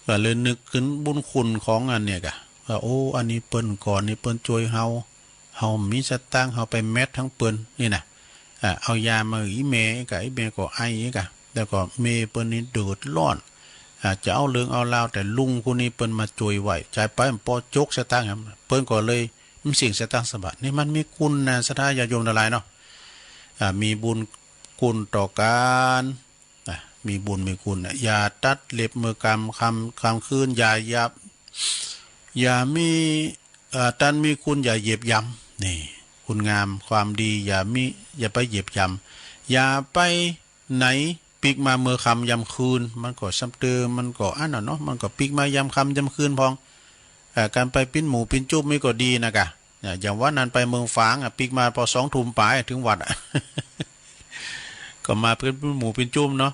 ก็เลยนึกขึ้นบุญคุณของอันเนี่ยก้า ว่า โอ้ อันนี้เปิ้นก่อนนี่เปิ้นจ้วยเฮา เฮาบ่มีสตางค์ เฮาไปแม็ดตังค์เปิ้นนี่นะ อ่า เอายามาหื้ออี่แม่ก้า อี่แม่ก็ไอก้า แล้วก็เมย์เปิ้นนี่เดือดร้อน อ่า จะเอาเรื่องเอาราว แต่ลุงคนนี้เปิ้นมาจ้วยไว้ จ่ายไปบ่ปอจกสตางค์ เปิ้นก็เลย มันเสี้ยงเสียตังค์สักบาท นี่มันมีคุณนะ ศรัทธาญาติโยมตังหลายเนาะ อ่า มีบุญคุณต่อกั๋น อ่ะ มีบุญมีคุณนะ อย่าตัดเล็บเมื่อค่ำ ค่ำ ค่ำคืน อย่า อย่า อย่ามี เอ่อ ตันมีคุณอย่าเหยียบย่ำ นี่ คุณงามความดีอย่ามี อย่าไปเหยียบย่ำ อย่าไปไหนปิ๊กมาเมื่อค่ำยามคืน มันก็ซ้ำเติม มันก็อันนั้นเนาะ มันก็ปิ๊กมายามค่ำยามคืนพ่อง เอ่อ ก๋านไปปิ้นหมู่ปิ้นจุ๊บนี่ก็ดีนะกะ เนี่ย อย่างวันนั้นไปเมืองฝางอะ ปิ๊กมาปอสองทุ่มป๋ายเถิงวัดอะ ก็มาปิ้นหมู่ปิ้นจุ๊บเนาะ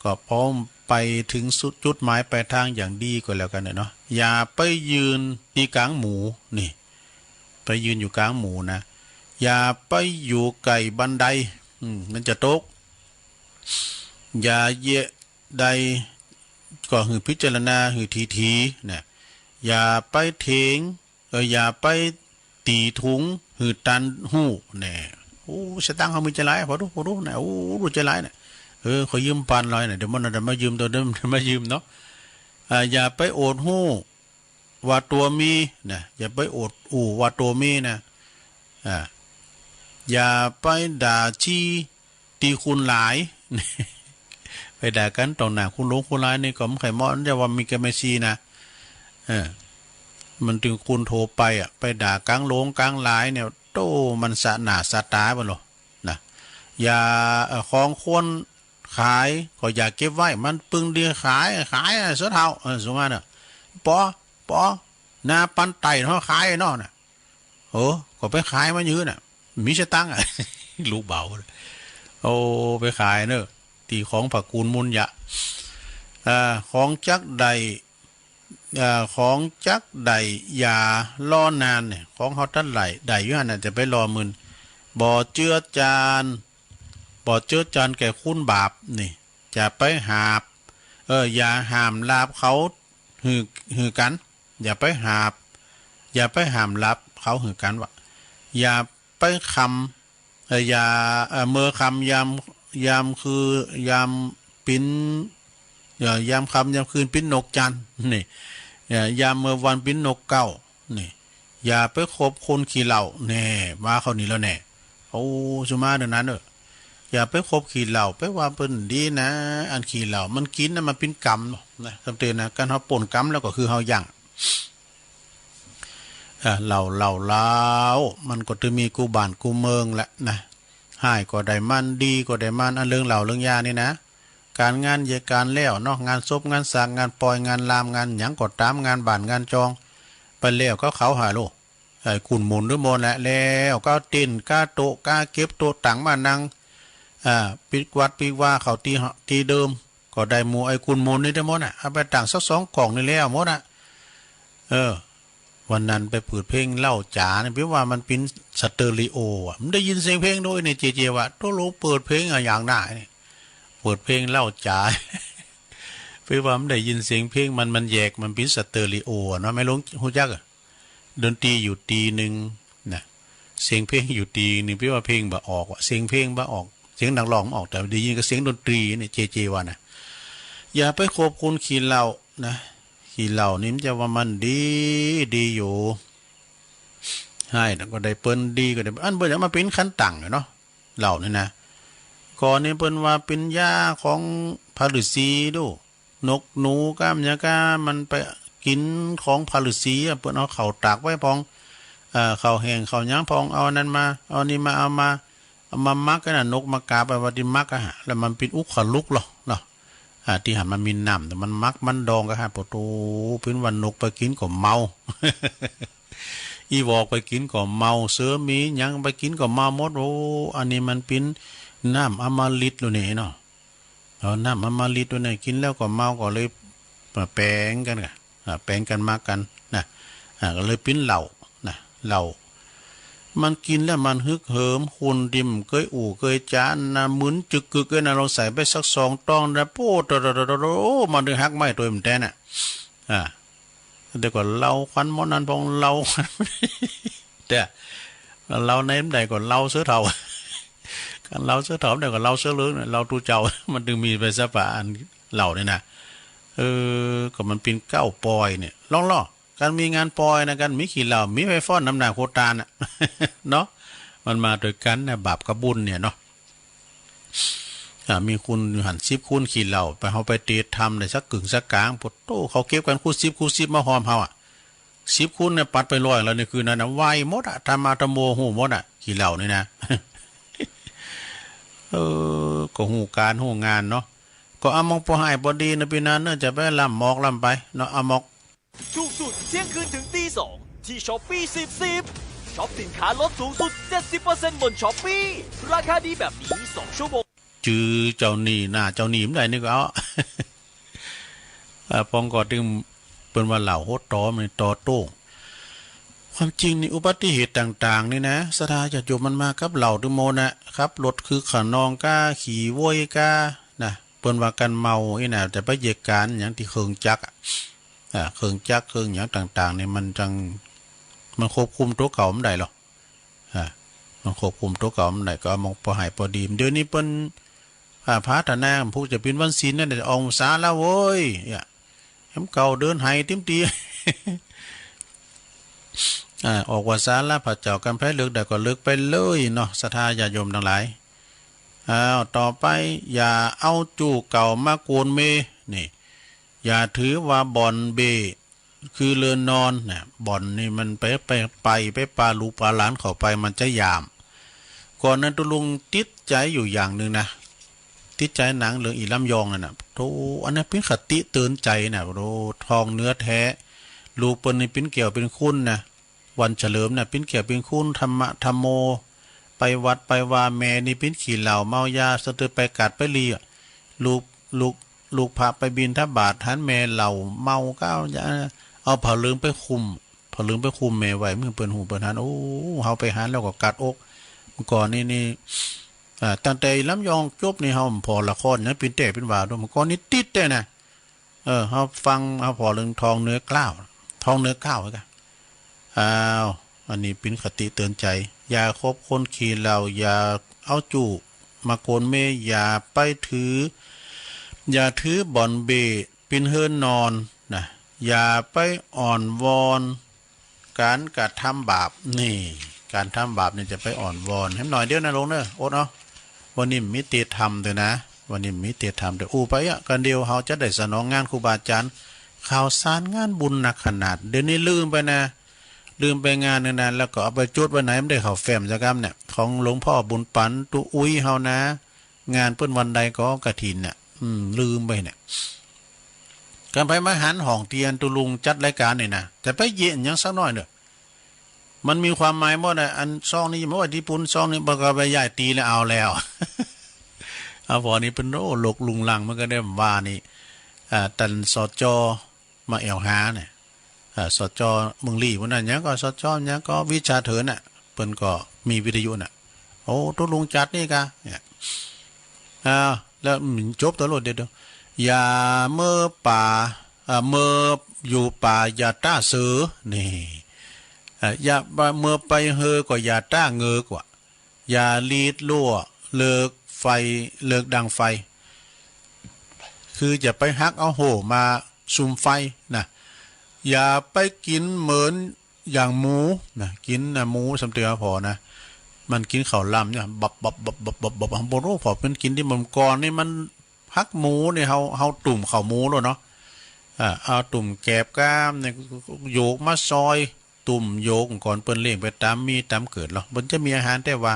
ก็พอไปเถิงสุดจุดหมายปลายตางอย่างดีก็แล้วกั๋นเนาะ อย่าไปยืนตี้ก๋างหมู่ นี่ ไปยืนอยู่ก๋างหมู่นะ อย่าไปอยู่ใก้บันได อืม มันจะตก อย่าเหยียะได ก็หื้อพิจารณาหื้อถี่ๆ นะ อย่าไปเถง เออ อย่าไปตี๋ถุงหื้อตันฮู้ แน่ โอ้ เสียตังค์เฮามีจะหลาย ผ่อดู ผ่อดูนะ โอ้ ฮู้จะหลายนะ เออ ขอยืมปันหน่อยนะ เดี๋ยวมันจะมายืม ตั๋วเดิมมายืมเนาะ อ่า อย่าไปโอดฮู้ว่าตั๋วมีนะ อย่าไปโอดอู้ว่าตั๋วมีนะ อ่า อย่าไปด่าชี้ ตี้คนหลาย ไปด่ากั๋นต่อหน้าคนหลวงคนหลายนี่ก็บ่ใค่เหมาะ จะว่ามีแก่แม่ชีนะ เออ มันเถิงคนทั่วไปอะ ไปด่าก๋างหลวงก๋างหลายเนี่ย โต้ มันสะหน้าสะต๋าไปโลดนะ อย่า เอ่อ ของควรขายก็อย่าเก็บไว้ มันปึงดีขาย ขายอะ เสื้อเฒ่า เออ สมมุติว่าเนี่ย ปอ ปอ นาปันไต่เฮาขายเนาะน่ะ โอ้ ก็ไปขายมันอยู่น่ะ มีสตังค์อะ ลูกเบา โอ้ ไปขายเนาะ ตี้ของพระกูลมุนยะ อ่า ของจักได้ อ่า ของจักได้อย่ารอนานเนี่ย ของเฮาตันได้ ได้อยู่หั้นน่ะ จะไปรอมื่น บ่เจื้อจาน บ่เจื้อจานแก่คนบาปนี่ จะไปหาบ เออ อย่าห้ามลาภเขาหื้อ หื้อกั๋น อย่าไปหาบ อย่าไปห้ามลาภเขาหื้อกั๋นว่า อย่าไปคำ เอ่อ อย่า เอ่อ เมื่อค่ำยาม ยามคือ ยามปิ้น เอ่อ ยามค่ำยามคืนปิ้นนกจันทร์ นี่ เอ่อ ยามเมื่อวันปิ้นนกเก๊า นี่ อย่าไปคบคนขี้เหล้า แน่ ว่าเขานี่แล้วแน่ โอ้ สุมาเดี๋ยวนั้นเออ อย่าไปคบขี้เหล้า ไปว่าเปิ้นดีนะ อันขี้เหล้ามันกิ๋นนะ มันเป๋นกรรมเนาะ นะ กำเตือนนะ ก๋านเฮาป๋นกรรมแล้วก็คือเฮายั้ง อ่า เหล้า เหล้า เหล้า มันก็จะมีกู้บ้านกู้เมืองแหละนะ ฮ้ายก็ได้มัน ดีก็ได้มัน อันเรื่องเหล้าเรื่องยานี่นะ ก๋านงานใหญ่ก๋านแล้วเนาะ งานศพ งานสาก งานปอย งานลาม งานหยังก็ต๋าม งานบ้าน งานจอง ไปแล้วก็เขาหาโล ไอ้กุนหมุนด้วยหมดแหละ แล้วก็เต้นก้าโต๊ะ ก้าเก็บโต๊ะตังมานั่ง อ่า ปิ๊กวัดปิ๊กวาเขาตี้ ตี้เดิม ก็ได้หมู่ไอ้กุนหมุนนี่ได้หมดน่ะ เอาไปตั้งสักสองก่องนี่แล้วหมดน่ะ เออ วันนั้นไปเปิดเพลงเหล้าจ๋าเนี่ย เป๋นว่ามันเป๋นสเตอริโออะ มันได้ยินเสียงเพลงด้วยเนี่ย เจเจว่า โตโลเปิดเพลงอะหยังน่ะเนี่ย เปิดเพลงเหล้าจ๋า เป๋นว่ามันได้ยินเสียงเพลงมัน มันแยก มันเป๋นสเตอริโออะเนาะ แม่หลวงฮู้จักอะ ดนตรีอยู่ตี้นึ่งนะ เสียงเพลงอยู่ตี้นึ่ง เป๋นว่าเพลงบ่ออกว่ะ เสียงเพลงบ่ออก เสียงนักร้องบ่ออก แต่ได้ยินก็เสียงดนตรีเนี่ย เจเจว่านะ อย่าไปคบคนขี้เหล้านะ ขี้เหล้านี่มันจะว่ามันดี ดีอยู่ ฮ้ายน่ะก็ได้เปิ้น ดีก็ได้ อันเปิ้นจะมาเป๋นขันตังเนาะ เหล้านี่นะ ก่อนนี่เปิ้นว่าเป๋นยาของพระฤๅษีดู นกหนูก้ามหยังก้า มันไปกิ๋นของพระฤๅษีอะ เปิ้นเอาข้าวตากไว้พ่อง เอ่อ ข้าวแห้งข้าวหยังพ่อง เอาอันนั้นมา เอาอันนี้มา เอามา เอามาหมักกั๋นน่ะ นกมากาบไปว่าตี้หมักอะฮะ แล้วมันเป๋นอุคลุกเหรอเนาะ อ่า ตี้หันมันมีน้ำ แต่มันหมักมันดองกะฮะ โปะโต เป๋นว่านกไปกิ๋นก็เมา อีหวอกไปกิ๋นก็เมา เสือหมีหยังไปกิ๋นก็เมาหมด โอ้ อันนี้มันเป๋นน้ำอมฤตแล้วนี่เนาะ เอาน้ำอมฤตแล้วนี่ กิ๋นแล้วก็เมา ก็เลยมาแป๋งกั๋นกะ อ่า แป๋งกั๋นหมักกั๋นนะ อ่า ก็เลยเป๋นเหล้านะ เหล้า มันกิ๋นแล้วมันฮึกเหิม คนตี้บ่เกยอู้เกยจ๋านะ มึนจึกกึกเลยนะ ลองใส่ไปสักสองต้องนะ โป๊ะ โตะ โตะ โตะ โตะ โอ้ มันได้หักไม้ตวยมันแต๊น่ะ อ่า เดี๋ยวก็เหล้าควันหมอนั้นพ่อง เหล้าควัน แต่เหล้าในบ่ได้ก็เหล้าเสือเฒ่า คันเหล้าเสือเฒ่าบ่ได้ก็เหล้าเสือเหลืองน่ะ เหล้าตุ๊เจ้า มันจึงมีไปสะปะอันเหล้านี่นะ เออ ก็มันเป๋นเก๊าปอยเนี่ย ลองลอ กั๋นมีงานปอยนะ กั๋นมีขี้เหล้า มีไปฟ้อนนำหน้าครูตานน่ะ เนาะ มันมาตวยกั๋นนะ บาปกับบุญเนี่ยเนาะ อ่า มีคนอยู่หั้นสิบคนขี้เหล้า ไป เฮาไปเตะธรรมได้สักกึ่งสักก๋าง โผดโต้ เขาเก็บกั๋นคู่สิบ คู่สิบ มาฮอมเฮาอะ สิบคนเนี่ยปัดไปร้อยแล้วในคืนนั้นนะ ไวหมดอะ ธรรมะธรรมโมฮู้หมดอะ ขี้เหล้านี่นะ เออ ก็ฮู้ก๋านฮู้งานเนาะ ก็เอามองปอฮ่ายปอดีนะปี้นาเนอะ จะไปล้ำมอกล้ำไปเนาะ เอามอก ถูกสุดเที่ยงคืนถึงตีสองที่ช้อปปี้สิบ สิบ ช็อปสินค้าลดสูงสุดเจ็ดสิบเปอร์เซ็นต์บนช้อปปี้ ราคาดีแบบนี้สองชั่วโมง จื้อเจ้าหนี้หน้าเจ้าหนี้บ่ได้นี่ก็เอา อ่า ปองก็ตึงเปิ้นว่าเหล้าหดต๋อ มันต๋อโต้ง ความจริงนี่อุบัติเหตุต่างๆ นี่นะ ศรัทธาญาติโยมมันมากับเหล้าตึงหมดนะ ขับรถคึกขนองก้า ขี่โว้ยก้า นะ เปิ้นว่าก๋านเมาอี้นะ แต่ไปเหยียดก๋านหยังตี้เครื่องจักรอะ อ่า เครื่องจักรเครื่องหยังต่างๆ นี่มันจัง มันควบคุมตั๋วเก่าบ่ได้หรอก อ่า มันควบคุมตั๋วเก่าบ่ได้ ก็เอามองปอฮ่ายปอดี เดี๋ยวนี้เปิ้น อ่า พัฒนา ผู้จะเป๋นวันศีลนั่นน่ะ ออกศาลาโว้ย เนี่ย แหมเก่าเดินไหวติ๊มตี้ อ่า ออกว่าศาลาพระเจ้า กันไผเลือกได้ก็เลือกไปเลยเนาะ ศรัทธาญาติโยมตังหลาย อ้าว ต่อไป อย่าเอาจู๊เก่ามากวนเมย์ นี่ อย่าถือว่าบ่อนเบ้ คือเรือนนอนนะ บ่อนนี่มันไป ไป ไป ไปปาลูกปาหลานเข้าไปมันจะหยาม ก่อนนั้นตุ๊ลุงติดใจ๋อยู่อย่างนึ่งนะ ติดใจ๋หนังเรื่องอี่ลำยองนั่นน่ะ โธ่ อันนั้นเป๋นคติเตือนใจ๋นะ โธ่ ทองเนื้อแท้ ลูกเปิ้นนี่เป๋นแก้วเป๋นขุนนะ วันเฉลิมน่ะ เป๋นแก้วเป๋นขุน ธรรมะธรรมโม ไปวัดไปวา แม่นี่เป๋นขี้เหล้าเมายา สะเทือนไปกัดไปเลีย ลูก ลูก ลูกพระไปบิณฑบาต หันแม่เหล้าเมาก้าว เอาผ้าเหลืองไปคลุม ผ้าเหลืองไปคลุมแม่ไว้ เมื่อเปิ้นฮู้เปิ้นหัน โอ้ เฮาไปหันแล้วก็กัดอก เมื่อก่อนนี่ นี่ อ่า ตั้งแต่ลำยองจบนี่ เฮาผ่อละครยังเป๋นแต๊เป๋นว่า เมื่อก่อนนี่ติดแต๊นะ เออ เฮาฟัง เฮาผ่อเรื่องทองเนื้อเกล้า ทองเนื้อเกล้าไว้ก่ะ อ้าว อันนี้เป๋นคติเตือนใจ๋ อย่าคบคนขี้เหล้า อย่าเอาจู๊มากวนเมย์ อย่าไปถือ อย่าถือบ่อนเบ้เป๋นเฮือนนอนนะ อย่าไปอ่อนวอน ก๋านกระทำบาป นี่ ก๋านทำบาปนี่จะไปอ่อนวอน แหมหน่อยเดียวนะลุงเนอะ อดเอา วันนี้มีเตธรรมตวยนะ วันนี้มีเตธรรมตวย อู้ไปอะ กั๋นเดียวเฮาจะได้สนองงานครูบาอาจ๋ารย์ ข่าวสารงานบุญหนักขนาด เดี๋ยวนี้ลืมไปนะ ลืมไปงานนึ่งนะ แล้วก็เอาไปจดไว้ไหน บ่ได้เข้าแฟ้มสักกำเนี่ย ของหลวงพ่อบุญปั๋น ตุ๊อุ๊ยเฮานะ งานเปิ้นวันใดก็กฐินน่ะ อืม ลืมไปเนี่ย กั๋นไผมาหันห้องตี้อันตุ๊ลุงจัดรายก๋านนี่นะ จะไปเยียะหยังสักหน้อยเน่อ มันมีความหมายหมดอะ อันซองนี้มาไว้ตี้ปูน ซองนี้บ่ก็ไปย้ายตี้แล้วเอาแล้ว เอาผ่อนี่เปิ้น โอ้ โลกลุงลังมันก็ได้ว่านี่ อ่า ต้าน สจ มาแอ่วหาเนี่ย อ่า สจ เมืองลี้ วันนั้นหยังก็ สจ หยังก็ วิชาเถินน่ะ เปิ้นก็มีวิทยุน่ะ โอ้ ตุ๊ลุงจัดนี่กา เนี่ย อ่า แล้ว อืม จบตลอดเดี๋ยว เดี๋ยว อย่าเมื่อป่า อ่า เมื่ออยู่ป่าอย่าต้าเสือ นี่ อ่า อย่า เมื่อไปเฮอก็อย่าต้าเงอกว่า อย่าลีดลั่วเลิกไฟ เลิกดังไฟ คือจะไปหักเอาโห่มาสุมไฟนะ อย่าไปกิ๋นเหมือนอย่างหมูนะ กิ๋นนะ หมูสำเตียวผ่อนะ มันกิ๋นข้าวหลามเนี่ย บับ บับ บับ บับ บับ บับ บ่ฮู้ผ่อมันกิ๋นตี้ เมื่อก่อนนี่มันหักหมูนี่ เฮา เฮาตุ้มข้าวหมูแล้วเนาะ อ่า เอาตุ้มแกบก้ามเนี่ย โยกมาซอย ตุ้มโยก ก่อนเปิ้นเลี้ยงไปต๋ามมีต๋ามเกิดหรอ เปิ้นจะมีอาหารแต่ว่า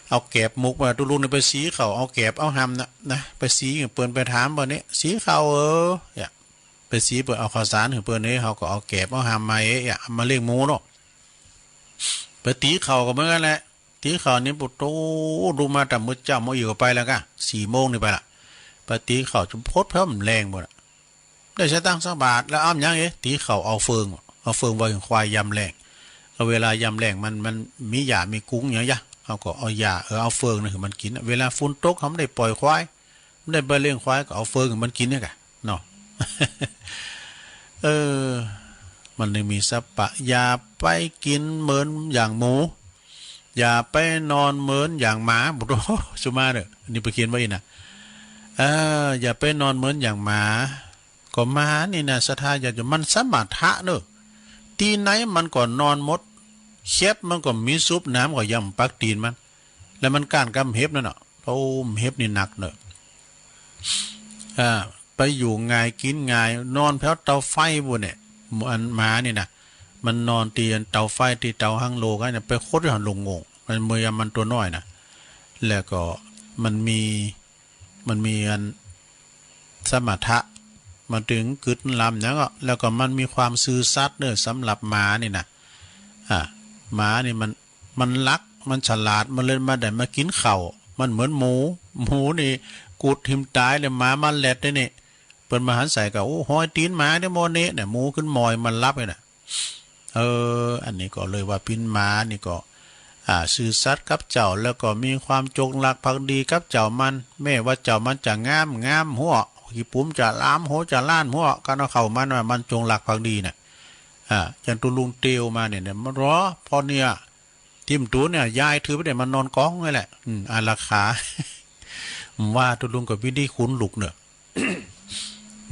เอาแกบหมกมา ตุ๊ลุงนี่ไปซี้เข้า เอาแกบเอาหำน่ะ นะ ไปซี้ เปิ้นไปถามเปิ้นนี่ ซี้เข้าเออ เนี่ย ไปซี้เปิ้นเอาข้าวสารหื้อเปิ้นนี่ เฮาก็เอาแกบเอาหำมาเอ๊ะ มาเลี้ยงหมูเนาะ ไปตี๋เข้าก็เหมือนกั๋นแหละ ตี๋เข้านี่ปุโต ลุกมาต๋ามมื้อเจ๊า มื้ออื่นก็ไปแล้วก้า สี่โมงนี่ไปละ ไปตี๋เข้าจ๋นพดแผ่วแลงหมดอะ ได้สตางค์สักบาท แล้วเอาหยังเอ๊ะ ตี๋เข้าเอาเฟือง เอาเฟืองไว้หื้อควายยามแล้ง ก็เวลายามแล้งมัน มันมีหญ้ามีกุงอย่างเยียะ เฮาก็เอาหญ้า เออ เอาเฟืองนี่หื้อมันกิ๋น เวลาฝนตกเฮาบ่ได้ป่อยควาย บ่ได้ไปเลี้ยงควาย ก็เอาเฟืองหื้อมันกิ๋นเนี่ยก้า เนาะ เออ มันเลยมีศัพท์ อย่าไปกิ๋นเหมือนอย่างหมู อย่าไปนอนเหมือนอย่างหมา โอ้โห สุมาเน่อ อันนี้ไปเขียนไว้นะ เออ อย่าไปนอนเหมือนอย่างหมา ก็หมานี่นะ ศรัทธาญาติโยม มันสมถะเน่อ ตี้ไหนมันก็นอนหมด แคบมันก็มีซุป น้ำก็ย่ำปากตี๋นมัน แล้วมันก้านกำเห็บนั่นน่ะ โอ้ เห็บนี่หนักเน่อ อ่า ไปอยู่ง่ายกิ๋นง่าย นอนแผวเตาไฟปู้นเนี่ย อันหมานี่นะ มันนอนตี้อันเตาไฟ ตี้เตาฮังโลกั๋นเนี่ย ไปขดอยู่หั้น โลงโง่ง มัน เมื่อยามมันตั๋วน้อยนะ แล้วก็มันมี มันมีอันสมถะ มันตึงกึ๊ดลำหยังก็ แล้วก็มันมีความซื่อสัตย์เน่อ สำหรับหมานี่นะ อ่า หมานี่มัน มันหลัก มันฉลาด มันเลยมาได้มากิ๋นข้าว มันเหมือนหมู หมูนี่กูดถิ่มต๋ายเลย หมามาแลดได้นี่ เปิ้นมาหันใส่ก็ โอ้ ฮอยตี๋นหมาเด้อหมดนี่ เนี่ย หมูขึ้นมอย มันหลับเลยน่ะ เออ อันนี้ก็เลยว่าเป๋นหมานี่ก็ อ่า ซื่อสัตย์กับเจ้า แล้วก็มีความจงรักภักดีกับเจ้ามัน แม้ว่าเจ้ามันจะงาม งามหั้ว ขี้ปุ๋มจะหลาม หัวจะล้านหั้ว กั๋นเอาเข้ามันว่ามันจงรักภักดีน่ะ อ่า อย่างตุ๊ลุงเตียวมาเนี่ย เนี่ย มันรอ พอเนี่ย ทิ่มตั๋วเนี่ย ย้ายถือไปเนี่ย มันนอนก๊องไว้แหละ อืม อารักขา ว่าตุ๊ลุงก็มีดีขนลุกเน่อ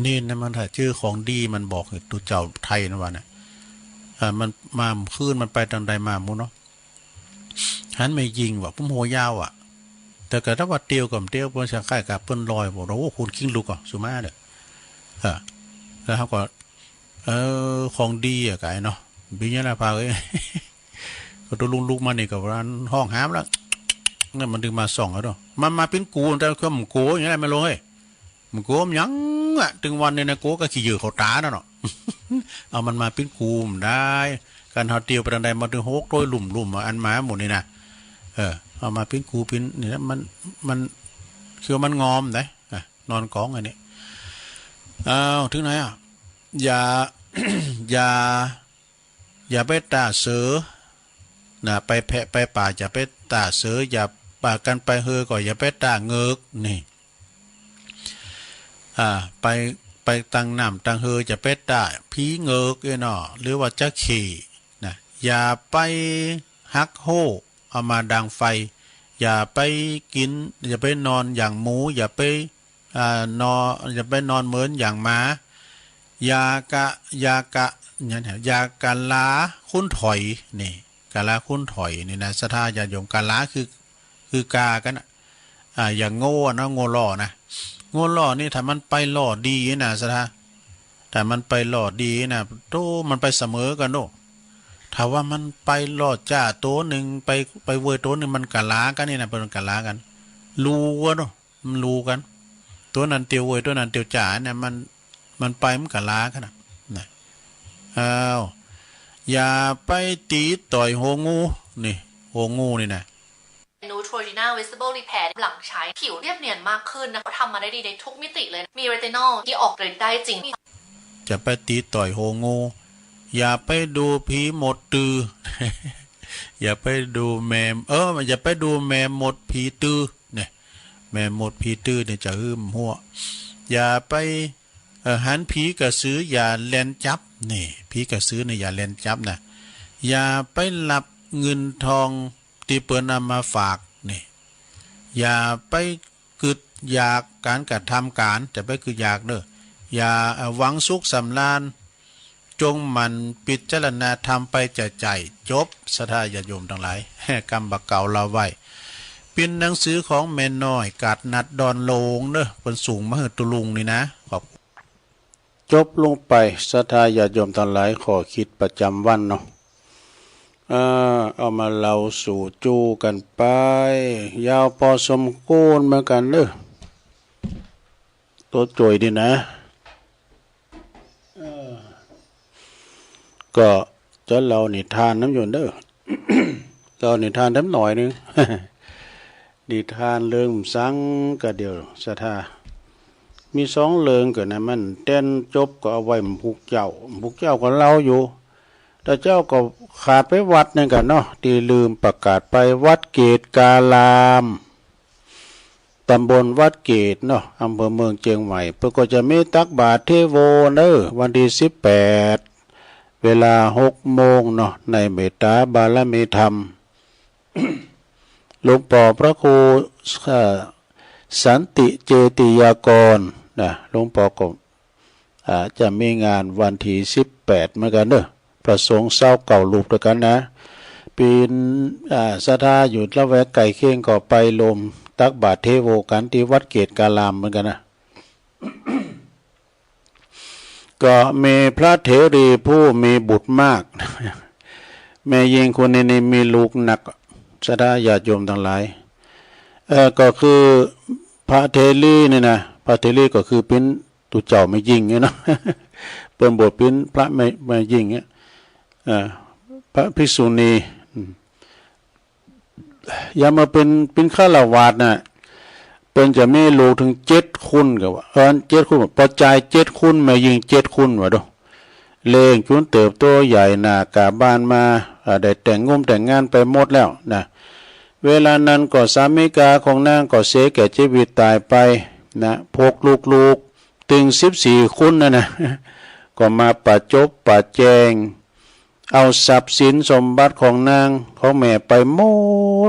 นี่นะ มันถ้าเจอของดี มันบอกตุ๊เจ้าไทยนะว่าน่ะ อ่า มันมาคืน มันไปตางใดมาหมู่เนาะ หันแม่ญิงว่า ผมหัวยาวอ่ะ แต่ก็ถ้าว่าเตียวก็เตียว เปิ้นสังคายกับเปิ้นลอย บอกว่า โอ้ ขนคิงลุกอ่ะ สุมาเน่อ อ่า แล้วเขาก็ เออ ของดีอะกายเนาะ เป๋นหยังล่ะป้าเอ้ย ก็ตุ๊ลุงลุกมานี่ก็ว่าฮ้องหามแล้ว นั่นมันตึงมาส่องเอาเนาะ มันมาเป๋นกู แต่ก็บ่กั๋วหยังแหละ แม่โลงเอ้ย บ่กั๋วหยังอะ ตึงวันนี้นะ กั๋วก็ขี้เหยื่อเข้าต๋านั่นเนาะ เอามันมาเป๋นกูบ่ได้ กั๋นเฮาเตียวไปตางใดมาตึงหกโต้ยลุ่มๆ อะ อันหมาหมู่นี่นะ เออ เอามาเป๋นกูเป๋นนี่นะ มัน มัน คือมันงอมได๋ อ่ะ นอนก๊องอันนี้ อ้าว เถิงไหนอะ อย่า อย่า อย่าไปต้าเสือ นะ ไปแพะไปป่า อย่าไปต้าเสือ อย่า ป่ากั๋นไปเฮอก็อย่าไปต้าเงิก นี่ อ่า ไป ไปตางน้ำตางเฮอ อย่าไปต้าผีเงิกเอ้ยเนาะ หรือว่าจะเข้นะ อย่าไปหักโฮ้ เอามาดังไฟ อย่าไปกิ๋น อย่าไปนอนอย่างหมู อย่าไป อ่า นอน อย่าไปนอนเหมือนอย่างหมา อย่ากะ อย่ากะ หยังเนี่ย อย่ากะลาคุ้นถอย นี่ กะลาคุ้นถอยนี่นะ ศรัทธาญาติโยม กะลาคือ คือกากั๋นน่ะ อ่า อย่างโง่เนาะ โง่หล่อนะ โง่หล่อนี่ถ้ามันไปหล่อดีนะ ศรัทธา ถ้ามันไปหล่อดีนะ โธ่ มันไปเสมอกั๋นโน่ ถ้าว่ามันไปหล่อจ้าตั๋วนึ่ง ไป ไปเว่ยตั๋วนึ่ง มันกะลากั๋นนี่นะ เปิ้นกะลากั๋น ฮู้กั๋นโน่ มันฮู้กั๋น ตั๋วนั้นเตียวเว่ย ตั๋วนั้นเตียวจ้าเนี่ย มัน มันไปมันกะลากั๋นน่ะ นะ อ้าว อย่าไปตี๋ต่อยโฮงู นี่ โฮงูนี่นะ Neutrogena Visible Repair หลังใช้ผิวเรียบเนียนมากขึ้นนะคะ ทำมาได้ดีในทุกมิติเลย มีเรตินอลที่ออกฤทธิ์ได้จริง อย่าไปตี๋ต่อยโฮงู อย่าไปดูผีหมดตื้อ อย่าไปดูแม่ เออ อย่าไปดูแม่มดผีตื้อ เนี่ย แม่มดผีตื้อเนี่ยจะหื้มหั้ว อย่าไป เอ่อ หันผีกระสืออย่าแล่นจับ นี่ ผีกระสือเนี่ยอย่าแล่นจับนะ อย่าไปลักเงินตองตี้เปิ้นเอามาฝาก นี่ อย่าไปกึ๊ดอยากก๋านกระทำก๋าน จะไปกึ๊ดอยากเน่อ อย่า เอ่อ หวังสุขสำราญ จงหมั่นพิจารณาธรรมไปใจ๋ๆ จบ ศรัทธาญาติโยมตังหลาย กำบ่าเก่าเล่าไว้ เป๋นหนังสือของแม่น้อย กาดนัดดอนโลงเน่อ เปิ้นส่งมาหื้อตุ๊ลุงนี่นะ ขอบ จบลงไป ศรัทธาญาติโยมตังหลาย ข้อคิดประจ๋ำวันเนาะ เอ่อ เอามาเล่าสู่จู้กั๋นไป ยาวปอสมควรเหมือนกั๋นเน่อ ตั๋วจ่อยนี่นะ เอ่อ ก็จะเล่านิทานนำอยู่เน่อ เล่านิทานนำหน่อยนึ่ง นิทานเรื่องสังกะเดี่ยว ศรัทธา มีสองเรื่องกั๋นนะ มันแต๊นจบก็เอาไว้หมู่พวกเจ้า หมู่พวกเจ้าก็เล่าอยู่ แต่เจ้าก็ขาดไปวัดนึ่งกั๋นเนาะ ตี้ลืมประกาศไป วัดเกตการาม ต๋ำบลวัดเกตเนาะ อำเภอเมืองเจียงใหม่ เปิ้นก็จะมีตักบาตรเทโวเน่อ วันตี้สิบแปด เวลาหกโมงเนาะ ในเมตตาบารมีธรรม หลวงปอพระครู เอ่อ สันติเจติยากรนะ หลวงปอก็ อ่า จะมีงานวันตี้สิบแปดเหมือนกั๋นเน่อ พระสงฆ์ซาวเก้ารูปตวยกั๋นนะ เปิ้น อ่า ศรัทธาอยู่ละแวกใก้เคียงก็ไปร่วมตักบาตรเทโวกั๋นตี้วัดเกตุการามเหมือนกั๋นนะ ก็มีพระเถรีผู้มีบุตรมาก แม่ญิงคนนี้นี่มีลูกนัก ศรัทธาญาติโยมตังหลาย เอ่อ ก็คือพระเถรีนี่นะ พระเถรีก็คือเป๋นตุ๊เจ้าแม่ญิงเนี่ยเนาะ เปิ้นบวชเป๋นพระแม่ แม่ญิงเนี่ย เอ่อ พระภิกษุณี อืม ยามมาเป๋น เป๋นฆราวาสน่ะ เปิ้นจะมีลูกเถิงเจ็ดคนก็ว่า เออ เจ็ดคน ป้อจายเจ็ดคน แม่ญิงเจ็ดคนว่าดู เลี้ยงจุนเติบโตใหญ่หน้ากาบ้านมา อ่า ได้แต่งงงแต่งงานไปหมดแล้วนะ เวลานั้นก็สามิกาของนางก็เสียแก่จีวิตต๋ายไปนะ พวกลูกๆ ตึงสิบสี่คนนั่นนะ ก็มาประจบประแจง เอาทรัพย์สินสมบัติของนางของแม่ไปหม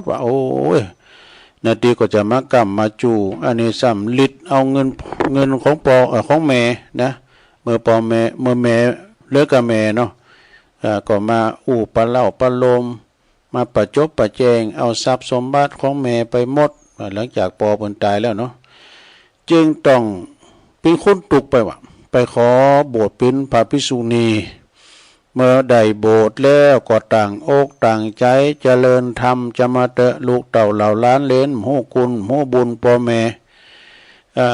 ดว่า โอ้ย นาทีก็จะมาก้ำมาจู้ อันนี้ซ้ำลิดเอาเงิน เงินของป้อ เอ่อ ของแม่นะ เมื่อป้อแม่ เมื่อแม่เลิกกับแม่เนาะ เอ่อ ก็มาอู้ปะเล่าปะโลม มาประจบประแจง เอาทรัพย์สมบัติของแม่ไปหมด อ่า หลังจากป้อเปิ้นต๋ายแล้วเนาะ จึงต้องเป๋นคนตุ๊กข์ไปว่า ไปขอบวชเป๋นพระภิกษุณี เมื่อได้บวชแล้วก็ตั้งอกตั้งใจ๋เจริญธรรม จะมาเต๊อะ ลูกเต้าเหล่าหลานเหลน บ่ฮู้คุณบ่ฮู้บุญป้อแม่ อ่า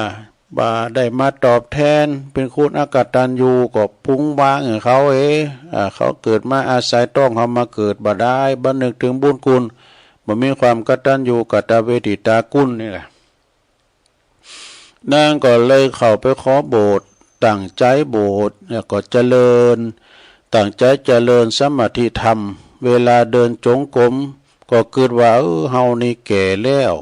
บ่ได้มาตอบแทน เป๋นคนอกตัญญู ก็ปรุงวางหื้อเขาเอง อ่า เขาเกิดมาอาศัยต๊องเฮามาเกิดบ่ได้ บ่นึกเถิงบุญคุณ บ่มีความกตัญญูกตเวทิตาคุณนี่แหละ นางก็เลยเข้าไปขอบวช ตั้งใจ๋บวช แล้วก็เจริญ ตั้งใจ๋เจริญสมาธิธรรม เวลาเดินจงกรม ก็กึ๊ดว่า เออ เฮานี่แก่แล้ว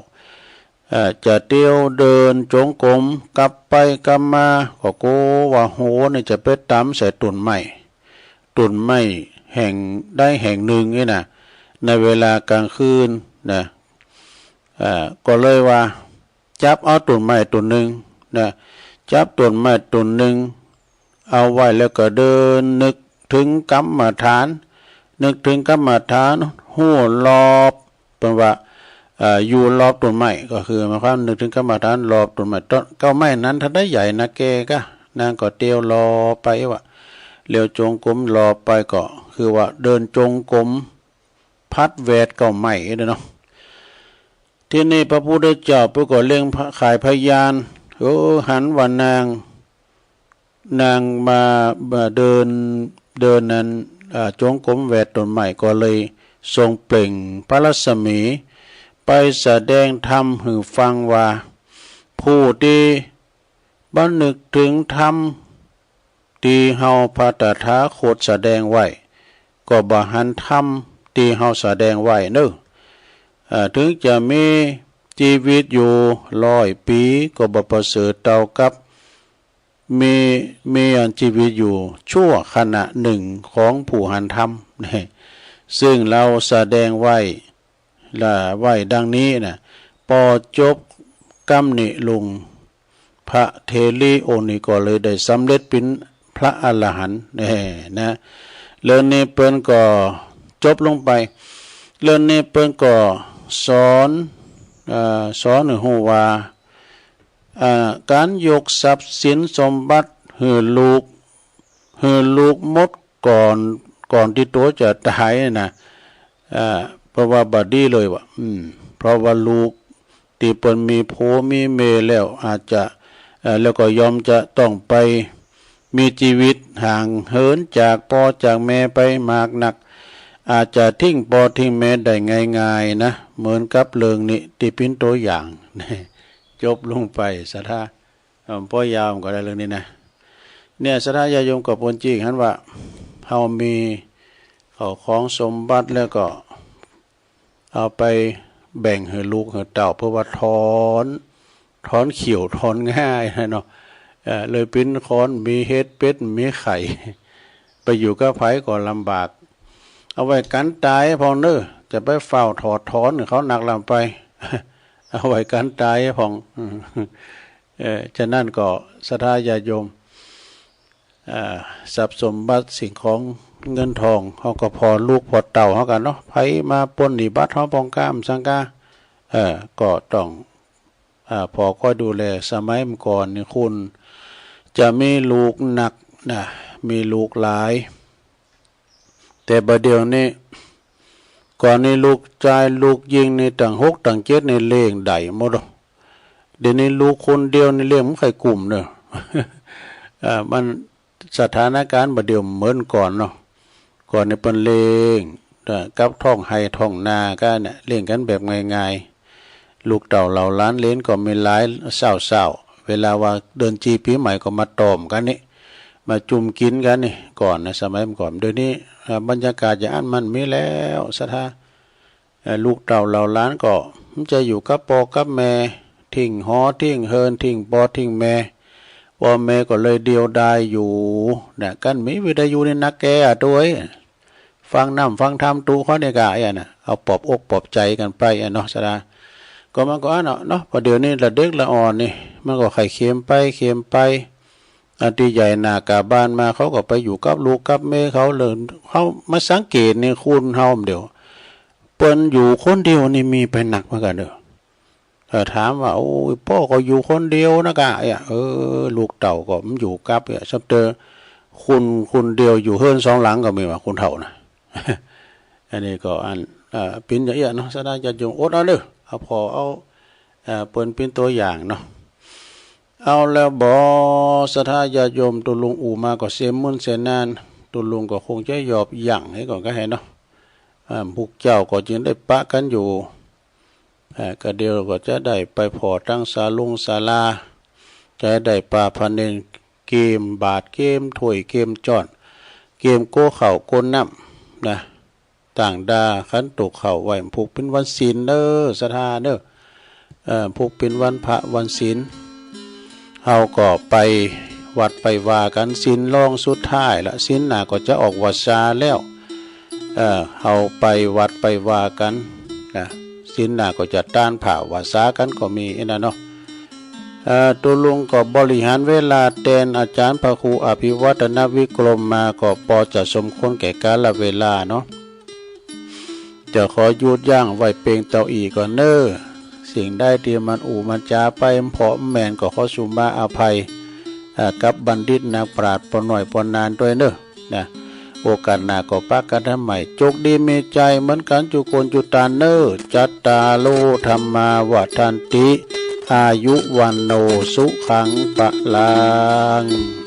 เอ่อ จะเตียวเดินจงกรม กลับไปกลับมา ก็กั๋วว่าหัวนี่จะไปตำใส่ต้นไม้ ต้นไม้แห่งใดแห่งนึ่งนี่นะ ในเวลากลางคืนนะ เอ่อ ก็เลยว่า จับเอาต้นไม้ต้นนึ่งนะ จับต้นไม้ต้นนึ่ง เอาไว้แล้วก็เดินนึกเถิงกรรมฐาน นึกเถิงกรรมฐาน ฮู้รอบ เปิ้นว่า เอ่อ อยู่รอบต้นไม้ ก็คือหมายความนึกเถิงกรรมฐานรอบต้นไม้ ต้น เก๊าไม้นั้นถ้าได้ใหญ่นะแก่ก็ นางก็เตียวรอบไปว่า เตียวจงกรมรอบไปก็คือว่าเดินจงกรม ผัดแวดเก๊าไม้เนาะ ทีนี้พระพุทธเจ้าเปิ้นก็เล็งขายพยาน เออ หันว่านาง นางมา มาเดิน เดินนั้น อ่า จงกรมแวดต้นไม้ ก็เลยทรงเปล่งพระรัศมี ไปแสดงธรรมหื้อฟังว่า ผู้ตี้บ่นึกเถิงธรรม ตี้เฮาพระตถาคตแสดงไว้ ก็บ่หันธรรมตี้เฮาแสดงไว้เน่อ เอ่อ เถิงจะมีจีวิตอยู่ร้อยปี๋ ก็บ่ประเสริฐเต้ากับ มี มีอันจีวิตอยู่ชั่วขณะนึ่งของผู้หันธรรม ซึ่งเฮาแสดงไว้ ละไว้ดังนี้นะ ป้อจบกำนี้ลง พระเถรีองค์นี้ก็เลยได้สำเร็จเป๋นพระอรหันต์ แน่นะ เรื่องนี้เปิ้นก็จบลงไป เรื่องนี้เปิ้นก็สอน เอ่อ สอนหื้อฮู้ว่า อ่า ก๋านยกทรัพย์สินสมบัติหื้อลูก หื้อลูกหมดก่อน ก่อนตี้ตั๋วจะต๋ายนะ อ่า เปิ้นว่าบ่ดีเลยว่า อืม เพราะว่าลูกตี้เปิ้นมีผัวมีเมียแล้ว อาจจะ เอ่อ แล้วก็ย่อมจะต้องไปมีจีวิตห่างเหินจากป้อจากแม่ไปมากนัก อาจจะทิ้งป้อทิ้งแม่ได้ง่ายๆ นะ เหมือนกับเรื่องนี้ตี้เป๋นตั๋วอย่าง จบลงไป ศรัทธา เอ่อ ป้อยาวก็ได้เรื่องนี้นะ เนี่ย ศรัทธาญาติโยมก็ปนจริงหันว่า เฮามีเข้าของสมบัติแล้วก็เอาไปแบ่งหื้อลูกหื้อเต้า เพื่อว่าถอน ถอนเขี้ยวถอนง่านะเนาะ เอ่อ เลยเป๋นคนมีเห็ดเป็ดมีไข่ ไปอยู่กับใผก็ลำบาก เอาไว้กั๋นต๋ายพ่องเน่อ จะไปเฝ้าถอดถอนเขานักลำไป เอาไว้กั๋นต๋ายพ่อง เอ่อ ฉะนั้นก็ศรัทธาญาติโยม อ่า ทรัพย์สมบัติสิ่งของเงินทอง เฮาก็ผ่อลูกผ่อเต้าเฮากั๋นเนาะ ใผมาปล้นหนี้บัตรเฮาป้องก้ามสังกา เออ ก็ต้อง อ่า ผ่อคอยดูแล สมัยเมื่อก่อนนี่คุณจะมีลูกนักนะ มีลูกหลาย แต่บ่าเดี่ยวนี้ ก่อนนี้ลูกจายลูกญิงนี่ตั้งหกตั้งเจ็ดนี่เลี้ยงได้หมด เดี๋ยวนี้ลูกคนเดียวนี่เลี้ยงบ่ใค่กุ้มเนาะ อ่า มัน สถานการณ์บ่าเดี่ยวเหมือนก่อนเนาะ ก่อนนี่เปิ้นเลี้ยง เอ่อ กับท้องไฮ่ท้องนากั๋นเนี่ย เลี้ยงกั๋นแบบง่ายๆ ลูกเต้าเหล่าหลานเหลนก็มีหลายเศร้าๆ เวลาว่าเดือนจีปี๋ใหม่ก็มาต่อมกั๋นนี่ มาจุ่มกิ๋นกั๋นนี่ ก่อนนะ สมัยก่อน เดี๋ยวนี้ เอ่อ บรรยากาศอย่างอั้นมันมีแล้วศรัทธา เอ่อ ลูกเต้าเหล่าหลานก็จะอยู่กับป้อกับแม่ ทิ้งหอทิ้งเฮือน ทิ้งป้อทิ้งแม่ ป้อแม่ก็เลยเดียวดายอยู่นะ กั๋นมีวิทยุนี่นักแก่อะตวย ฟังน้ำฟังธรรมตุ๊เขานี่กา ไอ้อันน่ะ เอาปลอบอกปลอบใจ๋กั๋นไปอะเนาะศรัทธา ก็มันก็อั้นเนาะ บ่าเดี่ยวนี้ละเด็กละอ่อนนี่ มันก็ใค่เข็มไปเข็มไป อันตี้ใหญ่หน้ากาบ้านมา เขาก็ไปอยู่กับลูกกับเมียเขาเลย เฮามาสังเกตนี่คนเฮาเดี๋ยว เปิ้นอยู่คนเดียวนี่มีไปนักเหมือนกั๋นเนาะ เออ ถามว่า โอ้ย ป้อก็อยู่คนเดียวนะกา เอ้ย เออ ลูกเต้าก็บ่อยู่กับ เอ้ย ซ้ำเตอ คน คนเดียวอยู่เฮือนสองหลังก็มีว่า คนเฒ่านะ อันนี้ก็อัน เอ่อ เป๋นอย่างเอี้ยเนาะ ศรัทธาญาติโยมอดเอาเน่อ เอาผ่อเอา เอ่อ เปิ้นเป๋นตั๋วอย่างเนาะ เอาแล้วบ่ ศรัทธาญาติโยม ตุ๊ลุงอู้มาก็เสียมื้นเสียนาน ตุ๊ลุงก็คงจะหยอบหยั่งหื้อก่อนก็หื้อเนาะ อ่า พวกเจ้าก็จึงได้ปะกั๋นอยู่ เอ่อ ก็เดี๋ยวก็จะได้ไปผ่อตังศาลงศาลา จะได้ปาพะเนร เกียมบาตร เกียมถ้วย เกียมจ้อน เกียมโก๊ข้าวโก๊น้ำนะ ตั้งด่าขันโตกข้าวไหว้ พุกเป๋นวันศีลเน่อ ศรัทธาเน่อ เอ่อ พุกเป๋นวันพระวันศีล เฮาก็ไปวัดไปวากั๋น ศีลรองสุดท้ายละ ศีลหน้าก็จะออกพรรษาแล้ว เอ่อ เฮาไปวัดไปวากั๋นนะ ศีลหน้าก็จะต้านผ้าพรรษากั๋นก็มีอันนั้นเนาะ เอ่อ ตุ๊ลุงก็บริหารเวลาแตนอาจ๋ารย์พระครูอภิวัฒนวิกรมมาก็ปอจะสมควรแก่กาลเวลาเนาะ จะขอหยุดยั้งไว้เปียงเต้าอี้ก่อนเน่อ สิ่งใดตี้มันอู้มันจ๋าไปบ่ผ่อบ่แม่นก็ขอสุมาอภัย อ่า กับบัณฑิตนักปราชญ์ป้อน้อยป้อนานตวยเน่อ นะ โอกาสหน้าก็ปะกั๋นใหม่ โจคดีมีชัยเหมือนกั๋นจุคนจุตานเน่อ จัตตาโร ธัมมา วัฑฒันติ อายุ วัณโณ สุขัง พลัง